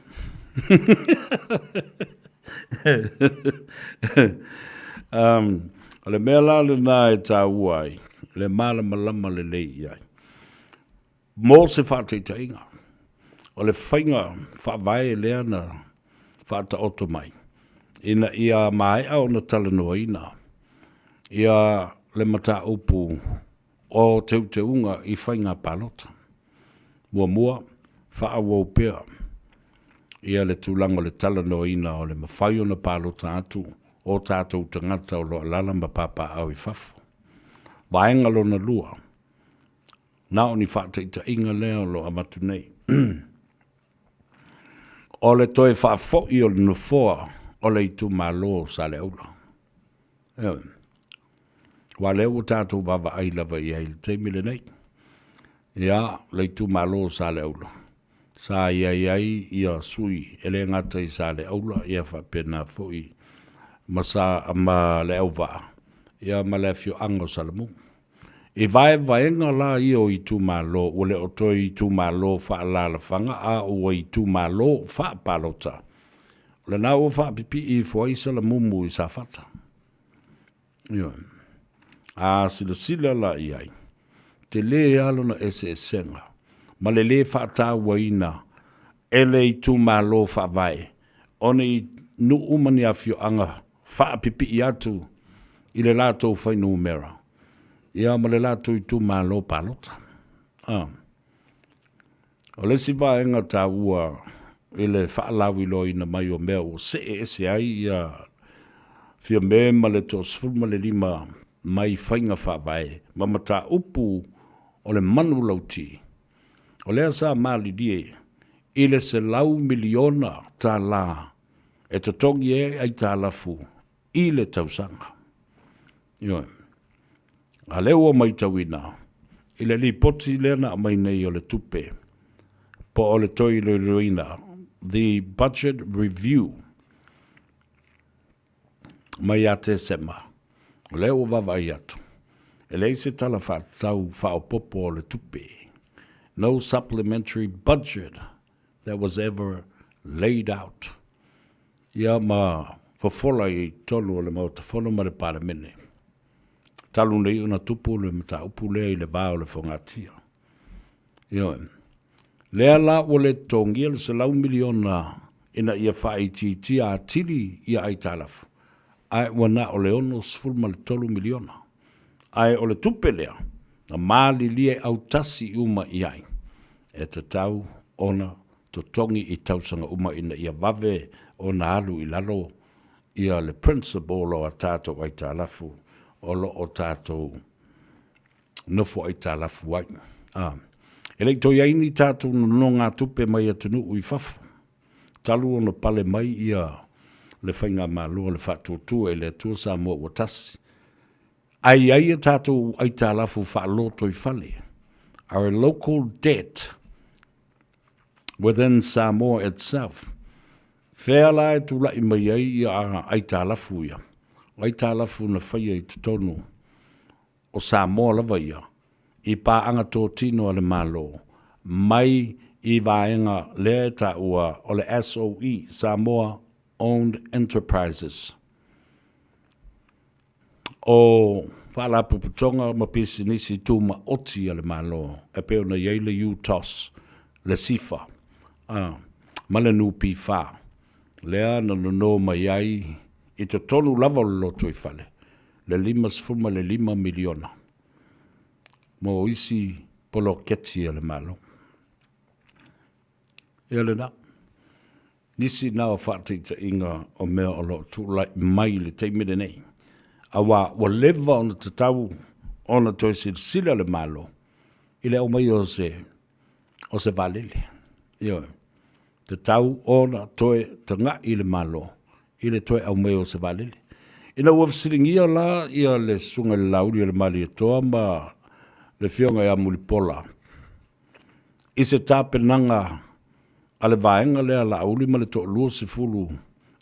O le mea la lena e taua ai le malamalama lelei i ai. Mo se faataitaiga, o le faiga faavae lea na faataoto mai ina ia maea ona talanoaina ia le mataupu o teuteuga i faiga palota. Muamua, faaauau pea ia le tulaga o le talanoaina o le mafai ona palota atu o tatou tagata o lo o alaala ma papaaao i fafo. Vaega lona lua, Na o ni faataitaiga lea o lo o avatu nei. O le toe faafoi o le nofoa o le itumalo o Saleaula. Ioe. Aua o lea ua tatou vaavaai lava i ai i le taimi lenei. Ia, le itumalo o Saleaula, sa i ai ai ia sui e le gata i Saleaula, ia faapena foi ma, sa, ma Leauvaa, ia ma le afioaga o Salamumu. I vaevaega la ia o itumalo, ua le o toe itumalo faaalaalafaga a ua itumalo faapalota. O lena ua faapipii ifo ai Salamumu i Safata. Ioe. A silasila la i ai, tele lava lona eseesega ma le lē faatauaina e le itumalo faavae o ni nuu ma ni afioaga faapipii atu i le latou fuainumera ia ma le latou itumalo palota. A. O le isi vaega taua i le faalauiloaina mai o mea ua see ese ai ia Fiame ma le 15 mai faiga faavae ma mataupu o le manulauti, o lea sa malilie i le $100 miliona e totogi ai aitalafu i le tausaga. Ioe. A lea ua matauina i le lipoti lea na aumai nei o le tupe po o le toe iloiloina, the budget review mai ia Tesema, o lea ua vaavaai atu, e leai se tala faatatau faaopoopo o le tupe, no supplementary budget that was ever laid out, ia ma fofola i totonu o le Maota Fono ma le Palemene, talu nei ona tupu le mataupu lea i le va o le fogatia. Ioe. Lea la ua le totogia le $100 miliona ina ia faaitiitia atili ia aitalafu, ae ua na o le $63 miliona. Ae o le tupe lea na malilie autasi uma i ai, e tatau ona totogi i tausaga uma ina ia vave ona alu i lalo ia le principal o a tatou aitalafu o lo o tatou nofo aitalafu ai. A, e le i toe i ai ni tatou nonogatupe mai atunuu i fafo, talu ona pale mai ia le Faigamalo a le Faatuatua i le Atua Samoa ua Tasi, ae i ai a tatou aitalafu faalotoifale, our local debt within Samoa itself. Fea la e tulai mai ai ia aitalafu ia? O aitalafu na faia i totonu o Samoa lava ia i paaga totino a le Malo mai i vaega lea e taua o le SOE, Samoa Owned Enterprises. O Faalapotopotoga ma Pisinisi Tumaoti a le Malo e pei ona i ai le UTOS, le SIFA, ma le NPF, lea na nono mai ai i totonu lava o le lotoifale le $55 miliona mo isi poloketi a le Malo. Ia lena. Nisi na o faataitaiga o mea o lo o tulai mai i le taimi lenei, aua ua leva ona tatau ona toe silasila le Malo i le aumaia o se, o se vaalele. Ioe. Tatau ona toe tagai le Malo i le toe aumaia o se vaalele. Ina ua fesiligia la ia le Susuga i le Laauli o le Malietoa ma le Afioga ia Mulipola i se tapenaga a le vaega lea a Laauli ma le toalua sefulu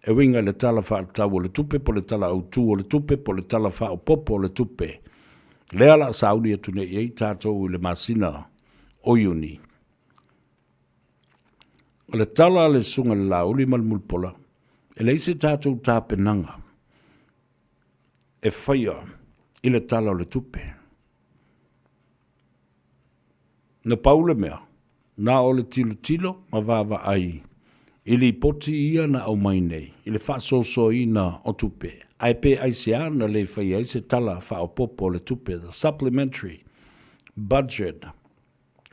e uiga i le Tala Faatatau o le Tupe po o le Tala Autu o le Tupe po o le Tala Faaopoopo o le Tupe, lea o le a sauni atu nei i ai tatou i le masina o Iuni. O le tala a le Susuga i le Laauli ma le Mulipola, e leai se tatou tapenaga e faia i le Tala o le Tupe. Na pau le mea, na o le tilotilo ma vaavaai i lipoti ia na aumai nei i le faasoasoaina o tupe, ae pe aisea na le faia ai se Tala Faaopoopo o le Tupe, the Supplementary Budget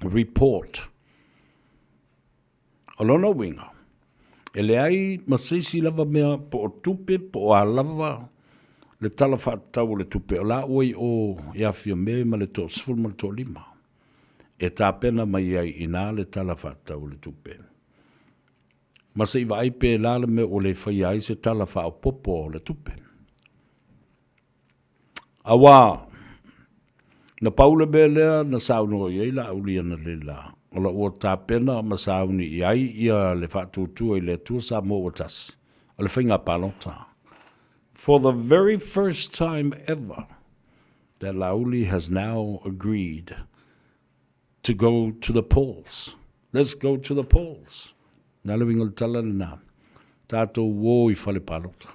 Report. O lona uiga, e leai ma se isi lava mea po o tupe po o a lava le Tala Faatatau o le Tupe o la ua i o ia Fiame ma le toasefulu ma le toalima. e tapena mai ai i ina le Tala Faatatau o le Tupe. Ma se i vaai pēlā le mea ua le faia ai se Tala Faaopoopo o le Tupe. Auā, na pau le mea lea na saunoa i ai Laauli analeila, o la ua tapena ma sauni i ai ia le Faatuatua i le Atua Samoa ua Tasi, o le faiga palota. For the very first time ever that Laauli has now agreed to go to the polls. Let's go to the polls. Na le uiga o le tala lena, tatou o i fale palota.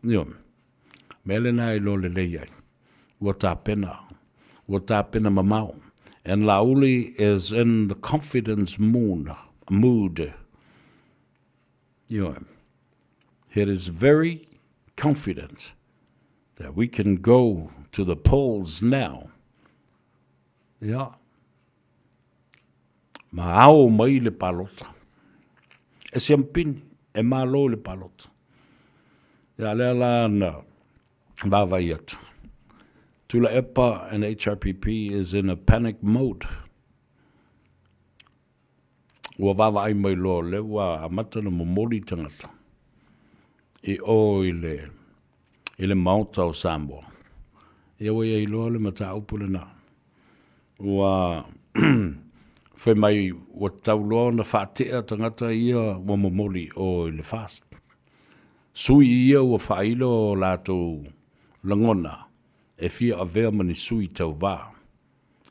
Ioe. Mea lena e iloa lelei ai. Ua tapena. Ua tapena mamao. And Laauli is in the confidence moon, mood. Ioe. He is very confident that we can go to the polls now. Ia. Ma ao mai le palota. E siampini, e malo le palota. Ia lea la na vaavaai atu. Tuilaepa and HRPP is in a panic mode. Ua vaavaai mai loa o lea ua amata ona momoli tagata i o i le i le Maota o Samoa. Ia ua i ai loa le mataupu lena. Ua fai mai ua tatau loa ona faatea tagata ia ua momoli i o i le FAST. Sui ia ua faailo o latou lagona e fia avea ma ni sui tauva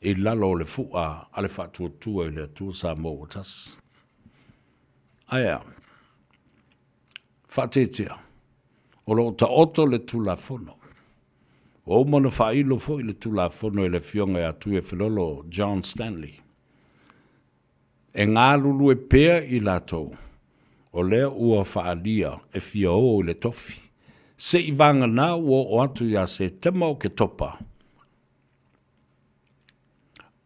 i lalo o le fu'a a le Faatuatua i le Atua Samoa ua Tasi. Ae a? Faatetea, o lo o taoto le Tulafono. Ua uma ona faailo foi le Tulafono e le Afioga ia Tuiafelolo John Stanley. E galulue pea i latou o lea ua faaalia e fia o i le tofi, seivagana ua oo atu ia Setema Oketopa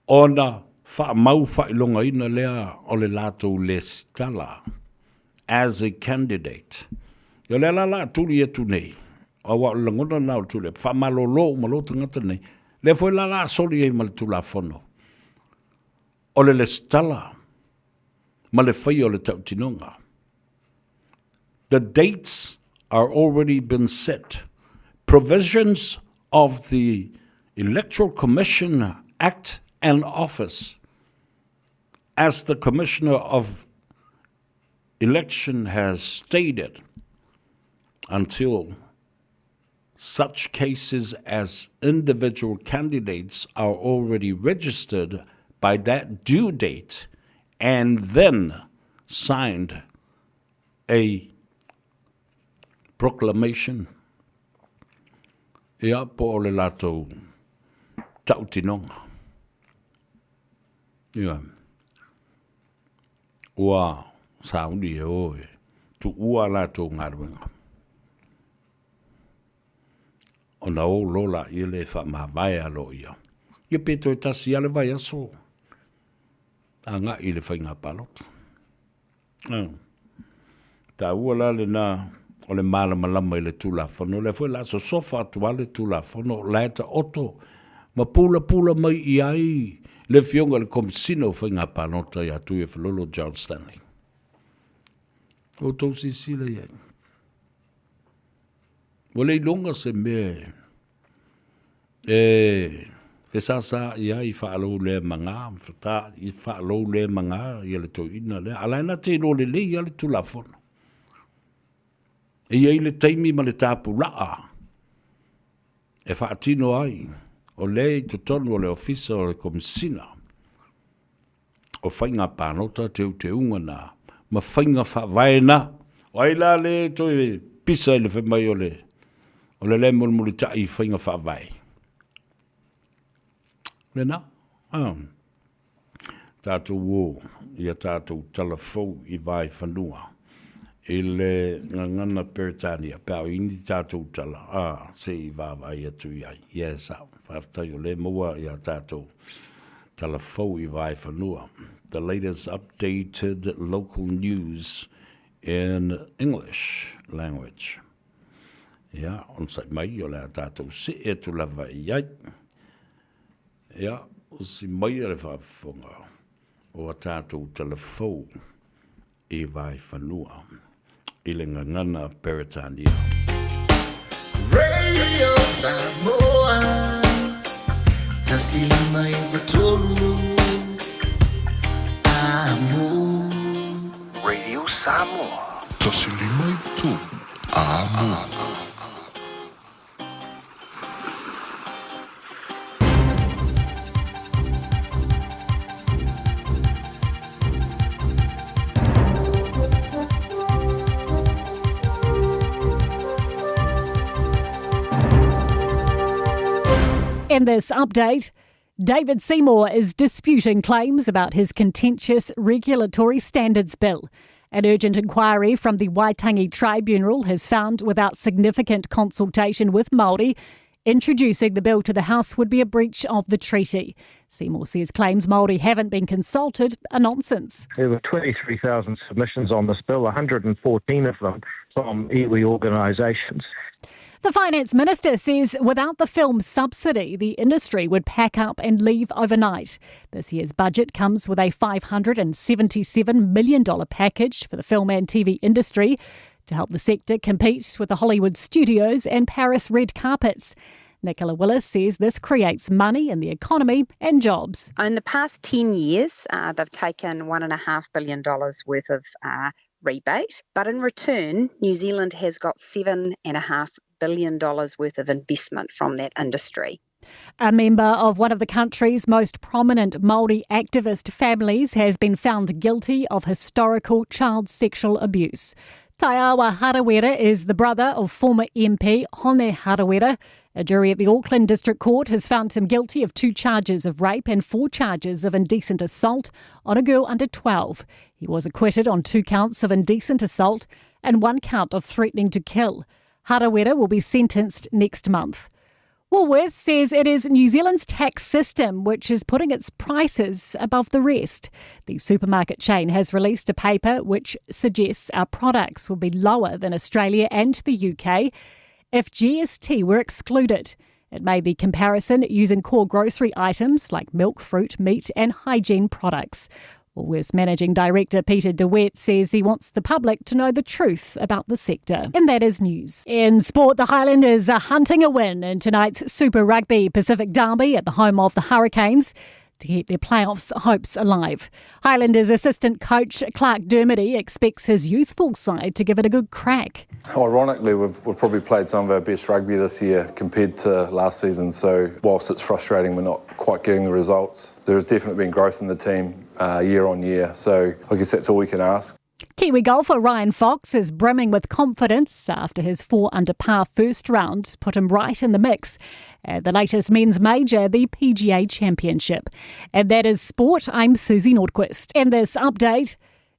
ona faamau faailogaina lea o le latou lesitala as a candidate. Ia o lea la la tuli atu nei, aua o le lagona lena o le tuli atu, faamalolo uma loa tagata nei, lea foi la la soli ai ma le Tulafono o le lesitala ma le faia o le tautinoga. The dates are already been set. Provisions of the Electoral Commission Act and Office, as the Commissioner of Election has stated, until such cases as individual candidates are already registered by that due date and then signed a proclamation, ia, po o le latou tautinoga. Ia, ua sauni e o e tuua a latou galuega. Ona o loa laia lea e faamavae aloaia. Ia pe toe tasi lava le vaiaso agai i le faiga palota. Taua la lena o le malamalama i le Tulafono, lea foi o le a sosofa atu lava le Tulafono, o la e taoto ma pulapula mai i ai le Afioga i le Komesina o Faiga Palota ia Tuiafelolo John Stanley. Outou silasila i ai. Ua le iloga se mea e fesasaai ai faaloulemaga, faaloulemaga ia le toeaina lea, a o la e na te iloa lelei lava le Tulafono. E i ai le taimi ma le tapulaa e faatino ai, o lea i totonu o le Ofisa o le Komesina o Faiga Palota teuteuga na ma faiga faavae na. O ai la lea e toe pisa i le fai mai o le o le le mulimulitai i faiga faavae? Lena, ah. Tatou o ia tatou tala fou i Vaefanua i le gagana Peretania pe a o i ni tatou tala, ah, se i vaavaai atu i ai. Ia e sao, faafetai o lea e maua ia tatou tala fou i Vaefanua. The latest updated local news in English language. Ia, onosai mai o le a tatou see atu lava i ai. Ia, usi maia le faafofoga o a tatou talafou i Vaefanua i le gagana Peretania. Radio Samoa 153 Amo. Radio Samoa. 153 Amo. In this update, David Seymour is disputing claims about his contentious regulatory standards bill. An urgent inquiry from the Waitangi Tribunal has found without significant consultation with Māori, introducing the bill to the House would be a breach of the treaty. Seymour says claims Māori haven't been consulted are nonsense. There were 23,000 submissions on this bill, 114 of them from iwi organisations. The finance minister says without the film subsidy, the industry would pack up and leave overnight. This year's budget comes with a $577 million package for the film and TV industry to help the sector compete with the Hollywood studios and Paris red carpets. Nicola Willis says this creates money in the economy and jobs. In the past 10 years, uh, they've taken $1.5 billion worth of uh, rebate. But in return, New Zealand has got $7.5 billion worth of investment from that industry. A member of one of the country's most prominent Māori activist families has been found guilty of historical child sexual abuse. Taiawa Harawira is the brother of former MP Hone Harawira. A jury at the Auckland District Court has found him guilty of two charges of rape and four charges of indecent assault on a girl under 12. He was acquitted on two counts of indecent assault and one count of threatening to kill. Harawira will be sentenced next month. Woolworths says it is New Zealand's tax system which is putting its prices above the rest. The supermarket chain has released a paper which suggests our products will be lower than Australia and the UK if GST were excluded. It made the comparison using core grocery items like milk, fruit, meat, and hygiene products. Woolworths Managing Director Peter De Wet says he wants the public to know the truth about the sector. And that is news. In sport, the Highlanders are hunting a win in tonight's Super Rugby Pacific Derby at the home of the Hurricanes to keep their playoffs hopes alive. Highlanders assistant coach Clark Dermody expects his youthful side to give it a good crack. Ironically, we've, we've probably played some of our best rugby this year compared to last season. So, whilst it's frustrating, we're not quite getting the results. There has definitely been growth in the team uh, year on year. So, I guess that's all we can ask. Kiwi golfer Ryan Fox is brimming with confidence after his four under par first round put him right in the mix at the latest men's major, the PGA Championship. And that is sport. I'm Susie Nordquist. In this update,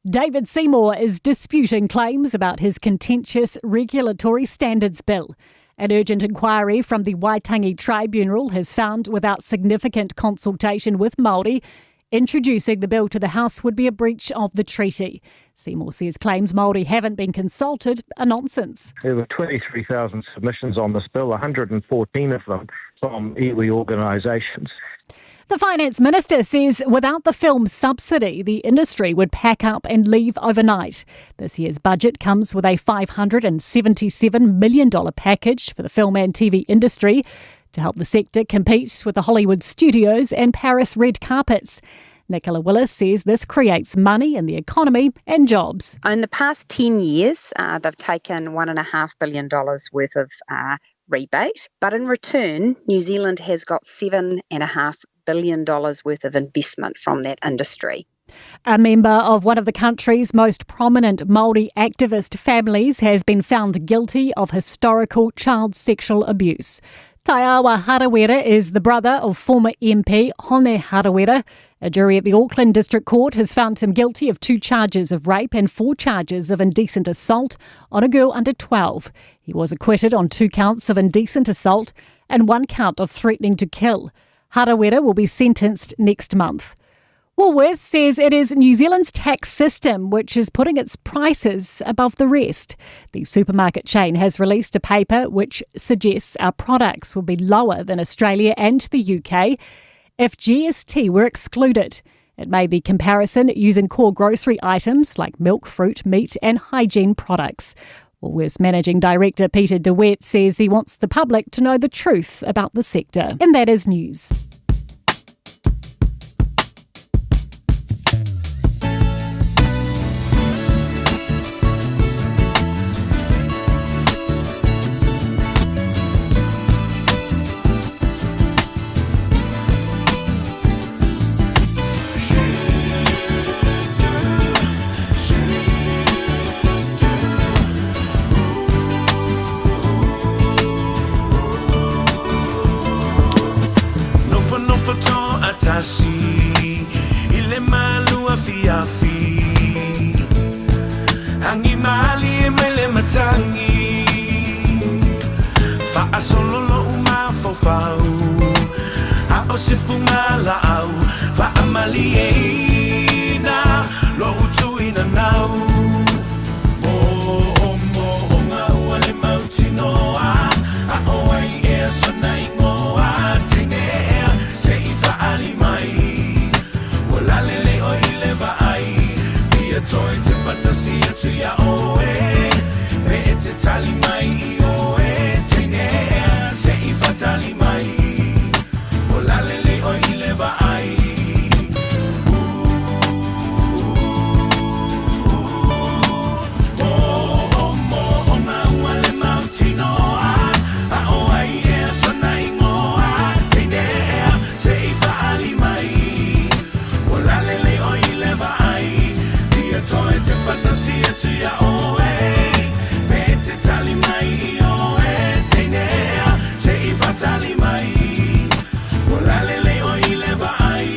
David Seymour is disputing claims about his contentious regulatory standards bill. An urgent inquiry from the Waitangi Tribunal has found without significant consultation with Māori Introducing the bill to the House would be a breach of the treaty. Seymour says claims Māori haven't been consulted are nonsense. There were 23,000 submissions on this bill, 114 of them from iwi organisations. The finance minister says without the film subsidy, the industry would pack up and leave overnight. This year's budget comes with a $577 million package for the film and TV industry to help the sector compete with the Hollywood studios and Paris red carpets. Nicola Willis says this creates money in the economy and jobs. In the past 10 years, uh, they've taken $1.5 billion worth of uh, rebate. But in return, New Zealand has got $7.5 billion worth of investment from that industry. A member of one of the country's most prominent Māori activist families has been found guilty of historical child sexual abuse. Taiawa Harawira is the brother of former MP Hone Harawira. A jury at the Auckland District Court has found him guilty of two charges of rape and four charges of indecent assault on a girl under 12. He was acquitted on two counts of indecent assault and one count of threatening to kill. Harawira will be sentenced next month. Woolworths says it is New Zealand's tax system which is putting its prices above the rest. The supermarket chain has released a paper which suggests our products will be lower than Australia and the UK if GST were excluded. It made the comparison using core grocery items like milk, fruit, meat, and hygiene products. Woolworths Managing Director Peter DeWet says he wants the public to know the truth about the sector. And that is news. Tasi i le malu afiafi Agi malie mai le matagi Faasolo lou mafaufau A o se fugalaau Faamalieina lou tuinanau Moomooga ua le mautinoa A o ai ea sona igoa Teine ea se i faali mai Ua lalelei oe i le vaai Fia toe tepa tasi atu iā oe Pe e te tali mai ioe Teine ea se i faatali mai Ua lalelei oe i le vaai Moomooga ua le mautinoa A o ai ea sona igoa Teine ea se i faali mai Ua lalelei oe i le vaai Fia toe tepa tasi atu iā oe Pe e te tali mai ioe Teine ea se i faatali mai Ua lalelei oe i le vaai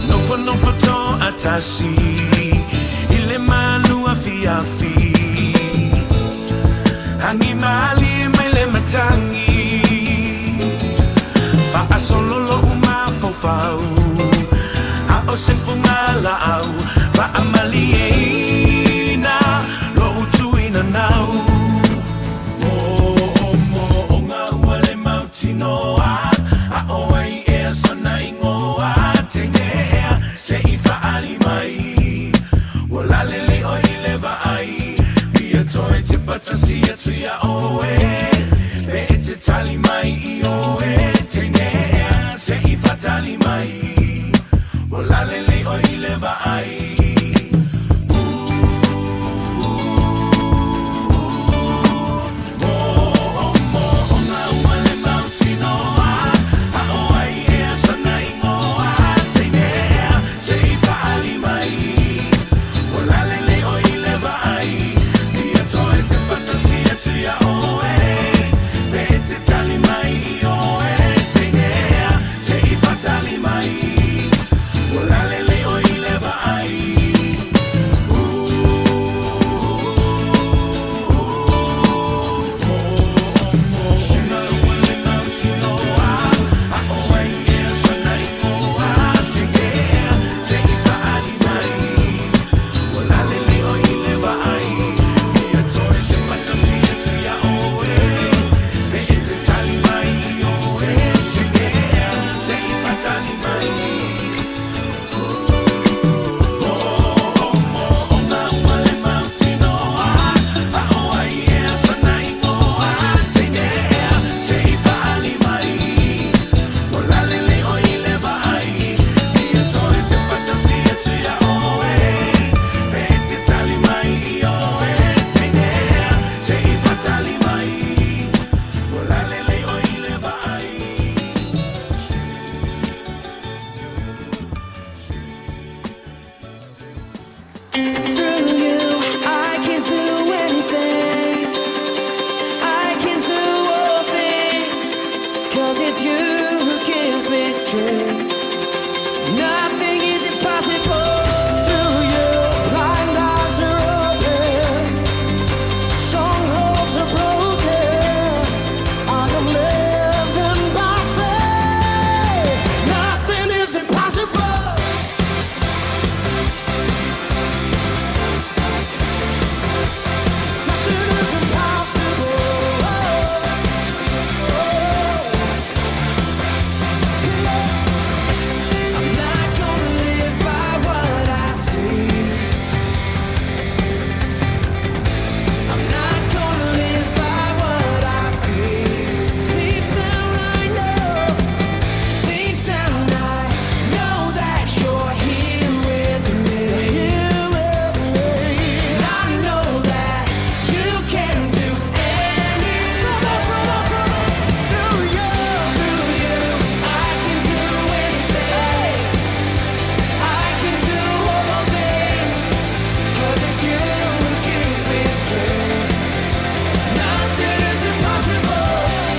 Nofonofo toatasi i le malu afiafi Agi malie mai le matagi Faasolo lou mafaufau A o se fugalaau Faamalieina lou tuinanau Moomooga ua le mautinoa A o ai ea sona igoa Teine ea se i faali mai Ua lalelei oe i le vaai Fia toe tepa tasi atu iā oe Pe e te tali mai ioe Teine ea se i faatali mai Ua lalelei oe i le vaai Moomooga ua le mautinoa A o strength. Nothing is impossible. Through you, blind eyes are open, strongholds are broken. I am living by faith. Nothing is impossible. Nothing is impossible. I'm not gonna live by what I see. I'm not gonna live by what I feel. Deep down I know, deep down I know that you're here with me. Here with me. And I know that you can do anything. Through you, through you, I can do anything. I can do all things. 'Cause it's you who gives me strength. Nothing is impossible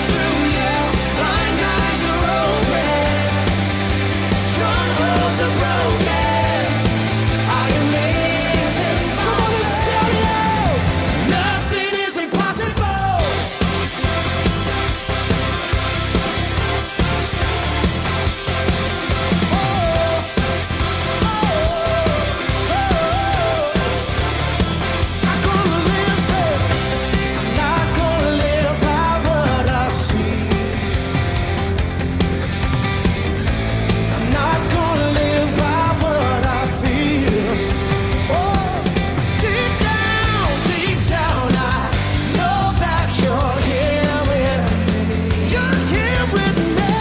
through you. Blind eyes are open, strongholds are broken. I am living. Come on and shout it out. Nothing is impossible. I'm not gonna live by what I see. I'm not gonna live by what I feel. Oh, deep down, I know that you're here with me. You're here with me.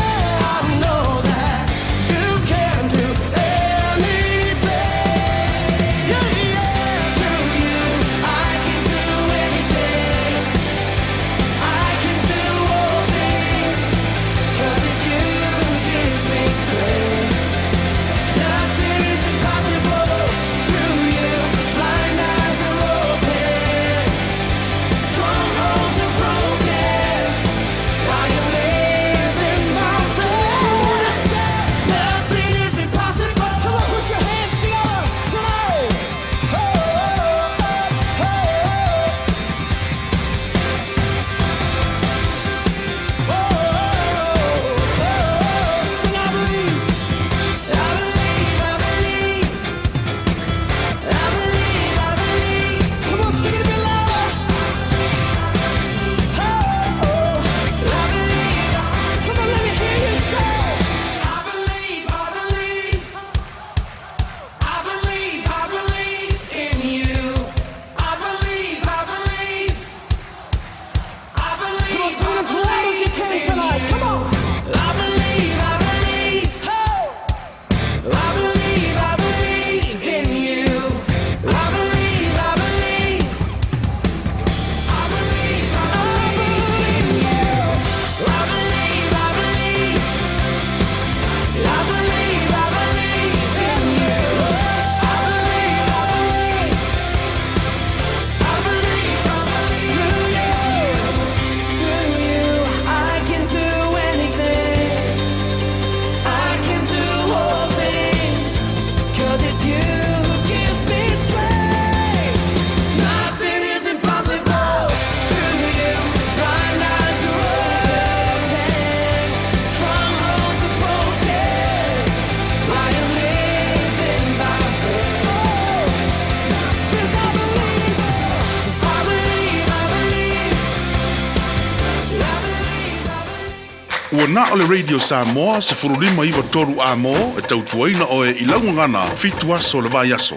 I know that you can do anything. Yeah. Through you, I can do anything. I can do all things. 'Cause it's you who gives me strength. Nothing is impossible through you. Blind eyes are open, strongholds are broken. I am living by faith. Nothing is impossible. Come on, put your hands together tonight. Oh, oh, oh, oh. Sing, I believe. I believe, I believe. I believe, I believe. Come on, sing it a bit louder. Oh, oh, I believe. Come on, let me hear you say. I believe, I believe. I believe, I believe in you. I believe, I believe. I believe. Come on, sing it as loud as you can tonight. Come on. I believe, I believe. Oh. I believe, I believe in you. I believe, I believe. I believe, I believe in you. I believe, I believe. I believe, I believe in you. I believe, I believe. I believe, I believe through you. Through you, I can do anything. I can do all things. 'Cause it's you who gives me strength. Nothing is impossible through you. Blind eyes are open, strongholds are broken. I am living by faith. 'Cause I believe, 'cause I believe, I believe, I believe, I believe. Ua na o le Radio Samoa 1593 a mo e tautuaina oe i laugagana 7 aso o le vaiaso.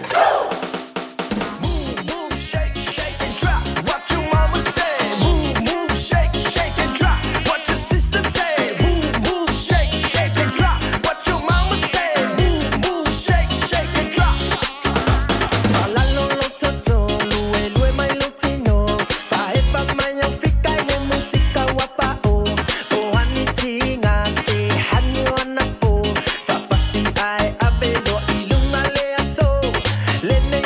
Move, shake, shake and drop. What your mama say? Move, move, shake, shake and drop. What your sister say? Move, move, shake, shake and drop. What your mama say? Move, move, shake, shake and drop. Fa'alalo lou toto, luelue mai lou tino. Fa'aefa mai au fika i le musika ua pa'o. O hani tiga se hani o anapo. Fa'apasi ae ave loa i luga le aso. Lenei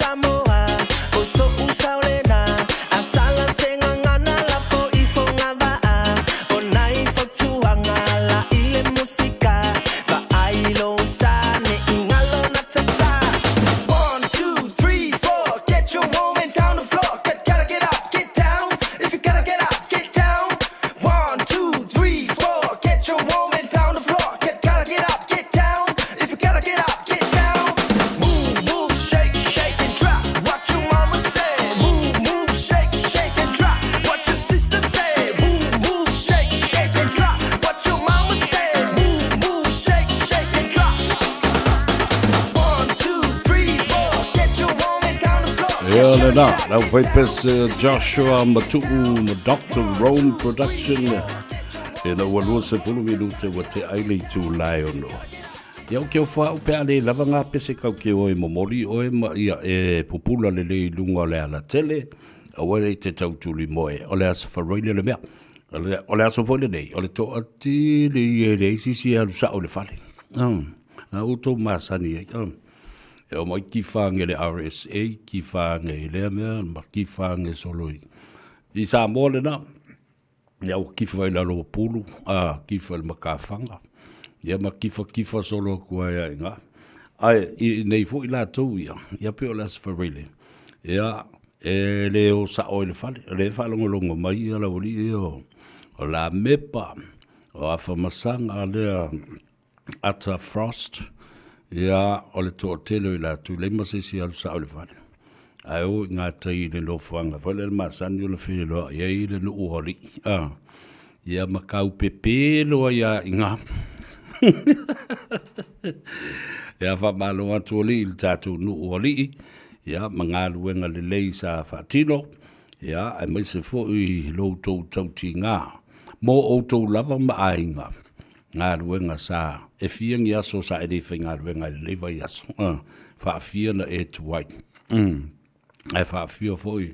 Samoa O soʻu sao lena A sala se gagana lafo i Fogavaa O nai fautuaga la i le musika Vaai lou sa ne i galo na tatā One, two, three, four Get your woman down the floor Get, gotta get up, get down If you gotta get up, get down One, two, three, four Get your woman down the floor Get, gotta get up, get down If you gotta get up, get down Move, move, shake, shake and drop What your mama say Move, move, shake, shake and drop What your sister say Move, move, shake, shake and drop What your mama say Move, move, shake, shake and drop One, two, three, four Get your woman down the floor Ia lena, lau faipese Joshua Matu'u ma Doctor Rome Production ina ua 20 minute ua tea ai le itula e ono. Ia o ke ofo au pe a le lava ngā pese kau ke oe momoli oe ma ia e pupula lelei i lunga o le alatele, aua nei te tautuli moe, o le aso Faraile le mea. O le, o le aso foi lenei, o le toatele ia e leai se isi e alu sao i le fale. Na outou masani ai. E omai kifa ange le RSA, kifa ange i lea mea, ma kifa ange solo i, i Samoa lena. Ia ua kifa i lalo o Pulu, a, kifa i le makafaga, ia ma kifa kifa solo atu ai a i nga. Ae, i nei foi latou ia, ia pei o le Aso Faraile, ia, e le o sao i le fale, o lea e faalogologo mai ia le aualii ia o, o Lamepa, o Afamasaga lea, Ata Frost, ia, o le toatele o i latou, leai ma se isi e alu sao i le fale. Ae o i ngā tai i le nofoaga foi lea le masani ona feiloai ai le nuu o alii, a, ia ma kaupepe loa ia i ngā. Ia faamalo atu alii i le tatou nuu o alii, ia ma galuega lelei sa faatino, ia aemaise foi lo outou tautiga mo outou lava ma aiga. Galuega sa, e fia ni aso sa e le faigaluega i lenei vaiaso, a, faafia na e tuai, mm, ae faafia foi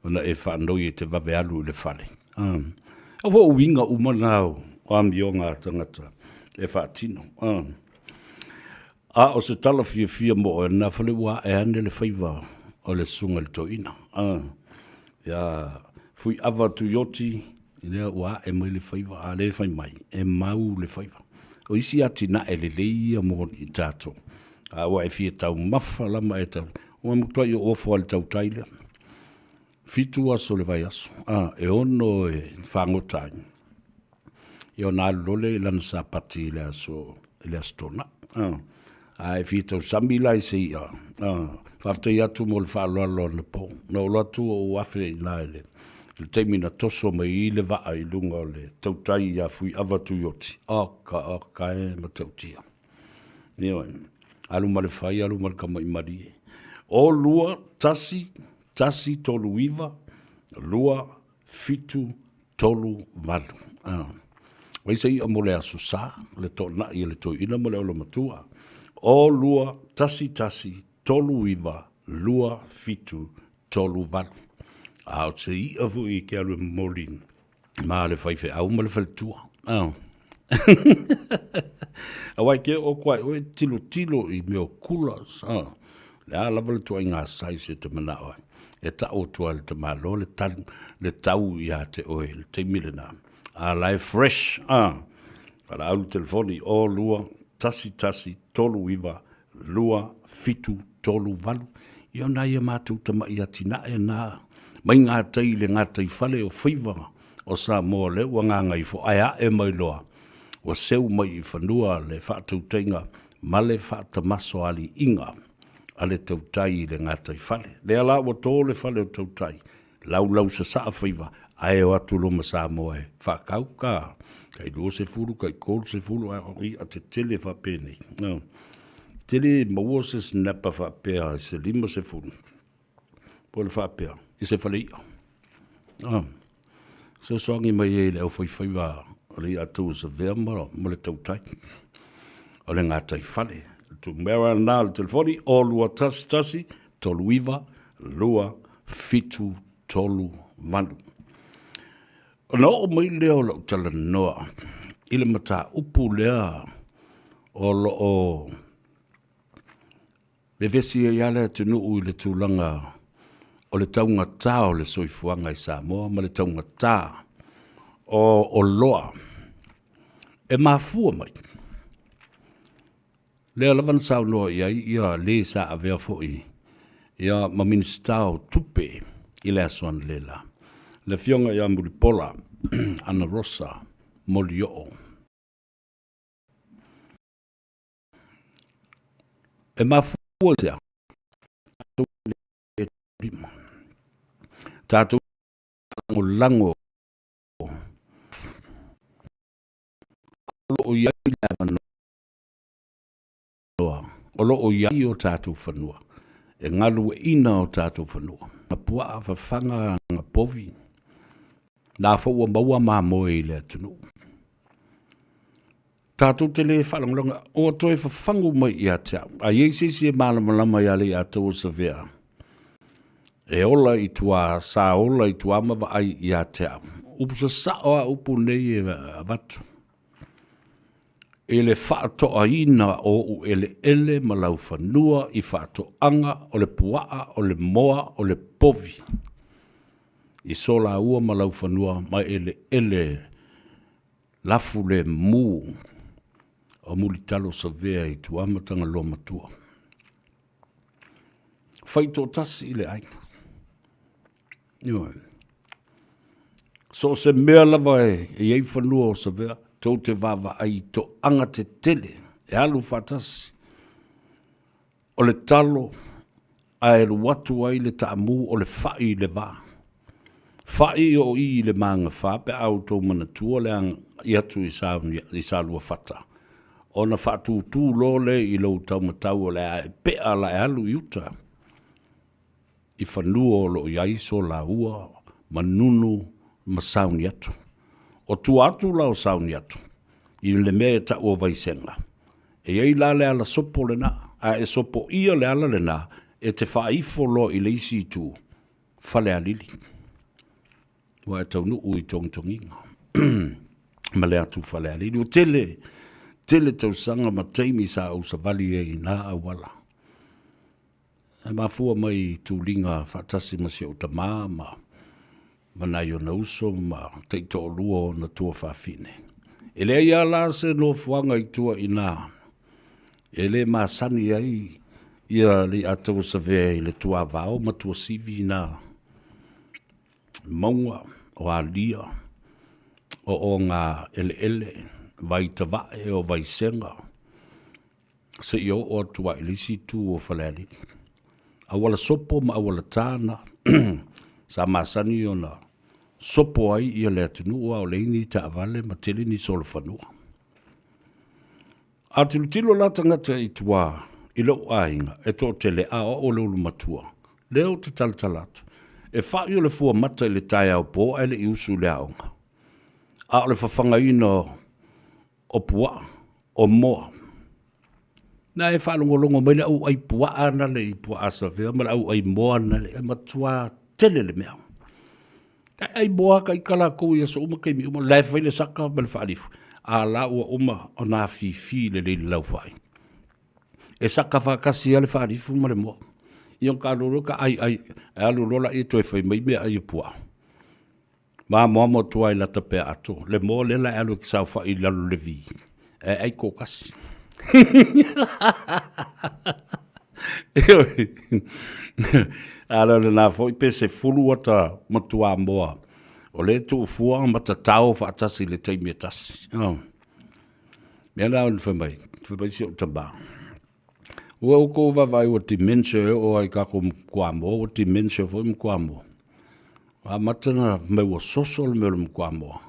ona e faanoi e te vave alu i le fale, a. Au foi o uiga uma na o amioga a tagata e faatino, a. A o se tala fiafia mo oe lena fale ua ae ane le faiva o le susuga i le toeaina. A, ia Fuiava Tuioti, lea ua ae mai le faiva, a lea e fai mai, e mau le faiva. O isi atinae lelei ia mo i tatou. A ua e fia taumafa la ma e tau, ua matuai ou ofo lava i le tautai lea. Fitu aso o le vaiaso, a, e ono e fagota ai. Ia ona alu loa lea i lana sapati i le aso, i le aso Toonai. A, a e fia tausami la i se i'a, a, faafetai atu mo le faaaloalo anapo. Na ou alu atu ou afe i ina i le, i le taimi na toso mai ai le vaa i luga o le tautai ia Fuiava Tuioti. Oka, oka e matautia. Ioe. Alu ma le fai, alu ma le kamaimalie. O lua, tasi, tasi, tolu iva, lua, fitu, tolu, valu. Ah. Ai se i'a mo le Aso Sa, le toonai a le toeaina ma le olomatua. O, lua, tasi, tasi, tolu, iva, lua, fitu, tolu, valu. A o se i'a foi e ke alu e momoli ma le faifeau ma le faletua. Ah. Aua e ke o koa e oe tilotilo i mea o kula. Ah. Le a lava le tuaiga size e te manao ai. E tau atu ai le tamaloa le talu, le tau ia te oe i le taimi lena. A la e fresh, ah. Valaau le telefoni 0 2 1 1 3 9 2 7 3 8. Ia o nai a matou tamai atinae na mai gatai i le gataifale o faiva o Samoa lea ua gagaifo ae ae mai loa ua seu mai i fanua le faatautaiga ma le faatamasoaliiga a le tautai i le gataifale. Lea la ua to le fale o tautai, laulau sasaa faiva, ae o atu loa ma Samoa e faakauka, tai 20, tai 30, ae o i'a tetele faapenei. Tele maua se snapper faapea i se 50, po o le faapea, i se fale i'a. Ah, fesoasoani mai ai i le aufaifaiva o le i'a tou o Savea ma, ma le tautai. O le gataifale. Le tumera lena o le telefoni, o 211 39 2 7 3 8. Ona oo mai lea o lau talanoa i le mataupu lea o lo o. Vevesi ai lava le atunuu i le tulaga o le taugata o le soifuaga i Samoa ma le taugata o oloa e mafua mai. Lea lava na saunoa i ai ia le sa avea foi ia ma Minisita o Tupe i le aso analeila, le Afioga ia Mulipola Anarosa Molioo. E mafua i se a? Tatou le lima. Tatou lagolago o lo o i ai le avanoa o lo o i ai o tatou fanua, e galueaiina o tatou fanua. Nga puaa, fafaga, nga povi, la foi ua maua mamoe i le atunuu. Tatou te le faalagolago, ua toe fafagu mai ia te au. A i ai se isi e malamalama ia Leiataua Savea, e ola i tua, sa ola i tua ma vaai ia te au. Upu sasao a upu nei e avatu. I le faatoaina o ou eleele ma laufanua i faatoaga o le puaa, o le moa, o le povi. I solaua ma laufanua ma eleele lafu lemu o Mulitalo Savea i tua ma Tagaloa Matua. Faitoatasi i le aiga. Ioe. So o se mea lava e i ai fanua o Savea, tou te vaavaai i toaga tetele e alu faatasi. O le talo ae alu atu ai le taamu o le fa'i i le va. Fa'i o i i le magafa pe a outou manatua le agai atu i i Saluafata, ona faatūtū loa lea i lou taumatau o le a e pe'a la e alu i uta i fanua o lo o i ai so laua ma Nunu ma Sauniatu. O tua atu la o Sauniatu i le mea e ta'u o Vaisega, E i ai la le ala sopo lena, a e sopoia le ala lena, e te faaifo loa i le isi itu, Falealili. Ua e taunuu i togitogiga ma le atu Falealili. Ua tele, tele tausaga ma taimi sa ou savali ai i na auala. E mafua mai i tuliga faatasi ma si ou tama ma ma nai ona uso ma taitoalua o ona tuafafine. E leai lava la se nofoaga i tua i ina e le masani ai ia Leiataua Savea i le tuavao ma tuasivi i nā mauga o Alia, o Ogaeleele, Vaitavae, o Vaisega, seia oo atu lava i le isi itu o Falealili. Auala sopo ma auala ta na sa masani ona sopo ai ia le atunuu a o leai ni taavale ma tele ni solofanua. A tilotilo la tagata i tua i lou aiga e toatele a o au o le ulu matua, lea ou te talatala atu, e fa'i o le fua mata i le taeao po ae le i usu i le aoga. A o le fafagaina o puaa, o moa. Na e faalogologo mai le au ai puaa na le i puaa savea ma le au ai moa na le e matua tele le mea. Ka ai moa ka ika lakou i aso uma taimi uma, la e fai le saka ma le faalifu, a la ua uma ona afifi lelei le laufai. E saka faatasi lava le faalifu ma le moa. Ia ka alu loa ka ai ai, e alu loa laia toe fai mai meaai a puaa. Mamoamo atu ai lata pea ato. Le moa lea la e alu e te saofai i lalo le vi, e ai kokasi. A leo lena foi pe 10 ata matua moa o le tuufua ma tatao faatasi i le taimi e tasi. Oh. Mea la ona fai mai, fai mai si ou tama. Ua outou vaavaai ua dementia e oo ai i tatou makuamoa, ua dementia foi makuamoa. Ua amata ona fai mai ua soso le mea o le makuamoa.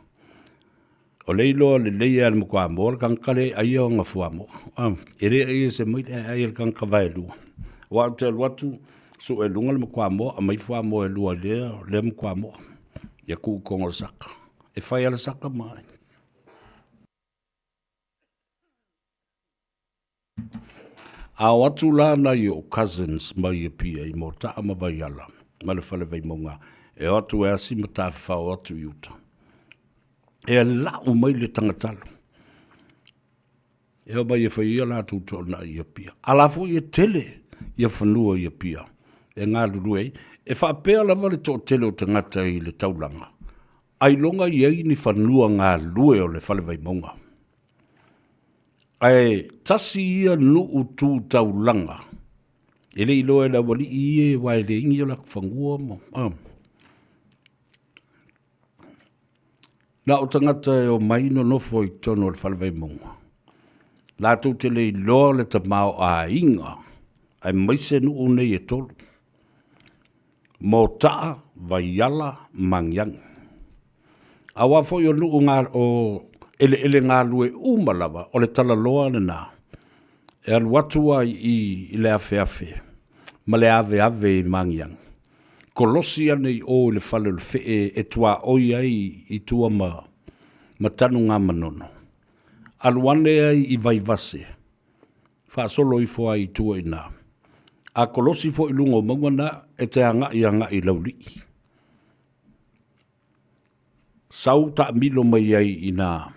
O lea e iloa lelei lava e le makuamoa le tagata lea e aia ona fuamoa. E le aia e se maile, ae aia e le tagata vaelua. Aua ou te alu atu sue i luga le makuamoa, aumai fuamoa e lua i lea makuamoa. Ia tuu i totonu o le saka. E fai lava le saka ma ai. A o atu la nai ou cousins mai Apia i Mota'a ma Vaiala ma le Fale Vaimauga e o atu e asi ma tafafao atu i uta. E la'u mai le tagatalo e omai e fai ai a latou toonai i Apia. A la foi e tele. ia fanua i Apia e galulue ai. E faapea lava le toatele o tagata i le taulaga, ailoga i ai ni fanua galulue o le Fale Vaimauga. Ae tasi ia nuu tu taulaga, e le iloa e le aualii ia aua e leai ni o latou fanua ma, Na o tagata e omai nonofo i totonu o le Fale Vaimauga, latou te le iloa le tamaoaiga aemaise nuu nei e tolu, Motaa, Vaiala, Magiagi. Aua foi o nuu o eleele galue uma lava, o le talaloa lena e alu atu ai i le afeafe ma le aveave i Magiagi. Kolosi ane i o i le fale o le fee e tuaoi ai i tua ma ma Tanugamanono. Alu ane ai i Vaivase, faasolo ifo ai i tua i ina. A kolosi foi i luga o mauga na, e te agai agai i Laulii. Sau taamilo mai ai i ina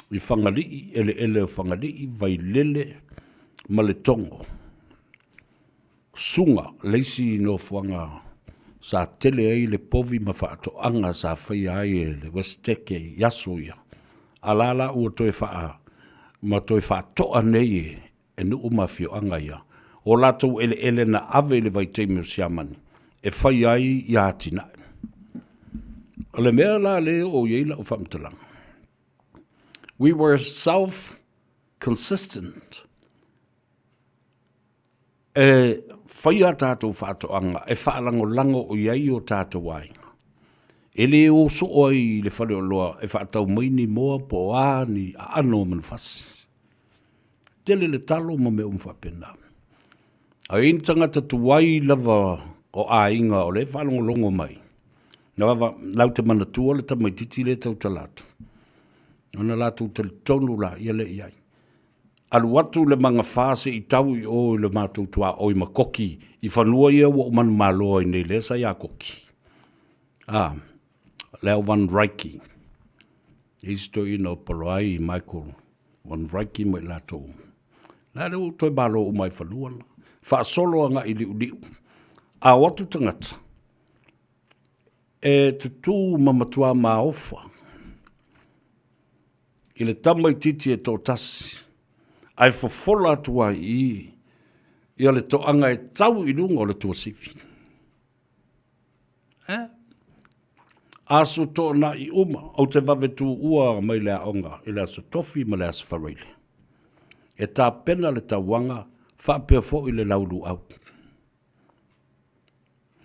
i Fagalii, eleele o Fagalii, Vailele ma Letogo. Suga, le isi nofoaga sa tele ai le povi ma faatoaga sa faia ai e le Westec i aso ia, a la la ua toe faa, ma toe faatoa nei e nuu ma afioaga ia, o latou eleele na ave i le vaitaimi o Siamani e fai ai ia atinae. O le mea la lea e oo i ai lau faamatalaga, we were self consistent. E fai a tatou faatoaga e faalagolago i ai o tatou aiga. E le o soo ai i le faleoloa e faatau mai ni moa po o a ni aano o manufasi. Tele le talo ma mea uma faapena. A i ai ni tagata tuai lava o aiga o lea e faalogologo mai, latou te manatua le tamaitiiti lea e tautala atu, ona latou talitonu laia lea i ai. Alu atu le magafa se i tau i o i le matou tuaoi ma Koki i fanua ia ua ou manumalo ai nei lea sa ia Koki. A, le au Van Ryke. E isi toeaina o Poloai, Michael Van Ryke ma i latou. La lea ua toe malo uma ai fanua na. Faasolo agai i Liuliu. A o atu tagata, e tutū ma matua maofa i le tamaitiiti e toatasi, ae fofola atu ai i ia le toaga e tau i luga o le tuasivi. Eh? Aso toonai uma, ou te vave tuua mai le aoga i le aso Tofi ma le aso Faraile. E tapena le tauaga faapea foi le lauluau.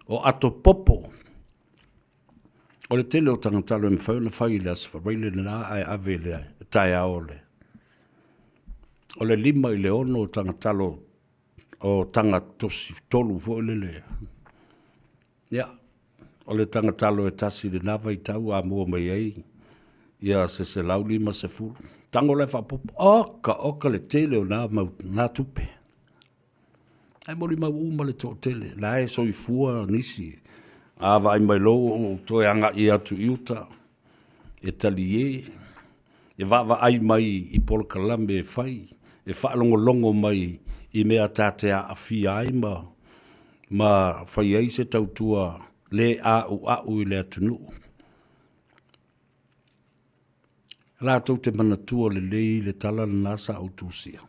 O ato popo, o le tele o tagatalo e mafai ona fai i le Aso Faraile lena ae ave i le taeao o le o le 5 i le 6 o tagatalo o taga tosi tolu foi lele. Ia, o le tagatalo e tasi i lena vaitau a mua mai ai ia se 150. Tago la e faaopoopo, oka oka le tele o na mau na tupe. Ae molimau uma le toatele, la e soifua nisi. A vaai mai loa ua ou toe agai atu i uta, e talie, e vaavaai mai i polokalame e fai, e faalogologo mai i mea ta te aafia ai ma, ma fai ai se tautua le a'ua'u i le atunuu. Latou te manatua lelei le tala lena sa ou tusia.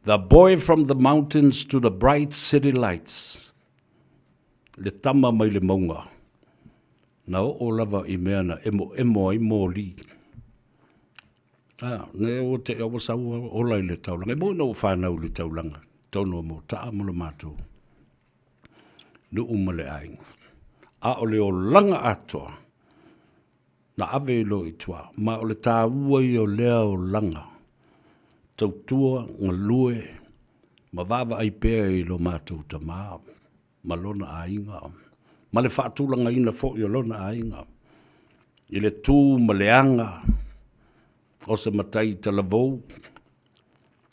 The boy from the mountains to the bright city lights. Le tama mai le mauga. Na oo lava i mea na emoemo ai moli. Ah, ne o te awa sau ola i le taulaga. E moi na o whanau i le taulaga. Tonu o mō ta'a mo le mātou. Nuu ma le aiga. A o le olaga atoa, na ave i loa i tua, ma o le tāua ia o lea olaga, tautua, galue, ma vaavaai pea i lo matou tama ma lona aiga, ma le faatulagaina foi o lona aiga, i le tu ma le aga o se matai talavou,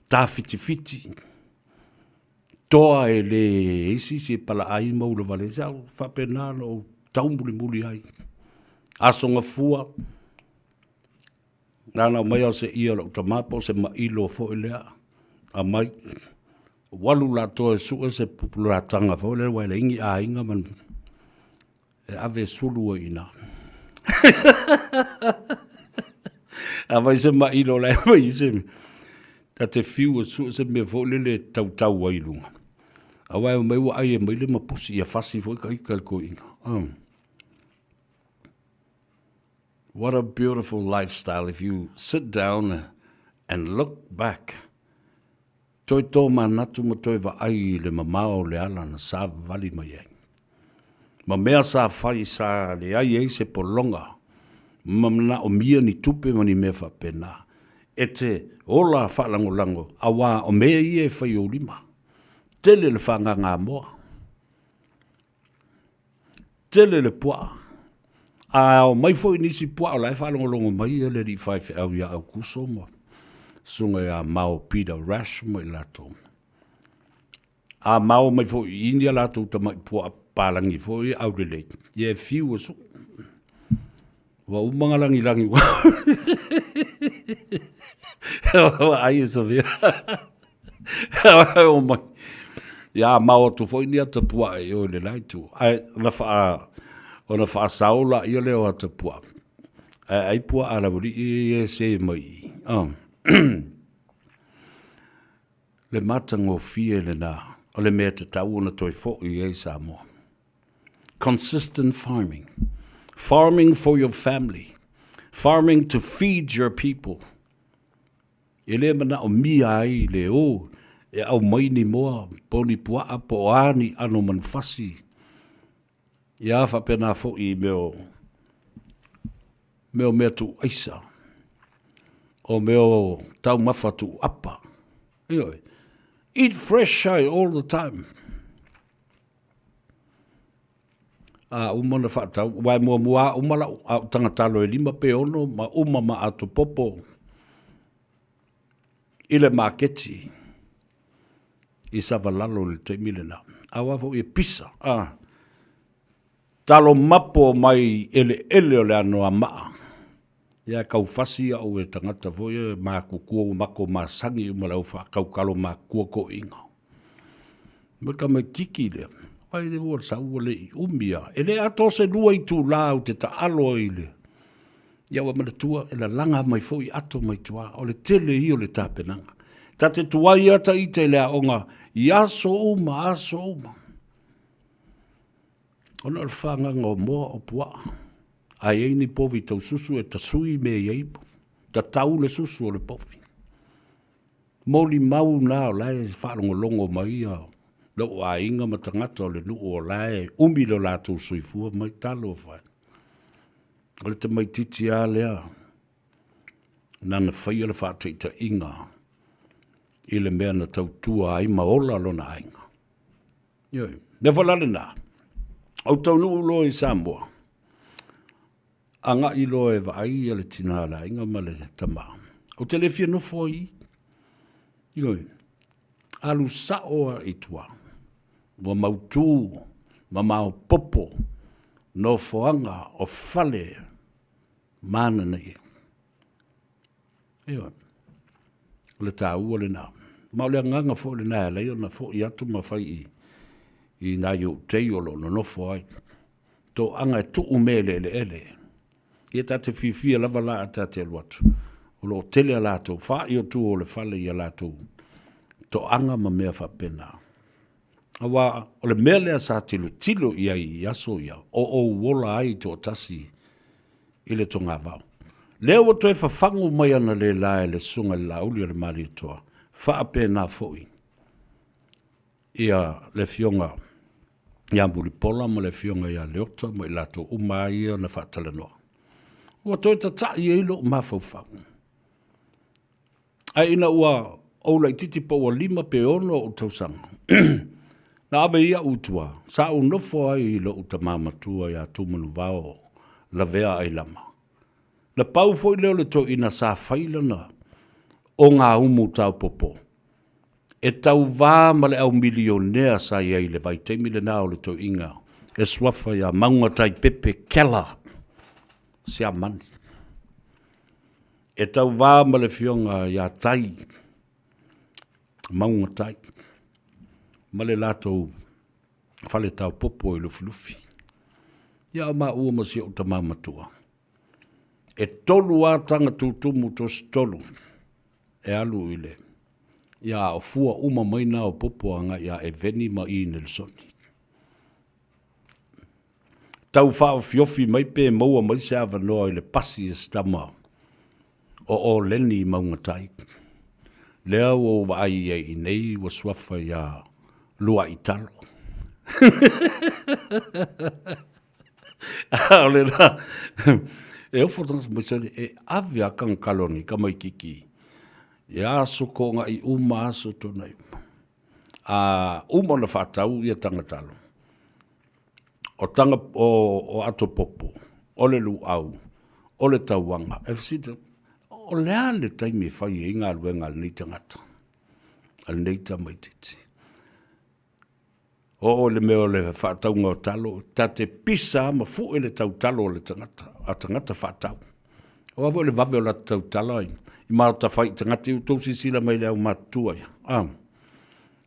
tafitifiti, toa e le isi isi e palaai ma ulavale, sa ou faapena ona ou taumulimuli ai. Aso Gafua, na ona aumai lava o se ie o lau tama po o se mailo foi lea, aumai. Ua alu latou e sue se pupulataga foi lea ua e leai ni aiga ma e ave e sulu ai i ina. Afai se mailo la e fai i se ta te fiu e sue se mea foi lele e tautau ai i luga. Aua e omai ua ai e mai le mapusi ia fasi foi ka ika i le toeaina. What a beautiful lifestyle if you sit down and look back. Toe tōmanatu ma toe vaai i le mamao o le ala na savali mai ai. Ma mea sa fai sa leai ai se pologa ma manaomia ni tupe ma ni mea faapena e te ola faalagolago auā o mea ia e fai i ou lima. Tele le fagagamoa. Tele le puaa. A ao mai foi nisi puaa o la e faalogologo mai ia le alii faifeau ia Aukuso ma susuga ia Mao Peter Rash ma i latou. A mao mai foi i ni a latou tamai puaa palagi foi aulelei, ia e fiu e sue. Ua uma nga lagilagi ua ai e sawia. O mai. Ia mao atu foi ni ata puaa i o i le la itu. Ae ona wha, ona whaasao la ia lea o ata puaa. Ae ai puaa la wali i e se mai. Le matagofie lena o le mea tatau ona toe foi ai Samoa. Consistent farming. Farming for your family. Farming to feed your people. E le manaomia ai le o e aumai ni moa, po o ni puaa, po o a ni ʻano manufasi. Ia faapena foi i mea o mea o mea tuuaisa, o mea o taumafa tuuapa. Ioe. Eat fresh ai all the time. A uma ona faatau, aua e muamua lava uma lau au tagatalo e 5 pe 6 ma uma ma atopopo i le maketi i Savalalo i le taimi lena. Aua foi e pisa, a talo mapo mai eleele o le Anoamaa. Ia e kau fasi au e tagata foi e makukua ua mako masani uma le au faakaukalo makua toeaiina. Mo tamaititi lea, ai le ua sau ua le i umi lava. E le atoa se 2 itula ou te taalo ai i le, ia ua manatua e lalaga mai foi ato mai tua, o le tele ia o le tapenaga. Ta te tuai lava ta ita i le aoga i aso uma, aso uma. Ona o le fagaga o moa o puaa. A i ai ni povi taususu e tasui mea i ai, tatau le susu o le povi. Molimau na o la e faalogologo mai ia lou aiga ma tagata o le nuu o la e umi lo latou soifua mai talofa e. O le tamaititi lava lea nana faia le faataitaiga i le mea na tautua ai ma ola lona aiga. Ioe. Mea foi la lena, ou taunuu loa i Samoa, agai loa e vaai ia le tina a le aiga ma le tama. Ou te le fia nofo ai i i. Ioe. Alu sao lava i tua. Ua mautu ma maopoopo nofoaga o fale mananaia. Ioe. O le taua lena. Ma o le agaga foi lena e ala ai ona foi atu ma fai i, i nai ou tei o lo o nonofo ai. Toaga e tuu mea i le eleele. Ia ta te fiafia lava la a ta te alu atu. O lo o tele a latou fai o tua o le fale i a latou toaga ma mea faapena. Aua o le mea lea sa tilotilo i ai i aso ia, o ou ola ai toatasi i le togavao. Lea ua toe fafagu mai ana lēlā e le Susuga i le Laauli o le Malietoa, faapena foi ia le Afioga ia Mulipola ma le Afioga ia Leota ma i latou uma lava ia na faatalanoa. Ua toe tatai ai lou mafaufau. Ae ina ua ou laitiiti po ua 5 pe 6 ou tausaga, na ave ai au i tua, sa ou nofo ai i lou tama matua ia Tumanuvao Lavea Ailama. Na pau foi lea o le toeaina sa fai lana ogaumu taopopo e tauva ma le au milionea sa i ai i le vaitaimi lena o le toeaina e suafa ia Mauga Taipepe Keller Siamani. E tauva ma le afioga ia Tai, Mauga Tai. ma le latou fale taopopo i Lufilufi. Ia a o maua ma si ou tama matua. E tolu a taga tutumu tositolu e alu i le ia a o fua uma mai na o popo agai ia Eveni ma I Nelisoni. Tau faaofiofi mai pe maua mai se avanoa i le pasi a se tama o Oleni i Maugatai. Lea ua ou vaai i ai i nei ua suafa ia Luaitalo. A o lena, e ofo tagata mai sole, e ave a kagakalo nei tamaititi i aso toonai uma, aso toonai uma. A uma ona faatau ia tagatalo, o taga, o, o ato popo, o le luau, o le tauaga, e fesili, o le a le taimi e fai ai galuega a lenei tagata, a lenei tamaitiiti? Oo i le mea o le faatauga o talo, ta te pisa lava ma fue le tautalo a le tagata, a tagata faatau. Aua foi le vave o lata tautala i maota fai i tagata, ia outou silasila mai i le aumatutua ia. A,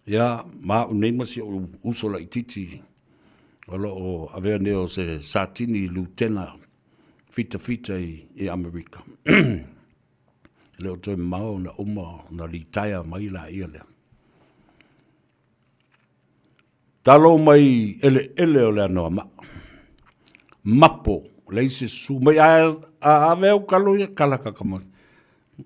ia, ma au nei ma si ou uso laitiiti o lo o avea nei o se Satini Lutena fitafita i Amerika. E le o toe mamao ona uma ona litaea mai laia lea. Talo mai eleele o le Anoamaa. Mapo, leai se susu mai ae a ave au kalo ia kala kaka mai.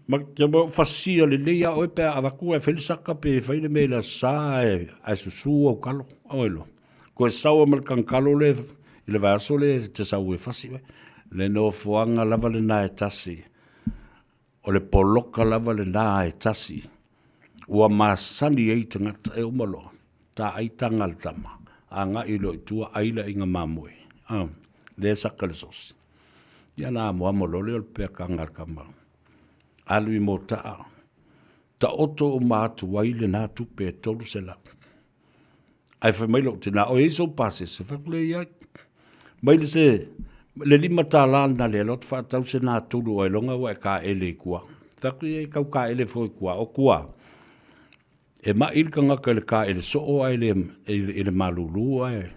Ma te mo fasia lelei a oe pe a avatu ae fai le saka pe fai le mea i le aso Sa ae, ae susu au kalo. Oi lo. Koe sau ai ma le kagakalo le i le vaiaso le te sau e fasi oe. Le nofoaga lava lena e tasi. O le poloka lava lena e tasi ua masani ai tagata e uma loa, taai taga a le tama, agai loa i tua ai le aiga mamoe, a, lea e saka le sosi. Ia na amoamo loa lea o le peakaga a le tama, alu i Motaa, taoto uma atu ai lena tupe e 300. Ae fai mai lou tina, o i ai sou pasese? Fai atu lea, i ai. Mai le se, le $5 lena lea loa faatau se natulu ailoga ua e kaele i tua. Fai atu, ia e tau kaele foi i tua. O tua, e mai le tagata i le kaele soo ae le, i le malulu ae.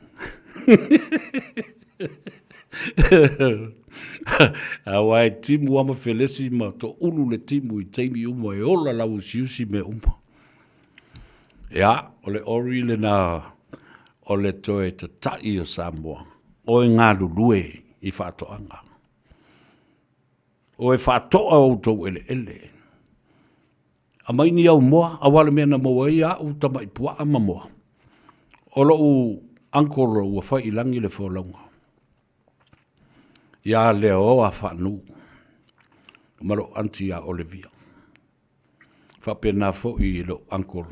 Aua e timu lava ma felesi ma toulu le timu i taimi uma e ola lauusiusi mea uma. Ia, o le ori lena o le toe tata'i o Samoa, o e galulue i faatoaga. O e faatoa outou eleele. Aumai ni au moa, aua le mea na maua ai a'u tama'i pua'a ma moa. O lo'u uncle ua fai i lagi le folauga. Ia Leoa Faanu ma lo'u aunty ia Olivia. Faapena foi i lou uncle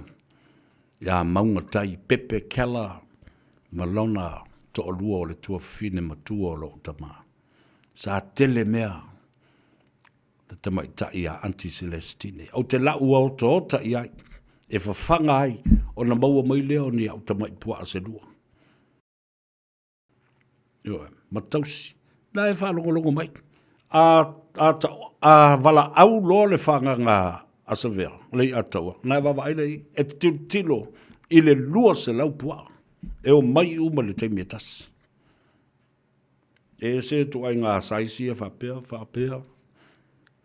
ia Maugatai Pepe Keller ma lona toalua o le tuafafine matua o lou tama. Sa tele mea le tamaitai ia Aunty Celestine. Ou te lau otaota i ai e fafaga ai ona maua mai lea o ni au tamai puaa se lua. Ioe, ma tausi. La e faalogologo mai. A, a, ta, a valaau loa le fagaga a Savea, le i'a taua, na e vaavaai lea i, e te tilotilo i le 200 puaa e omai uma i le taimi e tasi. E ese ituaiga size ia faapea, faapea,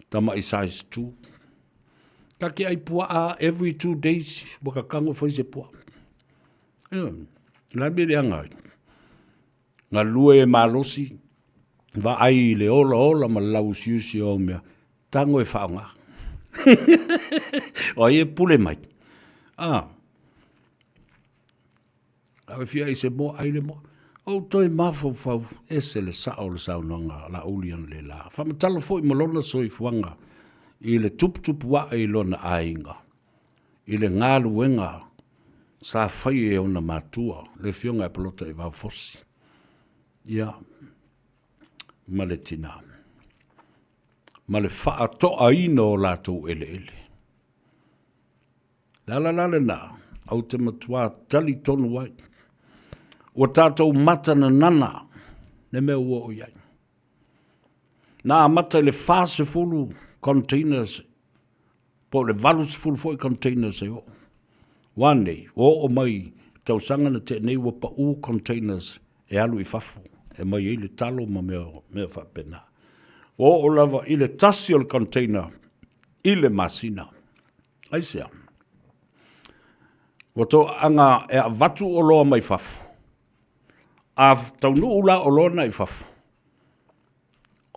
tamai size 2. Ta te ai puaa every 2 days, ua tatago fai se puaa. Ioe, o le a le mea e leaga ai? Galue e malosi, vaai i le olaola ma le lauusiusi o au mea, tago e faaaoga. O ai e pule mai? A, a e fia ai se moa, ai le moa. Ou toe mafaufau, ese le sao o le saunoaga a Laauli analeila. Faamatala foi ma lona soifuaga i le tuputupu ae i lona aiga. i le galuega sa fai e ona matua, le Afioga ia Polotaivao Fosi, ia, ma le tina, ma le faatoaina o latou eleele. Le ala la lena, ou te matua talitonu ai, ua tatou matananana le mea ua oo i ai. Na amata i le 40 containers po o le 80 foi containers e oo. Ua nei, ua oo mai Tausaga na tea nei ua pau containers e alu i fafo e aumai ai le talo ma mea, mea faapena. Ua oo lava i le tasi o le container i le masina. Aisea? Ua toaga e avatu oloa mai fafo. A taunuu la oloa na i fafo,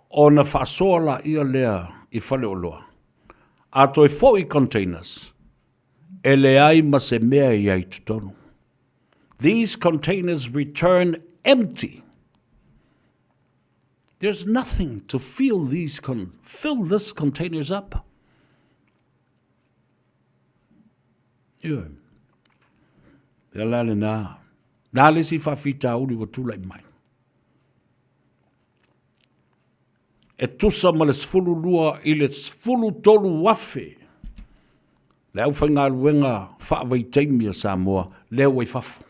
ona faasoa laia lea i faleoloa. A toe foi containers, e leai ma se mea i ai totonu. These containers return empty. There's nothing to fill these con fill this containers up. Ioe. Ia la lena. Na le isi faafitauli ua tulai mai. E tusa ma le 12 i le 13,000 le aufaigaluega faavaitaimi a Samoa lea ua i fafo.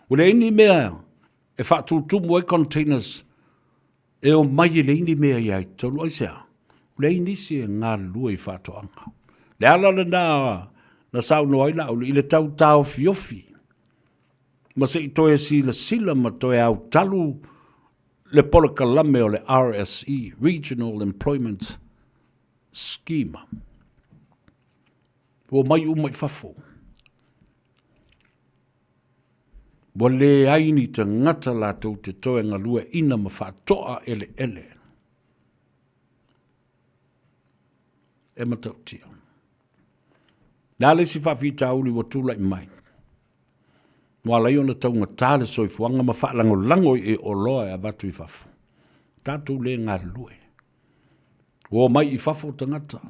Ua leai ni mea e faatutumu ai containers e omai e leai ni mea i ai totonu. Aisea? Ua leai nisi e galulue i faatoaga. Le ala lena na saunoa ai Laauli i le tau taofiofi ma se i toe silasila ma toe autalu le polokalame o le RSE, Regional Employment Scheme. Ua omai uma i fafo. Ua leai ni tagata latou te toe galueaiina ma faatoa eleele. E matautia. Le a le isi faafitauli ua tulai mai? Ua ala ai ona taugata le soifuaga ma faalagolago i oloa e avatu i fafo. Tatou le galulue. Ua omai i fafo tagata.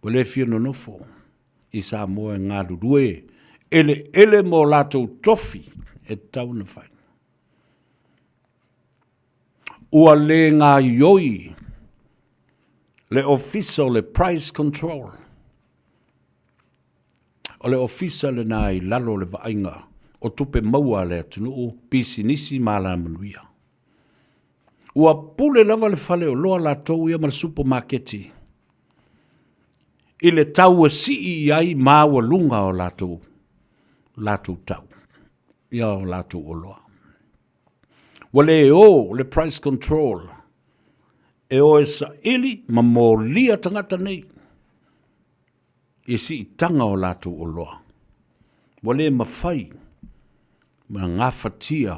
Ua le fia nonofo i Samoa e galulue eleele mo latou tofi e tatau ona fai. Ua le gaioi le Ofisa o le Price Control. O le ofisa lena i lalo o le vaaiga o tupe maua a le atunuu, pisinisi ma alamanuia. Ua pule lava le faleoloa latou ia ma le supamaketi i le tau e sii i ai maualuga o latou, latou tau, ia o latou oloa. Ua le o le price control e o e saili ma molia tagata nei i siitaga o latou oloa. Ua le mafai ma gafatia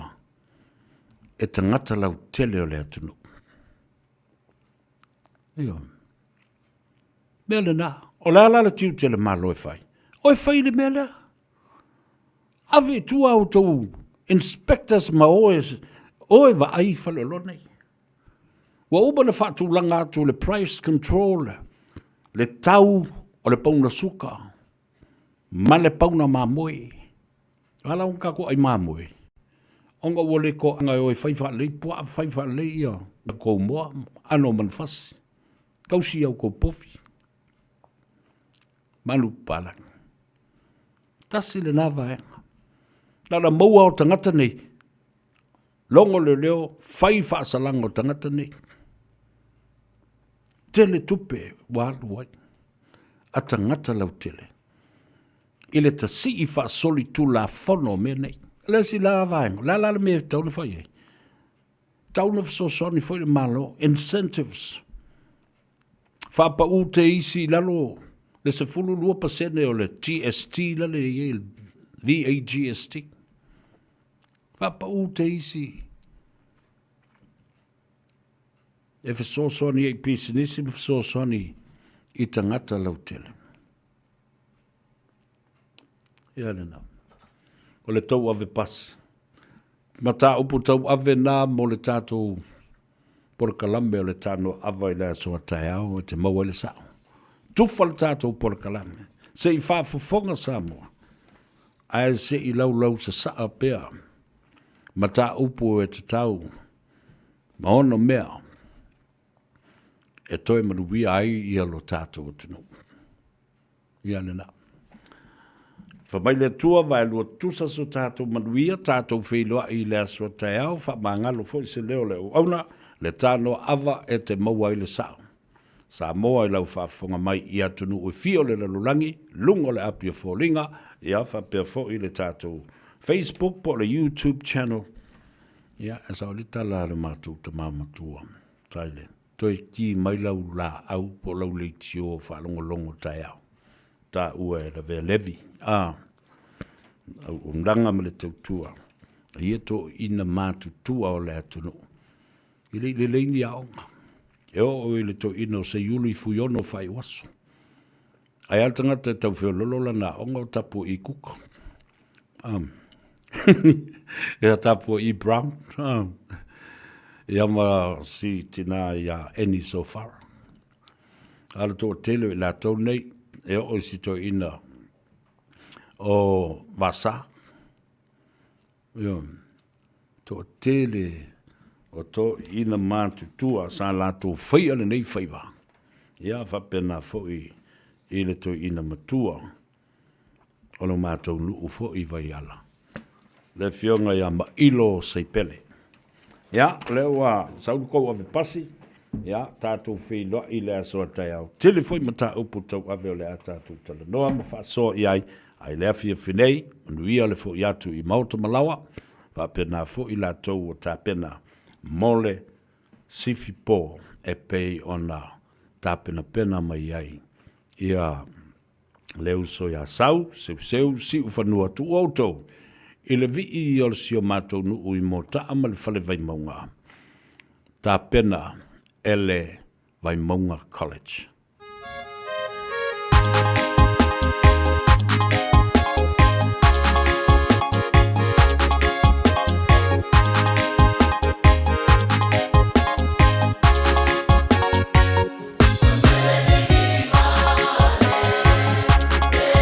e tagata lautele o le atunuu. Ioe. Mea lena. O le a la le tiute o le Malo e fai? O e fai le mea lea. Ave i tua outou inspectors ma o e, o e vaai i faleoloa nei. Ua uma ona faatulaga atu le price control, le tau o le pauna suka ma le pauna mamoe. A la ona tatou ai mamoe, ona ua le toaga e o e fai faalelei puaa, fai faalelei ia tou moa, aano o manufasi, tausi au tou povi, manupapalagi. Tasi lena vaega. Na ona maua o tagata nei, logo leoleo, fai faasalaga o tagata nei. Tele tupe ua alu ai a tagata lautele i le tasii faasolitulafono o mea nei. O le isi la vaega, o le a la le mea e tatau ona fai ai? Tatau ona fesoasoani foi le Malo, incentives, faapau te isi i lalo le 12% o le GST lale e i ai le VAGST. Faapau te isi e fesoasoani ai i pisinisi ma fesoasoani i tagata lautele. Ia lena. O le tauave pasi. Mataupu tauave na mo le tatou polokalame o le Tanoa Ava i le aso a taeao e te maua ai le sao. Tufa le tatou polokalame. Se i faafofoga Samoa, ae se i laulau sasaa pea mataupu e tatau ma ono mea e toe manuia ai ia lo tatou atunuu. Ia lena. Fa mai le Atua vaelua tutusa so tatou manuia, tatou feiloai i le aso a taeao, faamagalo foi se leo o le auauna, le tanoa ava e te maua ai le sao. Samoa i lau faafofoga mai i atunuu e fia o le lalolagi, luga o le api o foliga, ia faapea foi le tatou Facebook po o le YouTube channel. Ia, e sao le tala a le matou tama matua, Tyler, toe ki mai lau laau po o lau leitio faalogologo taeao. Taua e lavea Levi, a, auaunaga ma le tautua, ia toeaiina matutua o le atunuu. E le i lelei ni aoga. E oo i le toeaina o Seiulu i Fuiono o Faaiuaso. Ae a le tagata e tau feololo lana aoga o Tapua'i Kuka. Um, ia Tapua'i Brown. Um, ia ma si tina ia Annie Sofara. A le toatele o i latou nei, e oo i si toeaina o Vasa. Ioe. Toatele o toeaiina matutua sa latou faia lenei faiva. Ia faapena foi i le toeaina matua o lo matou nuu foi i Vaiala, le afioga ia Mailo Seipele. Ia, o lea ua sau le tou ave pasi, ia, tatou feiloai i le aso a taeao. Tele foi mataupu tauave o le a tatou talanoa ma faasoa i ai, a i le afiafi nei, manuia le foi atu i maota ma laoa, faapena foi latou ua tapena mo le sifi po e pei ona tapenapena mai ai ia le uso ia Sau, Seuseu, Siufanua, tuu outou i le vii o le si o matou nuu i Motaa ma le Fale Vaimauga, tapena e le Vaimauga College.